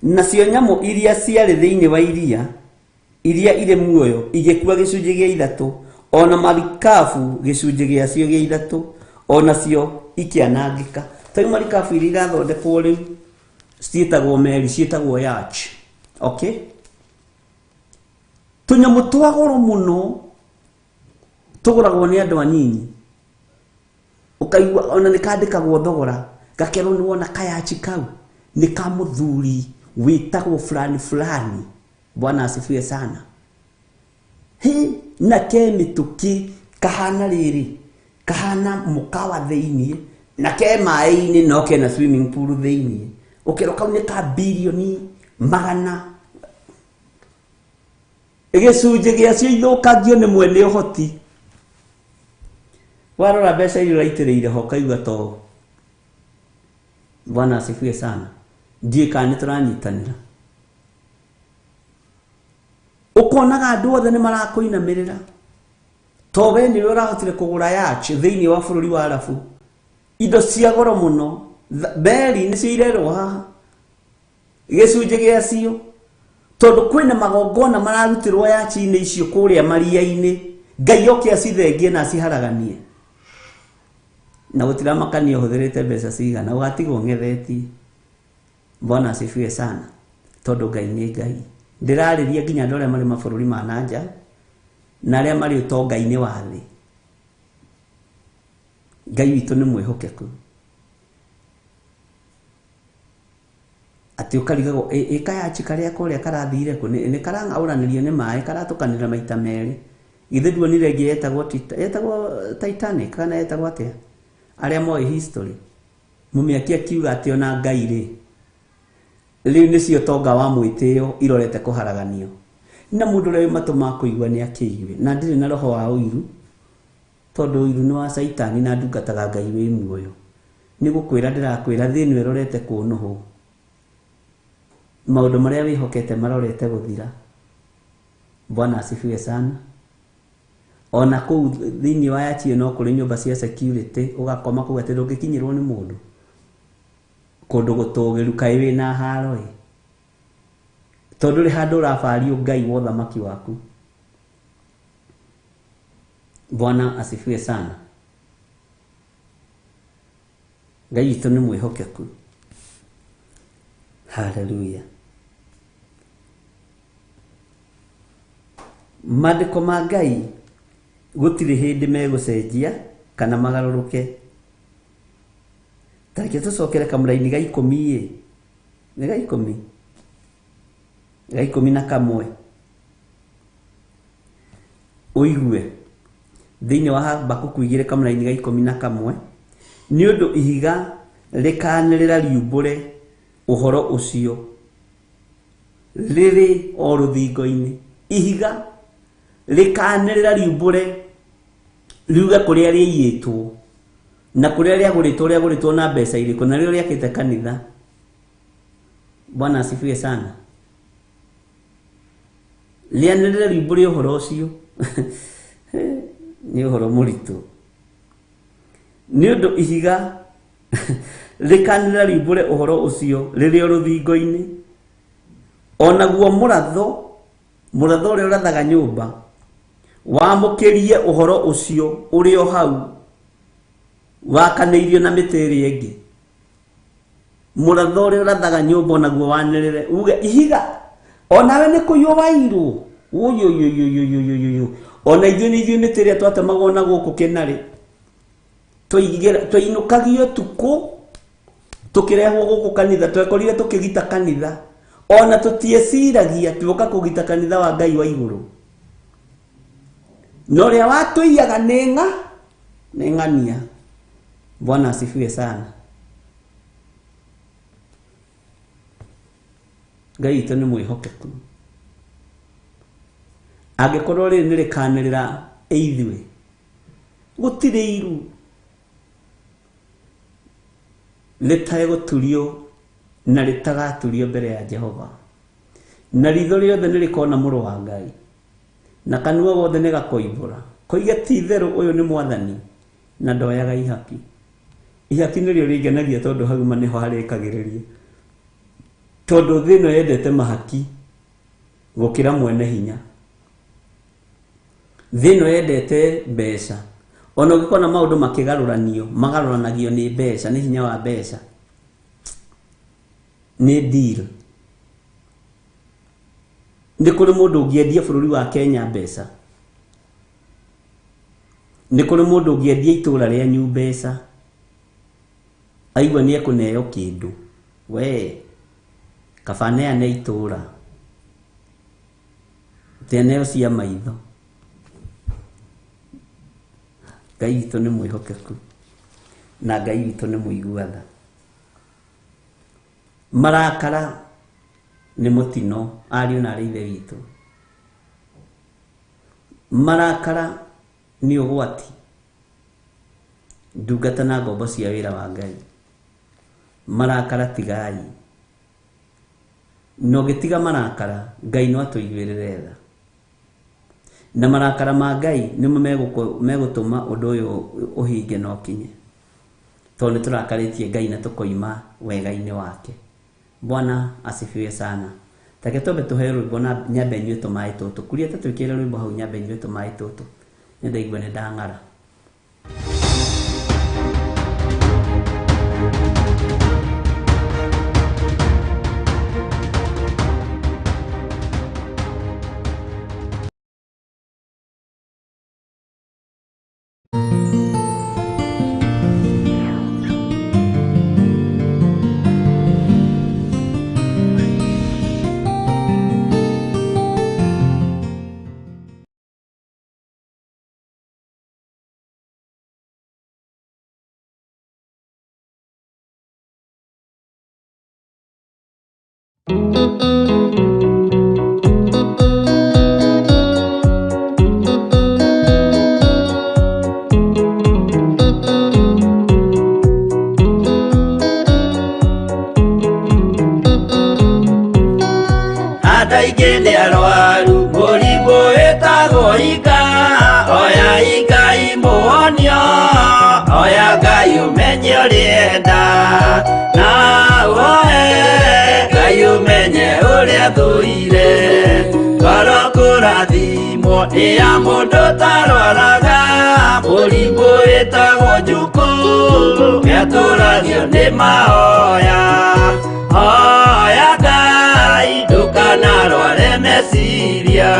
S2: nacio nyamũ iria ciarĩ thĩinĩ wa iria iria irĩ muoyo igĩkua gĩcunjĩ gĩa ithatũ, Ona marikabu gĩcunjĩ gĩacio gĩa ithatũ onacio ikĩanangĩka. Ta rĩu marikabu iria irathondekwo rĩu ciĩtagwo meri, ciĩtagwo yacht. Okay, tũnyamũ twa goro mũno tũgũragwo nĩ andũ anyinyi, ũkaigua ona nĩ kandĩkagwo thogora, gakerwo nĩ wona kayachi kau nĩ ka mũthuri wĩtagwo fulani fulani. Bwana asifiwe sana. He na ke mĩtũkĩ kahana rĩrĩ, kahana mũkawa thĩiniĩ na ke maĩ-inĩ no kena swimming pool thĩiniĩ, ũkerwo kau nĩ ka bilioni 100. Gĩcunjĩ gĩacio ithũkangio nĩ mwene ũhoti. Warora mbeca iria ũraitĩrĩire ho ũkaigua to. Bwana asifiwe sana. Ndiũĩ kana nĩ tũranyitanĩra. Ũkonaga andũ othe nĩ marakũinamĩrĩra to we nĩwe ũrahotire kũgũra yacht thĩinĩ wa bũrũri wa Arabu, indo cia goro mũno, meri nĩcio irerwo haha gĩcunjĩ gĩacio, tondũ kwĩna magongona mararutĩrwo yachi-inĩ icio kũrĩa maria-inĩ, Ngai oke acithengie na aciharaganie. Na gũtiramakania ũhũthĩrĩte mbeca cigana, ũgatigwo ng'ethetie. Bwana asifiwe sana. Tondũ Ngai nĩ Ngai. Ndĩrarĩria nginya andũ arĩa marĩ mabũrũri ma na nja na arĩa marĩ ũtonga-inĩ wa thĩ. Ngai witũ nĩ mwĩhokeku. Atĩ ũkarigagwo ĩ kayachi karĩa kũrĩa karathire kũ, nĩ karang'aũranĩrio nĩ maĩ, karatũkanĩra maita merĩ. Githĩ nduonire ĩngĩ yetagwo yetagwo Titanic kana yetagwo atĩa? Arĩa moĩ history. Mũmĩaki akiuga atĩ ona Ngai rĩ, rĩu nĩcio ũtonga wa mwĩtĩo irorete kũharaganio. Na mũndũ ũrĩa wĩ matũ ma kũigua nĩ akĩigue. Na ndirĩ na roho wa ũiru, tondũ ũiru nĩ wa Caitani na ndungataga Ngai wĩ muoyo. Nĩ gũkwĩra ndĩrakwĩra thĩ ĩno ĩrorete kũnũhwo. Maũndũ marĩa wĩhokete marorete gũthira. Bwana asifiwe sana. Ona kũu thĩinĩ wa yachi no kũrĩ nyũmba cia security, ũgakoma kũu atĩ ndũngĩkinyĩrwo nĩ mũndũ. Kũndũ gũtũgĩru kaĩ wĩna haro ĩ. Tondũ rĩ handũ ũrabario Ngai wa ũthamaki waku. Bwana asifiwe sana. Ngai witũ nĩ mwĩhokeku. Haleluya. Maandĩko ma Ngai gũtirĩ hĩndĩ megũcenjia kana magarũrũke. Ta reke tũcokere kamũraini ga ikũmi ĩ. Nĩ ga ikũmi? Ga 11. Ũigue thĩinĩ wa Habakuku 2 kamũraini ga 11, nĩ ũndũ ihiga rĩkanĩrĩra riumbũre ũhoro ũcio rĩrĩ o rũthingo-inĩ. Ihiga rĩkanĩrĩra riumbũre riuge kũrĩa rĩiyĩtwo na kũrĩa rĩagũrĩtwo, rĩagũrĩtwo na mbeca irĩkũ, na rĩo rĩakĩte kanitha. Bwana asifiwe sana. Rĩanĩrĩre riumbũre ũhoro ũcio. Nĩ ũhoro mũritũ. Nĩ ũndũ ihiga rĩkanĩrĩra riumbũre ũhoro ũcio rĩrĩ o rũthingo-inĩ. Onaguo mũratho, mũratho ũrĩa ũrathaga nyũmba, wamũkĩrie ũhoro ũcio ũrĩ o hau wakanĩirio na mĩtĩ ĩrĩa ĩngĩ. Mũratho ũrĩa ũrathaga nyũmba onaguo wanĩrĩre uge ihiga onawe nĩ kũiywo wairwo. Ũyũyũyũyũyũyũyũ. Ona ithuĩ nĩ ithuĩ mĩtĩ ĩrĩa twatemagwo na gũkũ Kĩnarĩ. Twainũkagio ũtukũ tũkĩrehwo gũkũ kanitha, twekorire tũkĩgita kanitha. Ona tũtieciragia tuoka kũgita kanitha wa Ngai wa igũrũ. Na ũrĩa watũiyaga nĩ ng'a, nĩ ng'ania. Bwana asifiwe sana. Ngai witũ nĩ mwĩhokeku. Angĩkorwo rĩrĩ nĩ rĩkanĩrĩra ithuĩ, gũtirĩ iru rĩtegũturio na rĩtagaturio mbere ya Jehova. Na ritho rĩothe nĩ rĩkona mũrũ wa Ngai, na kanua gothe nĩ gakoimbũra koige ti itherũ ũyũ nĩ Mwathani, na ndoyaga ihaki. Ihaki nĩrĩo rĩngenagia tondũ hau ma nĩho harĩkagĩrĩria. Tondũ thĩ ĩno yendete mahaki gũkĩra mwene hinya. Thĩ ĩno yendete mbeca. Ona ũngĩkona maũndũ makĩgarũranio, magarũranagio nĩ mbeca, nĩ hinya wa mbeca, nĩ deal. Nĩ kũrĩ mũndũ ũngĩendia bũrũri wa Kenya mbeca. Nĩ kũrĩ mũndũ ũngĩendia itũra rĩanyu mbeca. Aigua nĩ ekũneo kĩndũ. We, kaba neane itũra. Teneo cia maitho. Ngai witũ nĩ mwĩhokeku na Ngai witũ nĩ mũigua tha. Marakara nĩ mũtino ariũ na arĩ ithe witũ. Marakara nĩ ũgwati. Ndungata na ngombo cia wĩra wa Ngai. Marakara tigai. Na ũngĩtiga marakara, Ngai no atũiguĩrĩre tha. Na marakara ma Ngai nĩmo megũtũma ũndũ ũyũ ũhinge na ũkinye. Tondũ nĩ tũrakarĩtie Ngai na tũkoima wega-inĩ wake. Bwana asifiwe sana. Take twambe tũheo rwĩmbo na nyambe nyue tũmaĩ tũtũ. Kuria ta twĩkĩre rwĩmbo hau nyambe nyue tũmaĩ tũtũ. Nĩ ndaigua nĩ ndang'ara.
S6: Andũ aingĩ nĩ arwaru mũrimũ wĩtagwo ika. Oya Ngai mũhonio, oya Ngai ũmenye ũrĩenda, na woe Ngai ũmenye ũrĩa thũire. Ngoro kũrathimwo nĩ ya mũndũ ũtarwaraga, mũrimũ wĩtagwo njukũ, nĩatũragio nĩ mahoya. Hoya Ngai ndũkanarware meciria.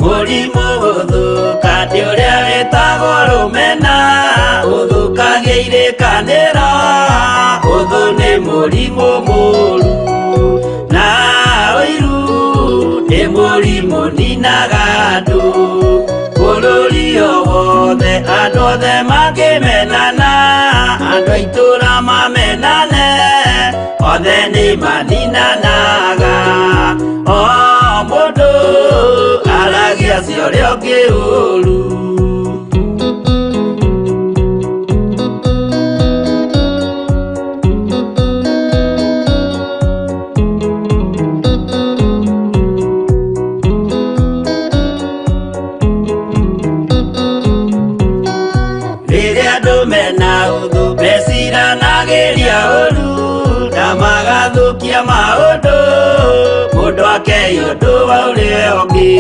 S6: Mũrimũ gũthũka nĩ ũrĩa wĩtagwo rũmena, ũthũkagia irĩkanĩro, ũthũ nĩ mũrimũ mũru. Na ũiru nĩ mũrimũ ninaga andũ, bũrũri o wothe andũ othe mangĩmenana, andũ a itũra mamenane, othe nĩ maninanaga. O mũndũ aragia cia ũrĩa ũngĩ ũru. Rĩrĩa andũ mena ũthũ meciranagĩria ũru, na magathũkia maũndũ, mũndũ akei ũndũ wa ũrĩa ũngĩ.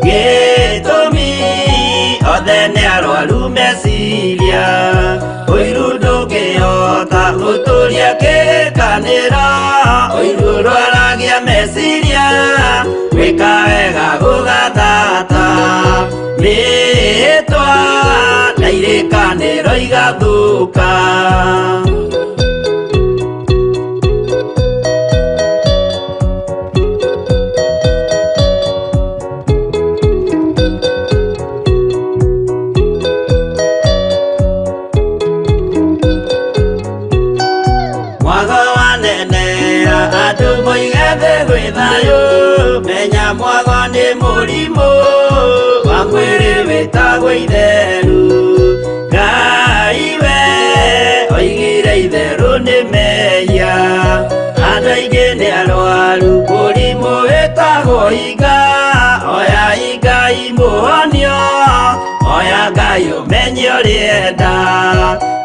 S6: Gĩtũmi othe nĩ arwaru meciria, ũiru ndũngĩhota gũtũria kĩrĩkanĩro, ũiru ũrwaragia meciria, gwĩka wega gũgathata. Mĩĩtwa na irĩkanĩro igathũka. Mwago wanenea andũ moige thĩ gwĩ thayũ, menya mwago nĩ mũrimũ wa mwĩrĩ wĩtagwo itheru. Ngai we oigire itherũ nĩ mehia, andũ aingĩ nĩ arwaru mũrimũ wĩtagwo iga. Oya Ũmenye ũrĩenda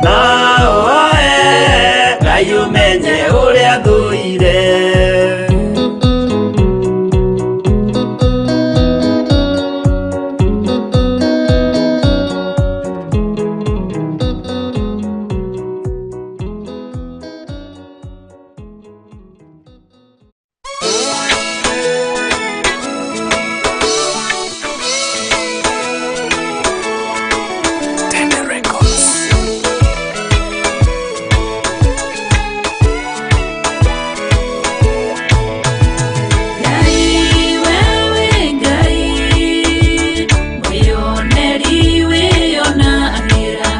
S6: no ũhoe Ngai ũmenye ũrĩa thũire.
S5: Ngai wewe Ngai mwĩoneri wĩonagĩra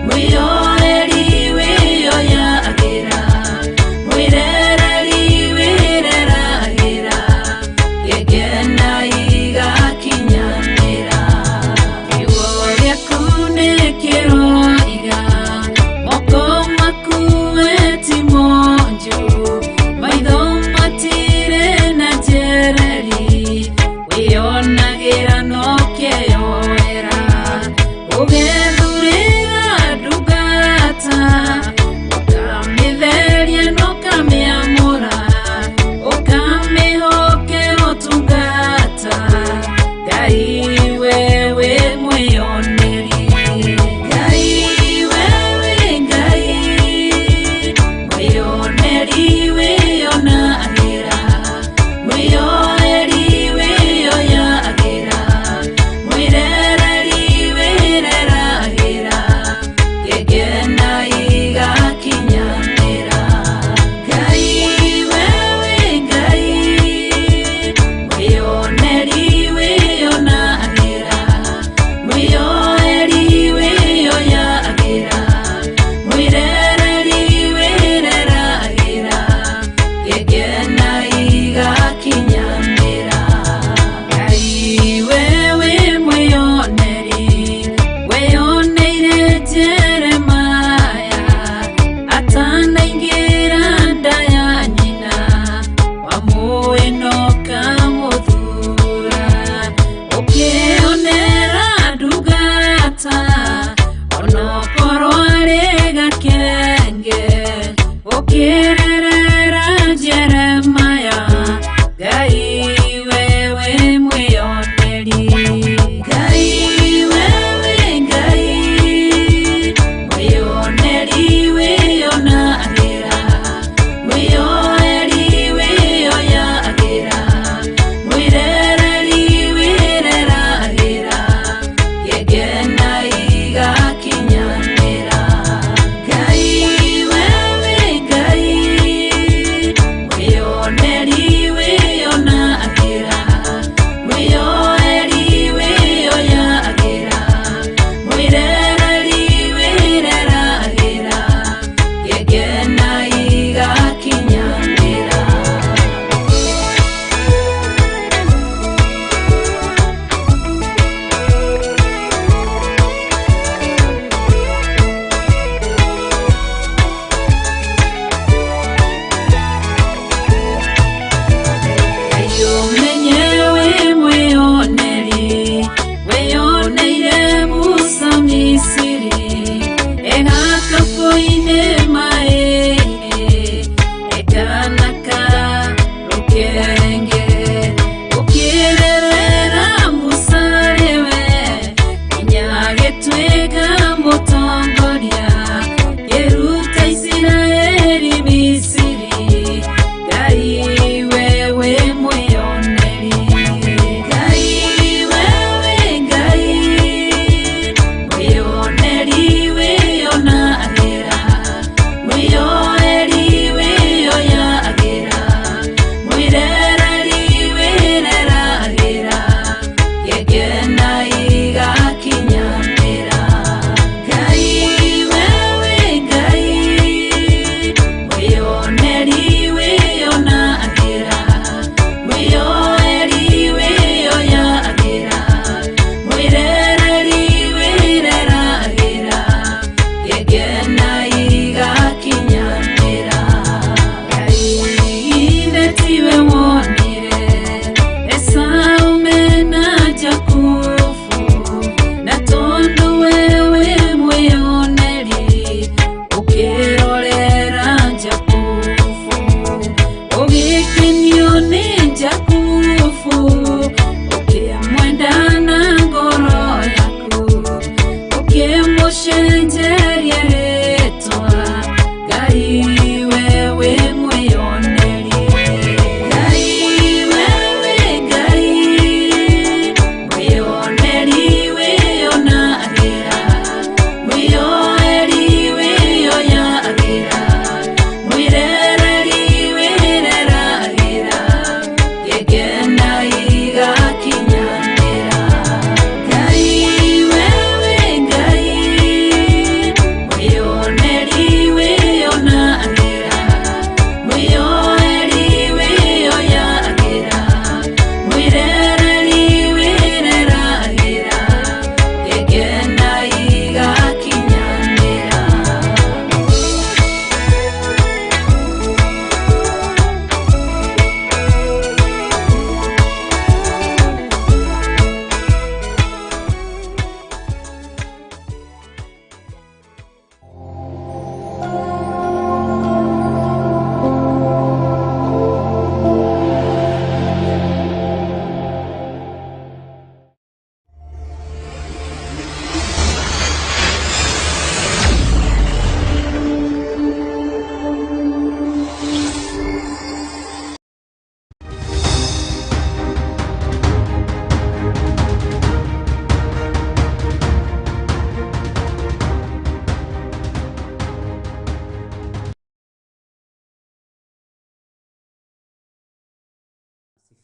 S5: mwĩoeri wĩoyagĩra mwĩrereri wĩreragĩra gĩkena igakinyanĩra kiugo gĩaku nĩ kĩroiga moko maku we ti monju maitho matirĩ na njereri wĩonagĩra no kĩyoera ũgethurĩra ndungata ũkamĩtheria na ũkamĩamũra ũkamĩhokera ũtungata Ngai wewe mwĩoneri Ngai wewe Ngai mwĩoneri wĩonagĩra mwĩoeri wĩoyagĩra mwĩrereri wĩreragĩra gĩkena igakinyanĩra Ngai wewe Ngai mwĩoneri wĩonagĩra mwĩoeri wĩoyagĩra mwĩrereri wĩreragĩra gĩkena igakinyanĩra Ngai wewe mwĩoneri weyoneire Jeremaya atanaingĩra nda ya nyina wamũĩ na ũkamũthura ũkĩonera ndungata onokorwo arĩ gakenge ũkĩrerera Jeremaya Ngai wewe mwĩoneri Ngai wewe Ngai mwĩoneri wĩonagĩra mwĩoeri wĩoyagĩra mwĩrereri wĩreragĩra gĩkena igakinyanĩra Ngai wewe Ngai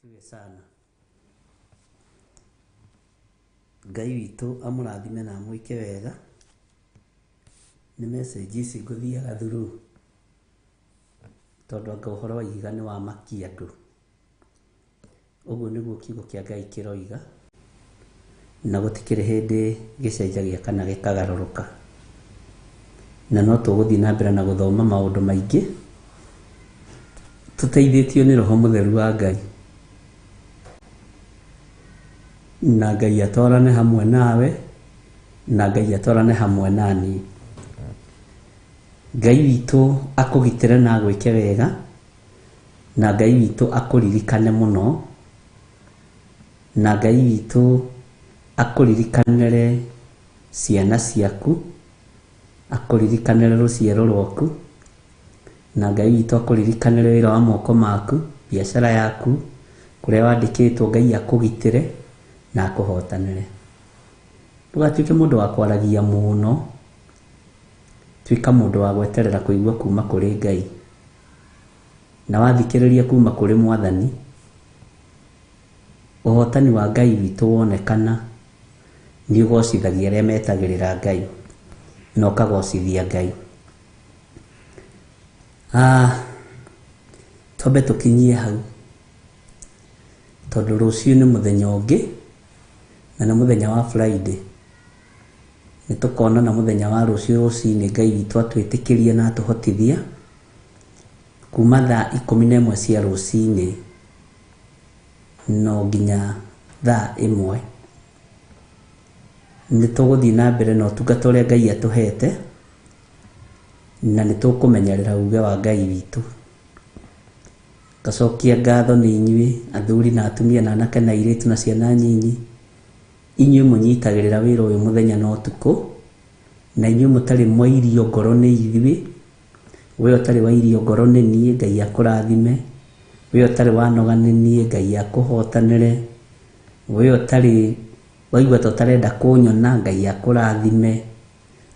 S2: Asifiwe sana. Ngai witũ amũrathime na amwĩke wega. Nĩ message ici ngũthiaga through tondũ anga ũhoro wa ihiga nĩ wamakia andũ. Ũguo nĩguo kiugo kĩa Ngai kĩroiga, na gũtikĩrĩ hĩndĩ gĩcenjagia kana gĩkagarũrũka. Na no tũgũthiĩ na mbere na gũthoma maũndũ maingĩ tũteithĩtio nĩ Roho Mũtheru wa Ngai. Na Ngai atwarane hamwe nawe, na Ngai atwarane hamwe na niĩ. Ngai witũ akũgitĩre na agwĩke wega, na Ngai witũ akũririkane mũno, na Ngai witũ akũririkanĩre ciana ciaku, akũririkanĩre rũciaro rwaku, na Ngai witũ akũririkanĩre wĩra wa moko maku, biacara yaku, kũrĩa wandĩkĩtwo Ngai akũgitĩre na akũhotanĩre. Ndũgatuĩke mũndũ wa kwaragia mũno, tuĩka mũndũ wa gweterera kũigua kuma kũrĩ Ngai. Na wathikĩrĩria kuma kũrĩ Mwathani, ũhotani wa Ngai witũ wonekana, nĩ ũgocithagia arĩa metagĩrĩra Ngai, na ũkagocithia Ngai. Twambe tũkinyie hau, tondũ rũciũ nĩ mũthenya ũngĩ, na nĩ mũthenya wa Friday. Nĩ tũkonana mũthenya wa rũciũ rũcinĩ Ngai witũ atwĩtĩkĩria na atũhotithia, kuma thaa 11 cia rũcinĩ no nginya thaa 1. Nĩ tũgũthiĩ na mbere na ũtungata ũrĩa Ngai atũhete, na nĩ tũkũmenyerera uge wa Ngai witũ. Ngacokia ngatho nĩ inyuĩ athuri na atumia na anake na airĩtu na ciana nyinyi, inyuĩ mũnyitagĩrĩra wĩra ũyũ mũthenya na ũtukũ, na inyuĩ mũtarĩ mwairio ngoro nĩ ithuĩ. We ũtarĩ wairio ngoro nĩ niĩ, Ngai akũrathime. We ũtarĩ wanoga nĩ niĩ, Ngai akũhotanĩre. We ũtarĩ waigua ta ũtarenda kũnyona, Ngai akũrathime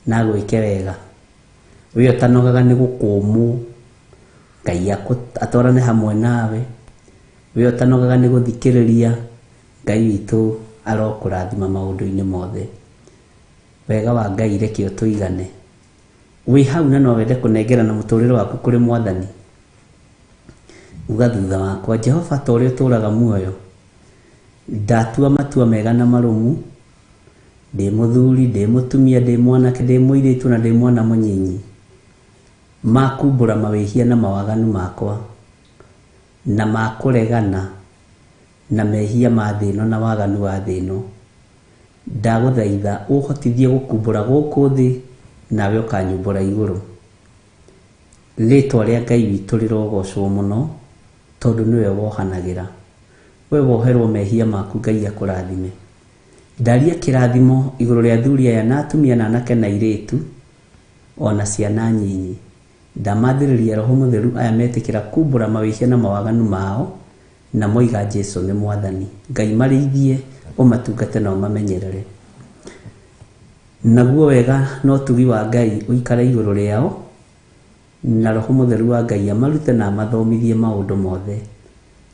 S2: na agwĩke wega. We ũtanogaga nĩ gũkũmwo, Ngai atwarane hamwe nawe. We ũtanogaga nĩ gũthikĩrĩria, Ngai witũ arokũrathima maũndũ-inĩ mothe. Wega wa Ngai reke ũtũigane. Wĩ hau na no wende kũnengerana mũtũrĩre waku kũrĩ Mwathani, uga thutha wakwa, Jehova ta ũrĩa ũtũũraga muoyo, ndatua matua mega na marũmu, ndĩ mũthuri, ndĩ mũtumia, ndĩ mwanake, ndĩ mũirĩtu na ndĩ mwana mũnyinyi, makumbũra mawĩhia na mawaganu makwa, na makũregana na mehia ma thĩ ĩno na waganu wa thĩ ĩno. Ndagũthaitha ũhotithie gũkumbũra gũkũ thĩ, nawe ũkanyumbũra igũrũ. Rĩtwa rĩa Ngai witũ rĩrogocwo mũno, tondũ nĩwe wohanagĩra. We woherwo mehia maku, Ngai akũrathime. Ndaria kĩrathimo igũrũ rĩa athuri aya na atumia na anake na airĩtu, ona ciana nyinyi. Ndamathĩrĩria Roho Mũtheru aya metĩkĩra kumbũra mawĩhia na mawaganu mao, na moiga Jesu nĩ Mwathani. Ngai marĩithie, ũmatungate na ũmamenyerere. Naguo wega na ũtugi wa Ngai ũikare igũrũ rĩao, na Roho Mũtheru wa Ngai amarute na amathomithie maũndũ mothe,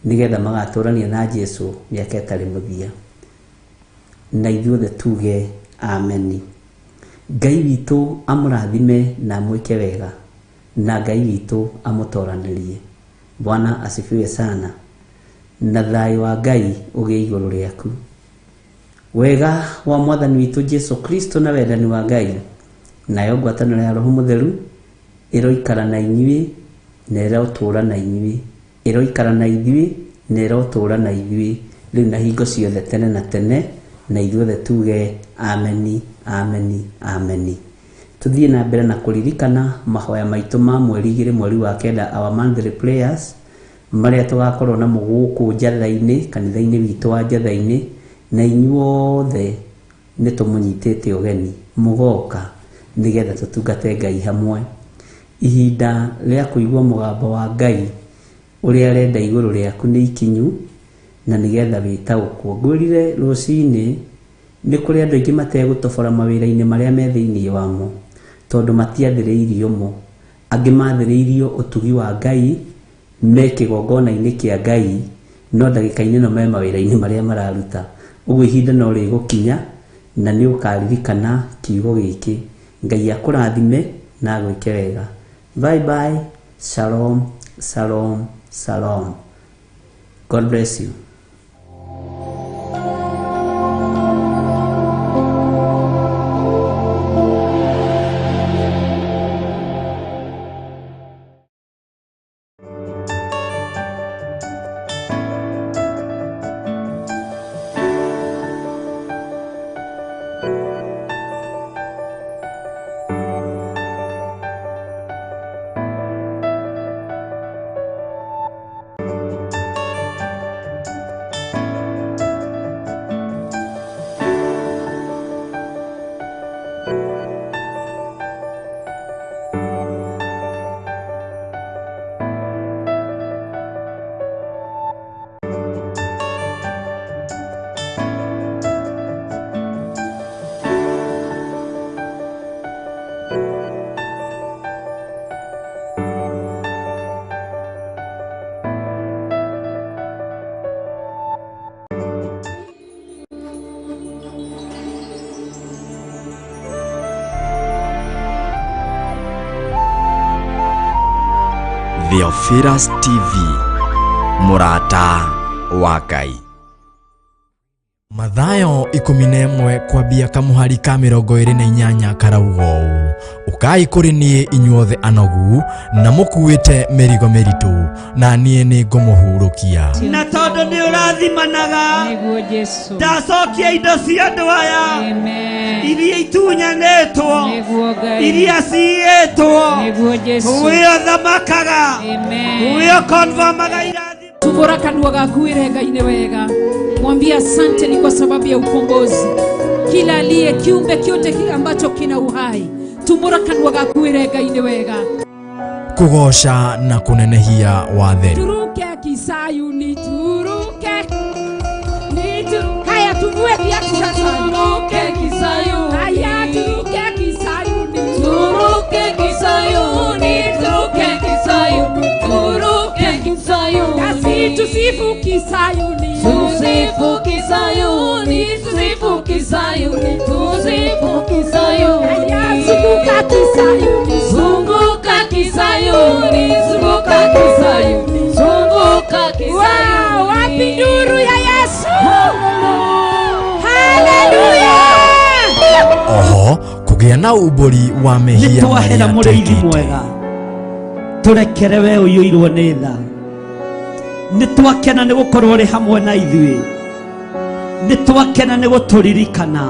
S2: nĩgetha magatũrania na Jesu mĩaka ĩtarĩ mũthia. Na ithuothe tuge ameni. Ngai witũ amũrathime na amwĩke wega, na Ngai witũ amũtoranĩrie. Bwana asifiwe sana. Na thayũ wa Ngai ũgĩe igũrũ rĩaku. Wega wa Mwathani witũ Jesu Kristo na wendani wa Ngai, nayo ngwatanĩro ya Roho Mũtheru ĩroikara na inyuĩ na ĩrotũũra na inyuĩ, ĩroikara na ithuĩ na ĩrotũũra na ithuĩ rĩu na hingo ciothe tene na tene, na ithuothe tuge ameni, ameni, ameni. Tũthiĩ na mbere na kũririkana mahoya maitũ ma mweri 2 mweri wa 9, our monthly prayers, marĩa tũgakorwo namo gũkũ Njatha-inĩ, kanitha-inĩ witũ wa Njatha-inĩ, na inyuothe nĩ tũmũnyitĩte ũgeni mũgoka nĩgetha tũtungate Ngai hamwe. Ihinda rĩa kũigua mũgambo wa Ngai ũrĩa arenda igũrũ rĩaku nĩ ikinyu, na nĩgetha wĩtaũkwo. Ngwĩrire rũcinĩ nĩ kũrĩ andũ aingĩ mategũtobora mawĩra-inĩ marĩa me thĩinĩ wamo, tondũ matiathĩrĩirio mo. Angĩ mathĩrĩirio ũtugi wa Ngai, me kĩgongona-inĩ kĩa Ngai, No ndagĩka-inĩ ĩno me mawĩra-inĩ marĩa mararuta. Ũguo ihinda no rĩgũkinya na nĩ ũkaririkana kiugo gĩkĩ. Ngai akũrathime na agwĩke wega. Bye bye. Shalom, shalom, shalom. God bless you.
S1: Theophilus TV, mũrata wa Ngai. Mathayo 11 kwambia kamũhari ka 28 karauga ũũ: ũkai kũrĩ niĩ inyuothe anogu na mũkuĩte mĩrigo mĩritũ, na niĩ nĩ ngũmũhurũkia.
S3: Na tondũ nĩ ũrathimanaga,
S5: Nĩguo Jesu.
S3: ndacokia indo cia andũ aya
S5: Amen.
S3: iria itunyanĩtwo,
S5: Nĩguo Ngai.
S3: iria ciiyĩtwo.
S5: Nĩguo Jesu.
S3: We ũthamakaga,
S5: Amen.
S3: we ũkonfamaga irathimo.
S4: Tumbura kanua gaku wĩre Ngai nĩ wega, mwambie asante ni kwa sababu ya ukombozi. Kila aliye kiumbe kyote kile ambacho kina uhai, tumbura kanua gaku wĩre Ngai nĩ wega.
S1: Kũgooca na kũnenehia watheru.
S4: Turuke kisayuni, turuke nitu. Haya, tuvue viatu sasa.
S5: Turuke kisayuni.
S4: Haya, turuke kisayuni,
S5: Turuke kisayuni, turuke kisayuni, turuke kisayuni.
S4: nasi tusifu kisayuni.
S5: Tusifu kisayuni, tusifu kisayuni, tusifu kisayuni.
S4: Haya, zunguka kisayuni,
S5: Zunguka kisayuni, zunguka kisayuni, zunguka kisayuni.
S4: Wow, wapi nduru ya Yesu? Haleluya!
S1: Oho kũgĩa na umbũri wa
S3: Nĩ
S1: mehia
S3: twahera
S1: marĩa
S3: mũrĩithi
S1: twĩkĩte.
S3: mwega, tũrekere we ũiyũirwo nĩ tha. Nĩ twakena nĩ gũkorwo ũrĩ hamwe na ithuĩ, nĩ twakena nĩ gũtũririkana,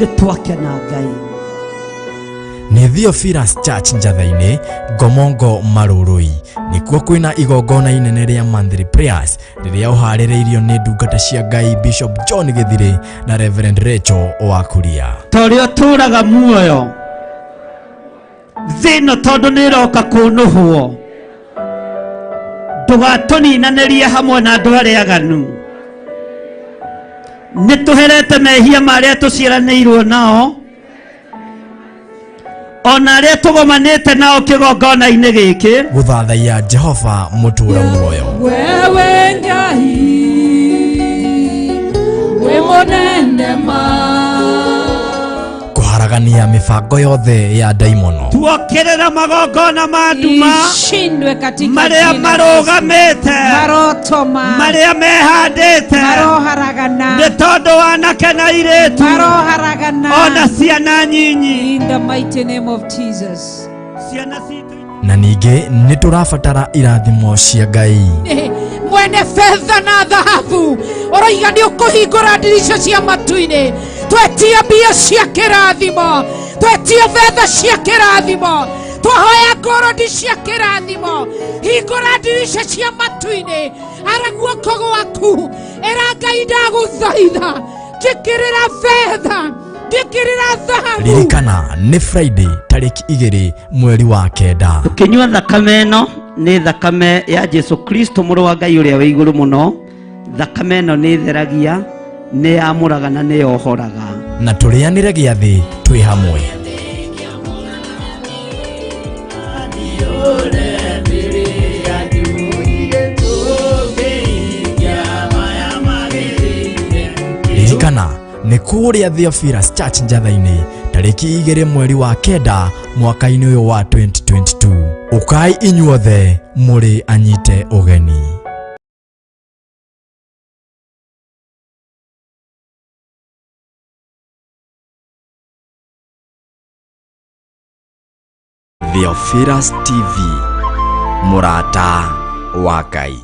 S3: nĩ twakena Ngai.
S1: Nĩ Theophilus Church Njatha-inĩ, Ngomongo Marũrũi. Nĩkuo kwĩna igongona inene rĩa monthly prayers rĩrĩa ũharĩrĩirio nĩ ndungata cia Ngai Bishop John Gĩthirĩ na Reverend Rachel Wakuria.
S3: Ta ũrĩa ũtũũraga muoyo thĩ ĩno, tondũ nĩ ĩroka kũnũhwo, ndũgatũninanĩrie hamwe na andũ arĩa aganu. Nĩ tũherete mehia marĩa tũciaranĩirwo nao, ona arĩa tũgomanĩte nao kĩgongona-inĩ gĩkĩ.
S1: Gũthathaiya Jehova mũtũũra muoyo.
S5: Wewe Ngai wĩ mũnene ma.
S1: Kũharagania mĩbango yothe ya ndaimono.
S3: Tuokĩrĩra magongona ma nduma
S4: Ishindwe katika
S3: marĩa
S4: jina la Yesu.
S3: marũgamĩte,
S4: Marotoma,
S3: marĩa mehandĩte
S4: maroharagana,
S3: nĩ tondũ wanake na airĩtu
S4: maroharagana
S3: ona ciana nyinyi,
S4: In the mighty name of Jesus.
S3: Ciana citũ.
S1: Na ningĩ nĩ tũrabatara irathimo cia Ngai.
S4: Mwene fedha na dhahabu, ũroiga nĩ ũkũhingũra ndirica cia matu-inĩ. Twetia mbia cia kĩrathimo, twetia betha cia kĩrathimo, twahoya ngorodi cia kĩrathimo. Hingũra ndirica cia matu-inĩ, ara guoko gwaku, ĩra Ngai ndagũthaitha, njĩkĩrĩra betha, njĩkĩrĩra thahabu.
S1: Ririkana nĩ Friday tarĩki 2 mweri wa 9.
S3: Tũkĩnyua thakame ĩno, nĩ thakame ya Jesu Kristo mũrũ wa Ngai ũrĩa wĩ igũrũ mũno. Thakame ĩno nĩ ĩtheragia, nĩ yamũraga na nĩ yohoraga.
S1: Na tũrĩanĩre gĩathĩ twĩ hamwe. Ririkana nĩ kũrĩa Theophilus Church Njatha-inĩ tarĩki 2 mweri wa 9 mwaka-inĩ ũyũ wa 2022. Ũkai inyuothe mũrĩ anyite ũgeni. Theophilus TV, mũrata wa Ngai.